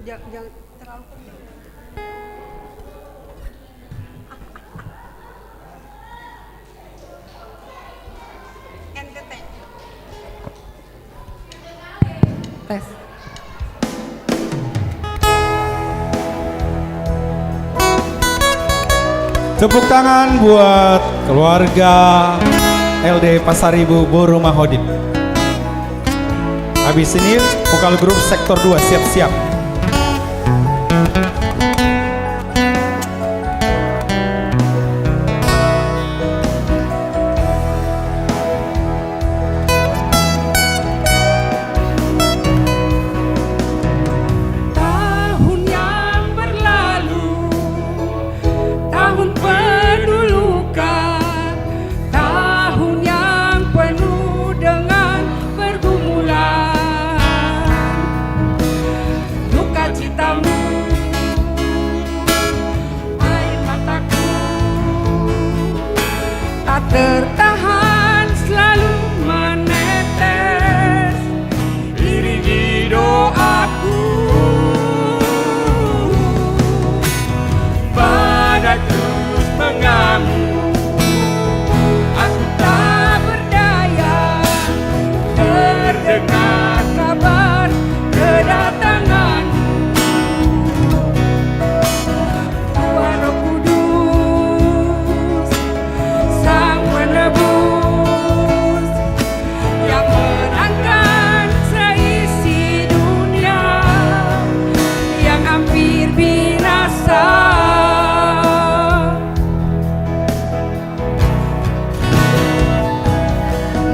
Jangan, jangan terlalu kencang. N T T. Tes. Tepuk tangan buat keluarga L D Pasaribu Boru Mahodim. Habis ini vokal grup sektor dua siap-siap. Tahun yang berlalu, tahun penuh luka, tahun yang penuh dengan pergumulan. Duka citamu, air mataku tak tertahan selalu menetes, iringi doaku. Badai terus mengamuk, aku tak berdaya, terdengar kabar kedatanganmu. Tuhan Roh Kudus, Sang Penebus, yang menangkan seisi dunia yang hampir binasa.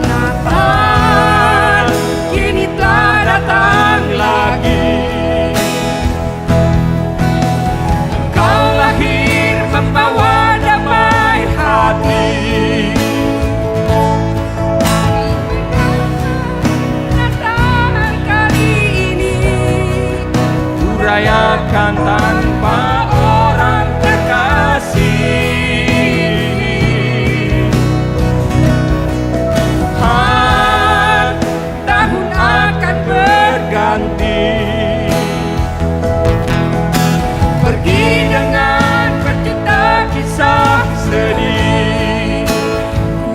Natal kini telah datang lagi. Engkau lahir membawa damai hati. Natal kali ini kurayakan tanpa orang terkasih. Tuhan, tahun akan berganti. Pergi dengan berjuta kisah sedih.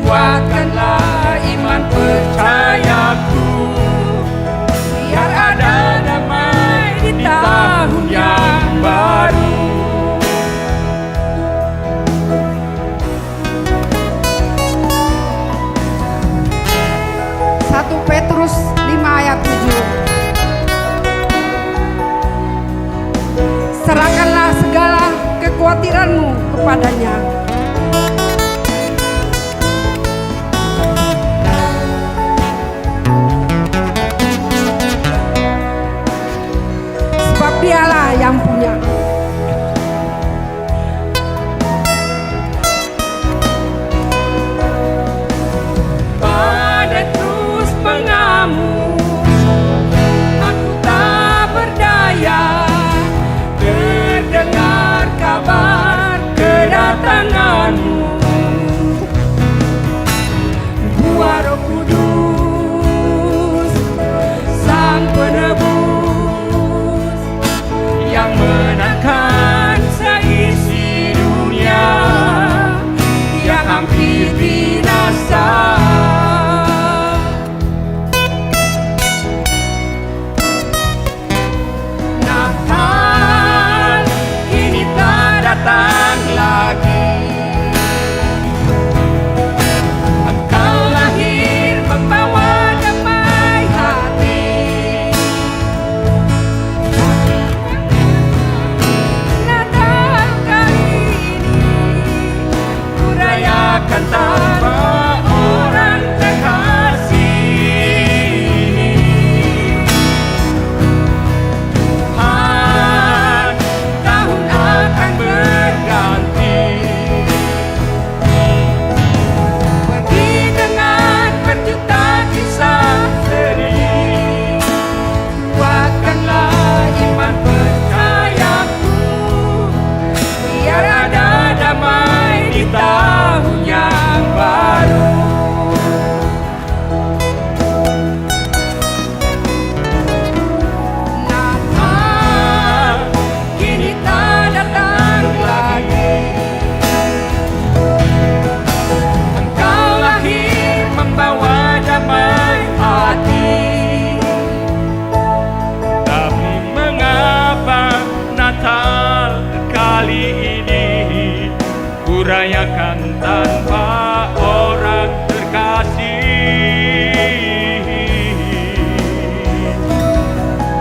Kuatkanlah iman percayaku, biar ada damai di tahun yang baru. Satu Petrus lima ayat tujuh. Serahkanlah segala kekhawatiranmu kepada-Nya. Sebab Dialah yang punya. Tanpa orang terkasih,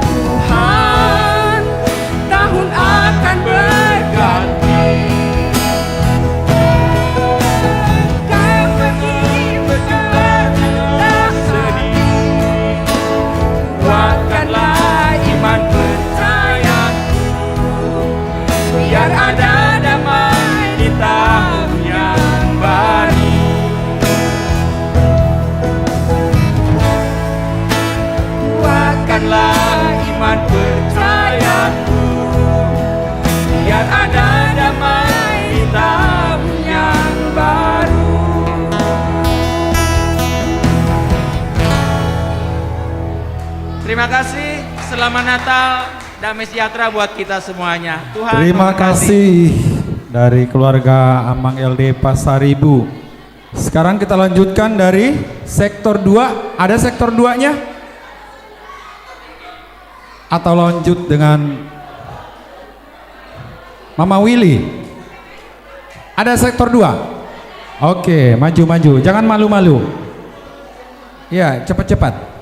Tuhan, tahun akan berganti. Kau pergi, berjuang sedih. Kuatkanlah iman percayaku, biar ada damai di tahun yang baru. Kuatkanlah iman percayaku, biar ada damai di tahun yang baru. Terima kasih, selamat Natal. Damai sejahtera buat kita semuanya. Tuhan memberkati. Terima kasih dari keluarga Amang L D Pasaribu. Sekarang kita lanjutkan dari sektor dua. Ada sektor duanya? Atau lanjut dengan Mama Willy? Ada sektor dua? Oke, maju, maju. Jangan malu-malu. Ya, cepat-cepat.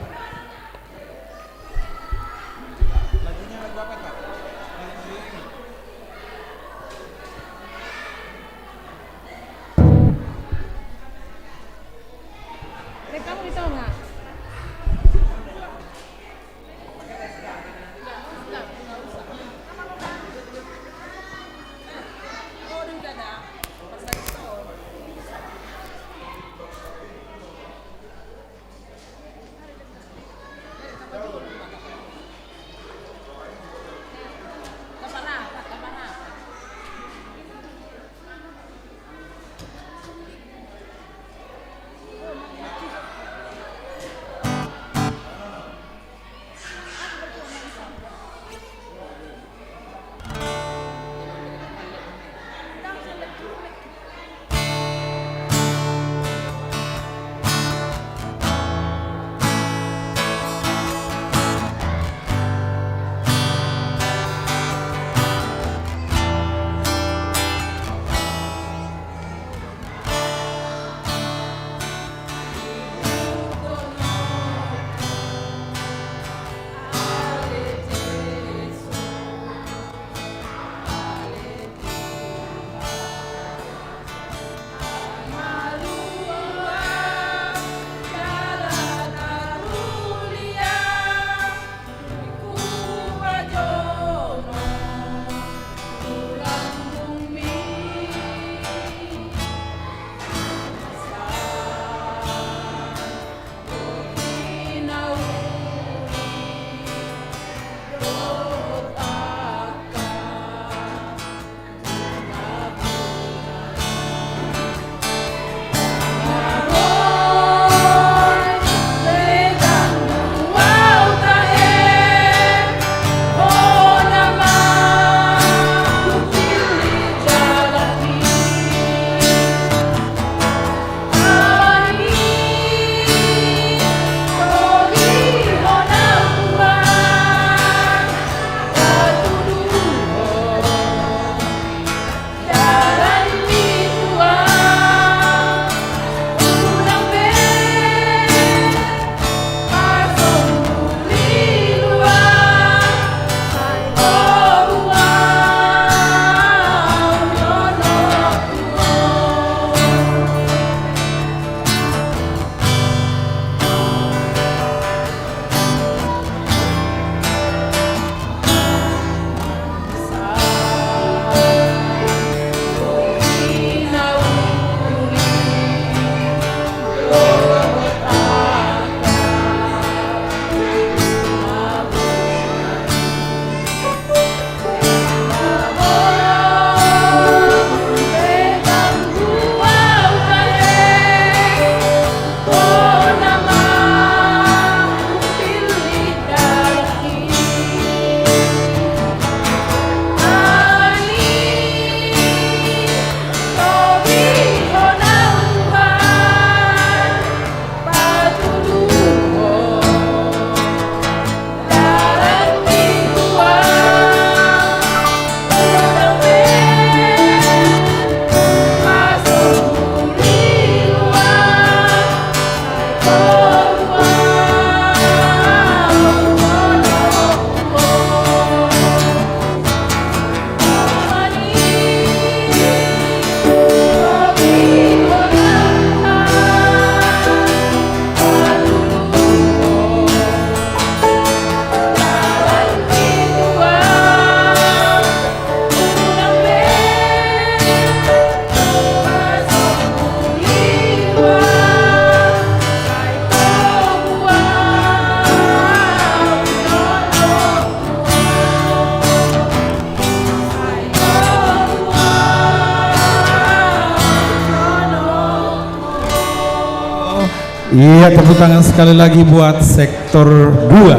Iya, tepuk tangan sekali lagi buat sektor dua.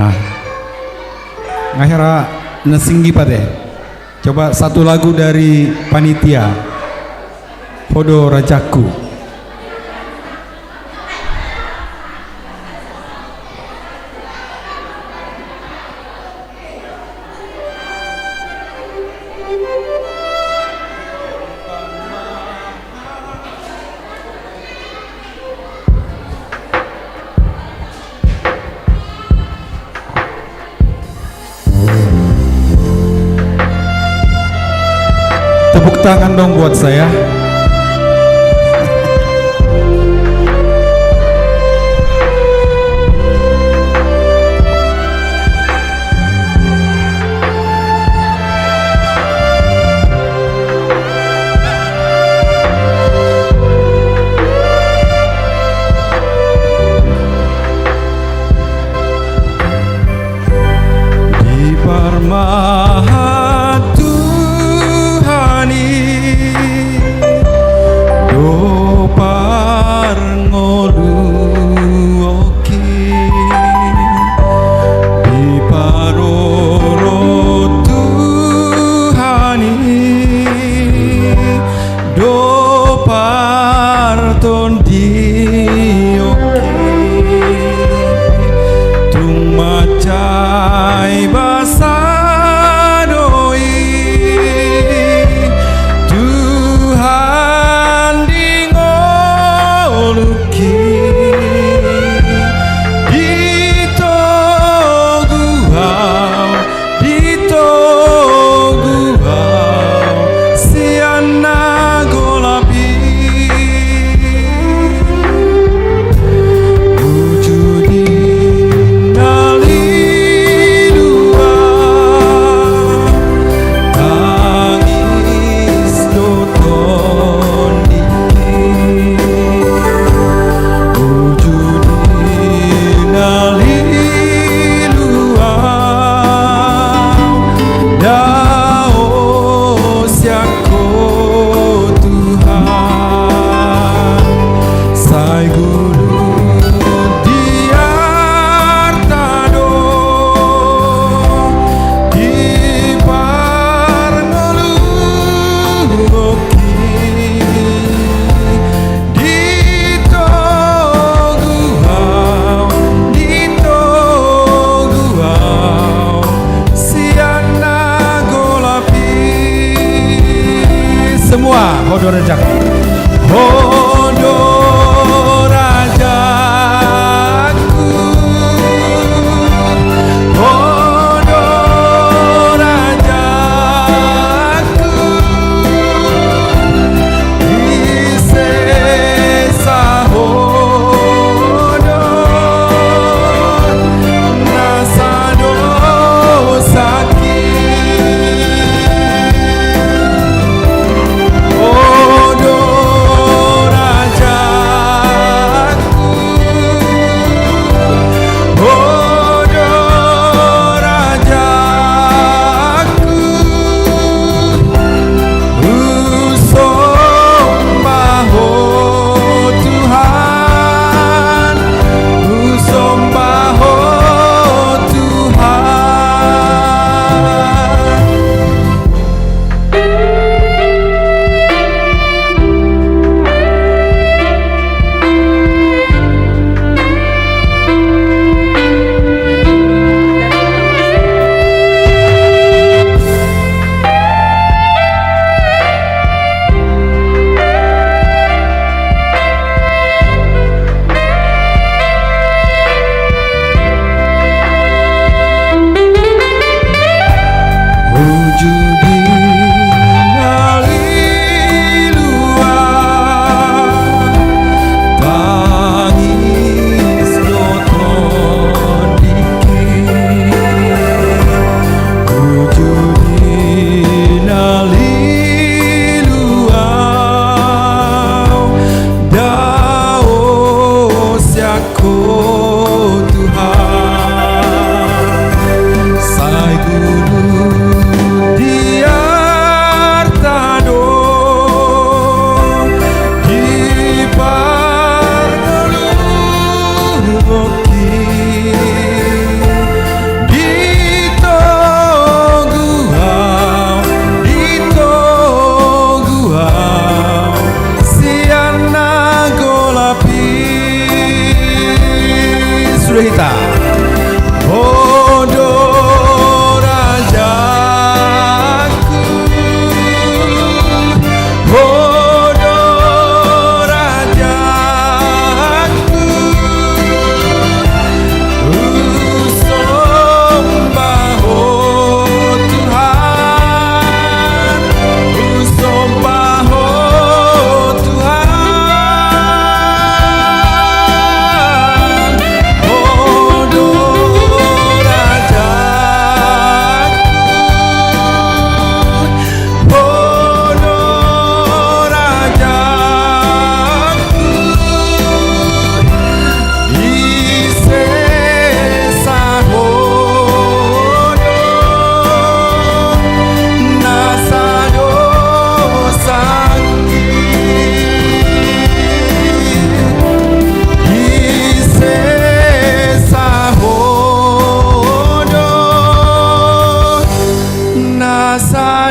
Nah, nga hera na singgi pate. Coba satu lagu dari panitia. Ho do rajaku. Tepuk tangan dong buat saya. Diparmahan Tuhan i do parngoluonki, diparorot Tuhan i do partondionki. Tung mansai basa do i Tuhan di ngolungki. Ditogu au, ditogu au sian na golap i. Uju di na lilu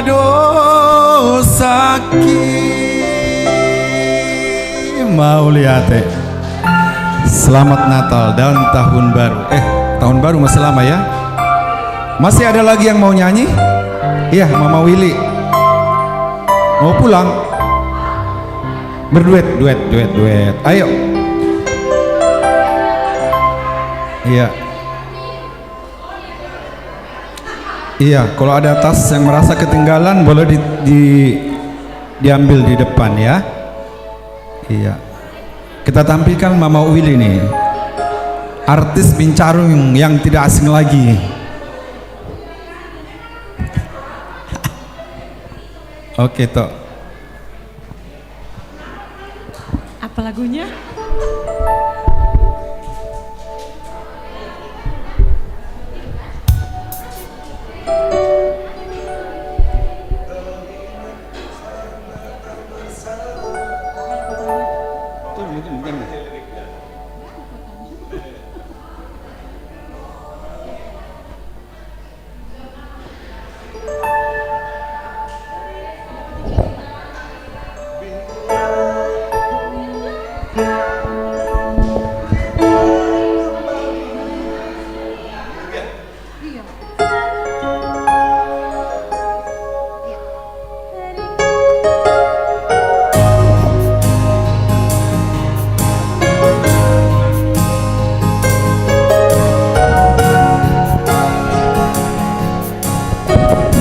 Dosaki. Mauliate. Selamat Natal dan Tahun Baru. Eh, Tahun Baru masih lama ya. Masih ada lagi yang mau nyanyi? Iya, Mama Willy. Mau pulang? Berduet, duet, duet, duet. Ayo. Iya. Iya, kalau ada tas yang merasa ketinggalan, boleh di, di, diambil di depan ya. Iya. Kita tampilkan Mama Willy nih. Artis Bincarung yang tidak asing lagi. Oke, toh. Apa lagunya?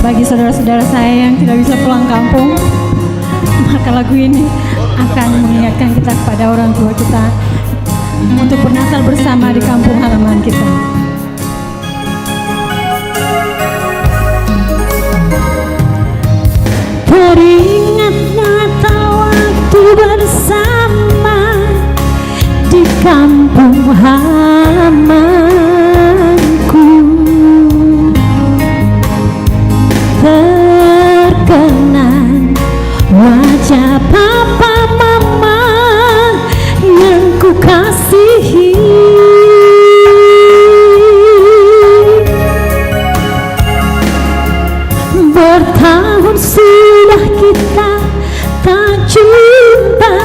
Bagi saudara-saudara saya yang tidak bisa pulang kampung, maka lagu ini akan mengingatkan kita kepada orang tua kita untuk bernatal bersama di kampung halaman kita. Teringat Natal waktu bersama di kampung halamanku. Terkenang wajah papa mama yang kukasihi. Bertahun sudah kita tak jumpa,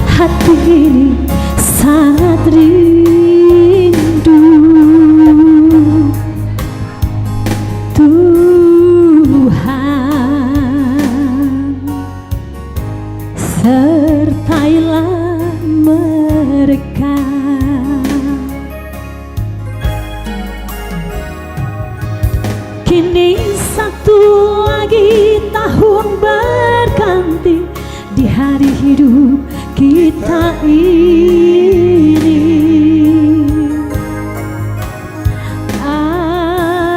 hati ini sangat rindu. Tuhan, sertailah mereka. Kini satu lagi tahun berganti di hari hidup kita ini.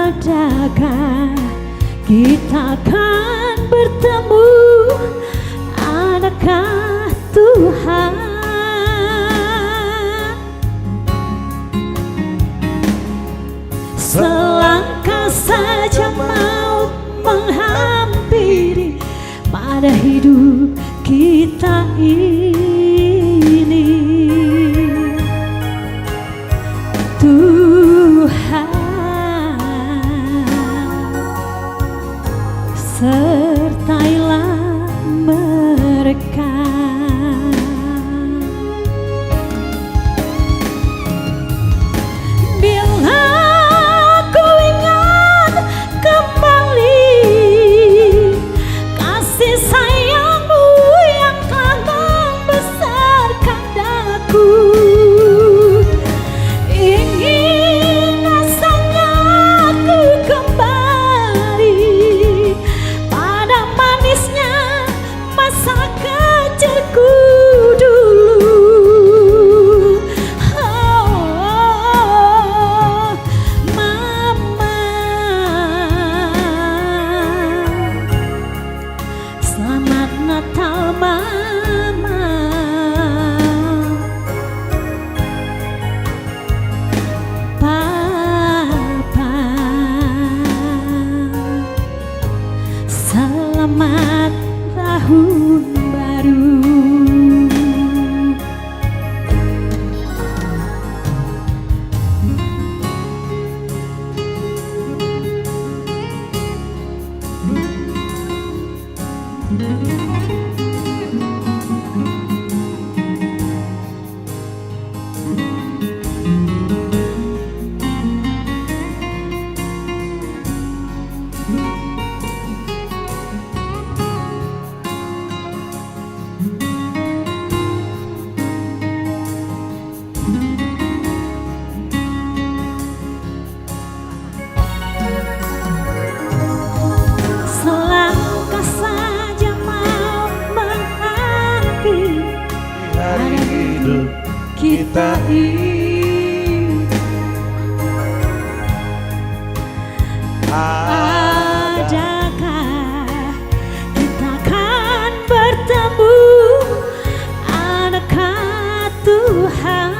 Adakah kita akan bertemu? Adakah Tuhan selangkah saja mau menghampiri pada hidup kita ini? Tuhan, sertailah mereka. Bila ku ingat kembali kasih sayangmu yang telah membesarkan daku, ingin rasanya ku kembali pada manisnya masa kecilku dulu. Oh, Mama. Selamat Natal, Mama. Papa, selamat Tahun Baru. Adakah kita akan bertemu, adakah Tuhan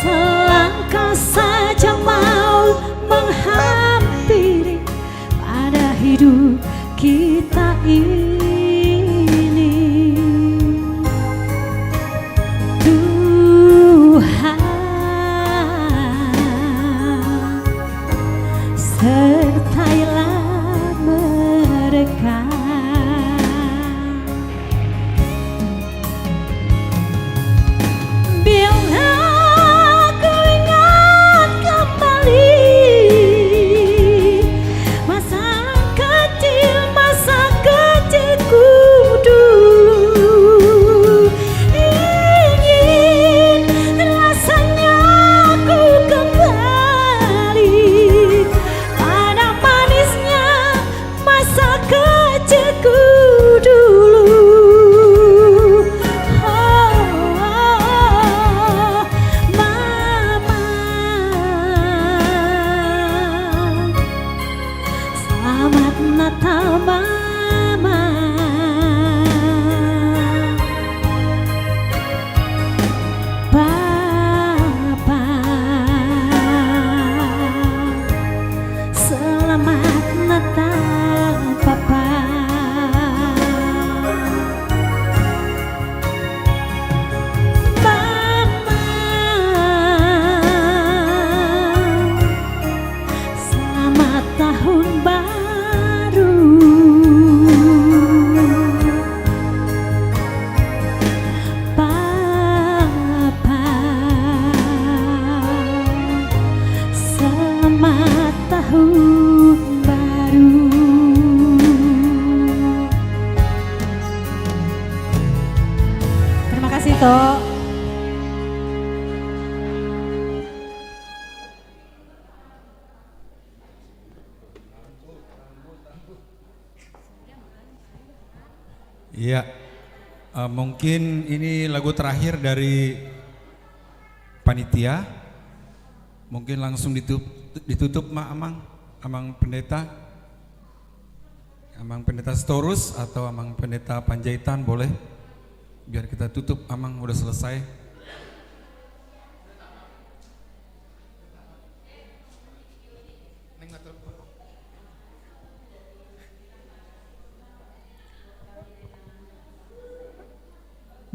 selangkah saja mau menghampiri pada hidup kita ini. Tuhan, sertailah mereka. Bila ku ingat kembali masa kecil, masa kecilku dulu, ingin rasanya ku kembali pada manisnya masa kecilku dulu. Oh, oh, oh, Mama. Selamat Natal, Mama. Papa. Selamat Natal, Papa. Mama. Selamat Tahun Baru. Papa, selamat Tahun Baru. Terima kasih, Tok. Iya. Eh, mungkin ini lagu terakhir dari panitia. Mungkin langsung ditutup, ditutup ma, Amang, Amang Pendeta. Amang Pendeta Sitorus atau Amang Pendeta Panjaitan boleh. Biar kita tutup, Amang, udah selesai.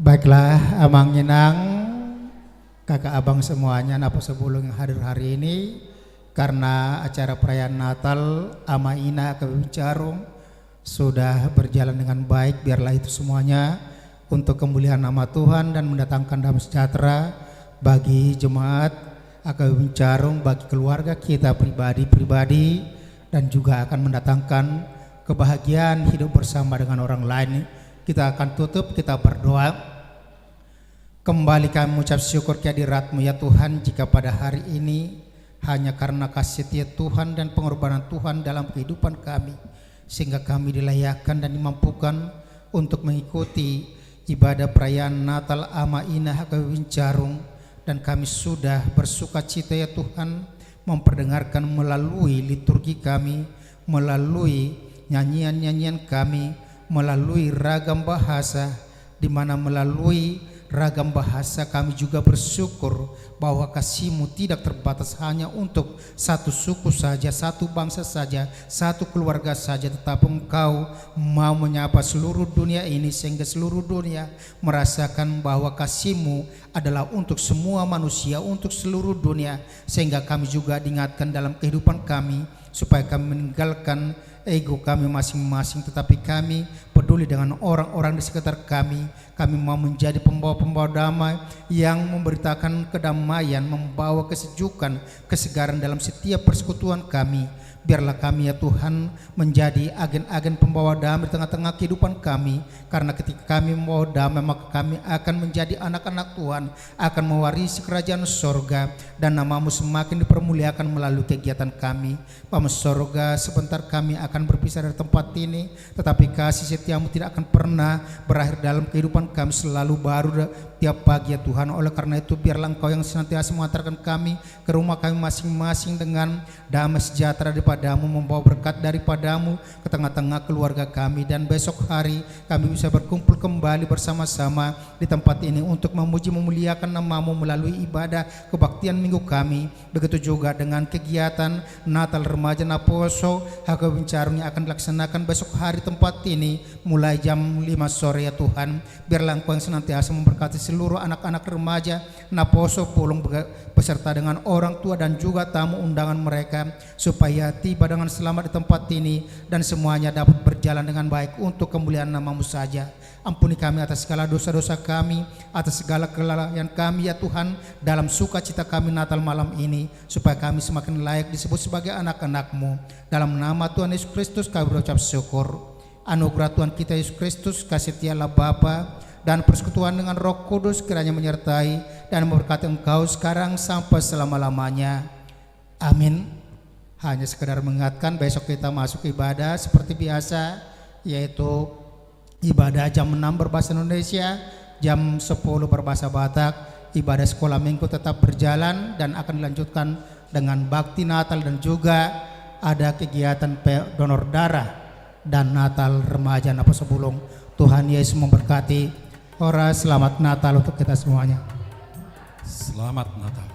Baiklah, Amang Inang, Kakak Abang semuanya, Naposobulung yang hadir hari ini, karena acara perayaan Natal Ama Ina K B Bincarung sudah berjalan dengan baik, biarlah itu semuanya untuk kemuliaan nama Tuhan dan mendatangkan damai sejahtera bagi jemaat A K B Bincarung, bagi keluarga kita pribadi-pribadi, dan juga akan mendatangkan kebahagiaan hidup bersama dengan orang lain. Kita akan tutup, kita berdoa. Kembali kami mengucap syukur kehadirat-Mu, ya Tuhan, jika pada hari ini hanya karena kasih setia Tuhan dan pengorbanan Tuhan dalam kehidupan kami, sehingga kami dilayakkan dan dimampukan untuk mengikuti ibadah perayaan Natal Ama Ina H K B Bincarung, dan kami sudah bersukacita, ya Tuhan, memperdengarkan melalui liturgi kami, melalui nyanyian-nyanyian kami, melalui ragam bahasa, di mana melalui ragam bahasa kami juga bersyukur bahwa kasih-Mu tidak terbatas hanya untuk satu suku saja, satu bangsa saja, satu keluarga saja, tetapi Engkau mau menyapa seluruh dunia ini, sehingga seluruh dunia merasakan bahwa kasih-Mu adalah untuk semua manusia, untuk seluruh dunia, sehingga kami juga diingatkan dalam kehidupan kami, supaya kami meninggalkan ego kami masing-masing, tetapi kami peduli dengan orang-orang di sekitar kami. Kami mau menjadi pembawa-pembawa damai yang memberitakan kedamaian, membawa kesejukan, kesegaran dalam setiap persekutuan kami. Biarlah kami, ya Tuhan, menjadi agen-agen pembawa damai di tengah-tengah kehidupan kami, karena ketika kami membawa damai, maka kami akan menjadi anak-anak Tuhan, akan mewarisi kerajaan sorga, dan nama-Mu semakin dipermuliakan melalui kegiatan kami. Sorga, sebentar kami akan berpisah dari tempat ini, tetapi kasih setiamu tidak akan pernah berakhir dalam kehidupan kami, selalu baru da-, tiap pagi, ya Tuhan. Oleh karena itu, biarlah Engkau yang senantiasa mengantarkan kami ke rumah kami masing-masing dengan damai sejahtera daripadamu, membawa berkat daripadamu ke tengah-tengah keluarga kami. Dan besok hari kami bisa berkumpul kembali bersama-sama di tempat ini untuk memuji memuliakan nama-Mu melalui ibadah kebaktian minggu kami. Begitu juga dengan kegiatan Natal Remaja Naposo Hagabe Bincarung yang akan dilaksanakan besok hari tempat ini mulai jam lima sore, ya Tuhan. Biarlah Engkau yang senantiasa memberkati seluruh anak-anak remaja Naposo Bulung bega-, beserta dengan orang tua dan juga tamu undangan mereka, supaya tiba dengan selamat di tempat ini dan semuanya dapat berjalan dengan baik untuk kemuliaan nama-Mu saja. Ampuni kami atas segala dosa-dosa kami, atas segala kelalaian kami, ya Tuhan, dalam sukacita kami Natal malam ini, supaya kami semakin layak disebut sebagai anak-anak-Mu. Dalam nama Tuhan Yesus Kristus kami berucap syukur. Anugerah Tuhan kita Yesus Kristus, kasih setia Allah Bapa, dan persekutuan dengan Roh Kudus kiranya menyertai dan memberkati engkau sekarang sampai selama-lamanya. Amin. Hanya sekedar mengingatkan, besok kita masuk ibadah seperti biasa, yaitu ibadah jam enam berbahasa Indonesia, jam sepuluh berbahasa Batak. Ibadah sekolah minggu tetap berjalan dan akan dilanjutkan dengan bakti Natal dan juga ada kegiatan pe-, donor darah dan Natal Remaja Naposo Bulung. Tuhan Yesus memberkati. Horas, selamat Natal untuk kita semuanya. Selamat Natal.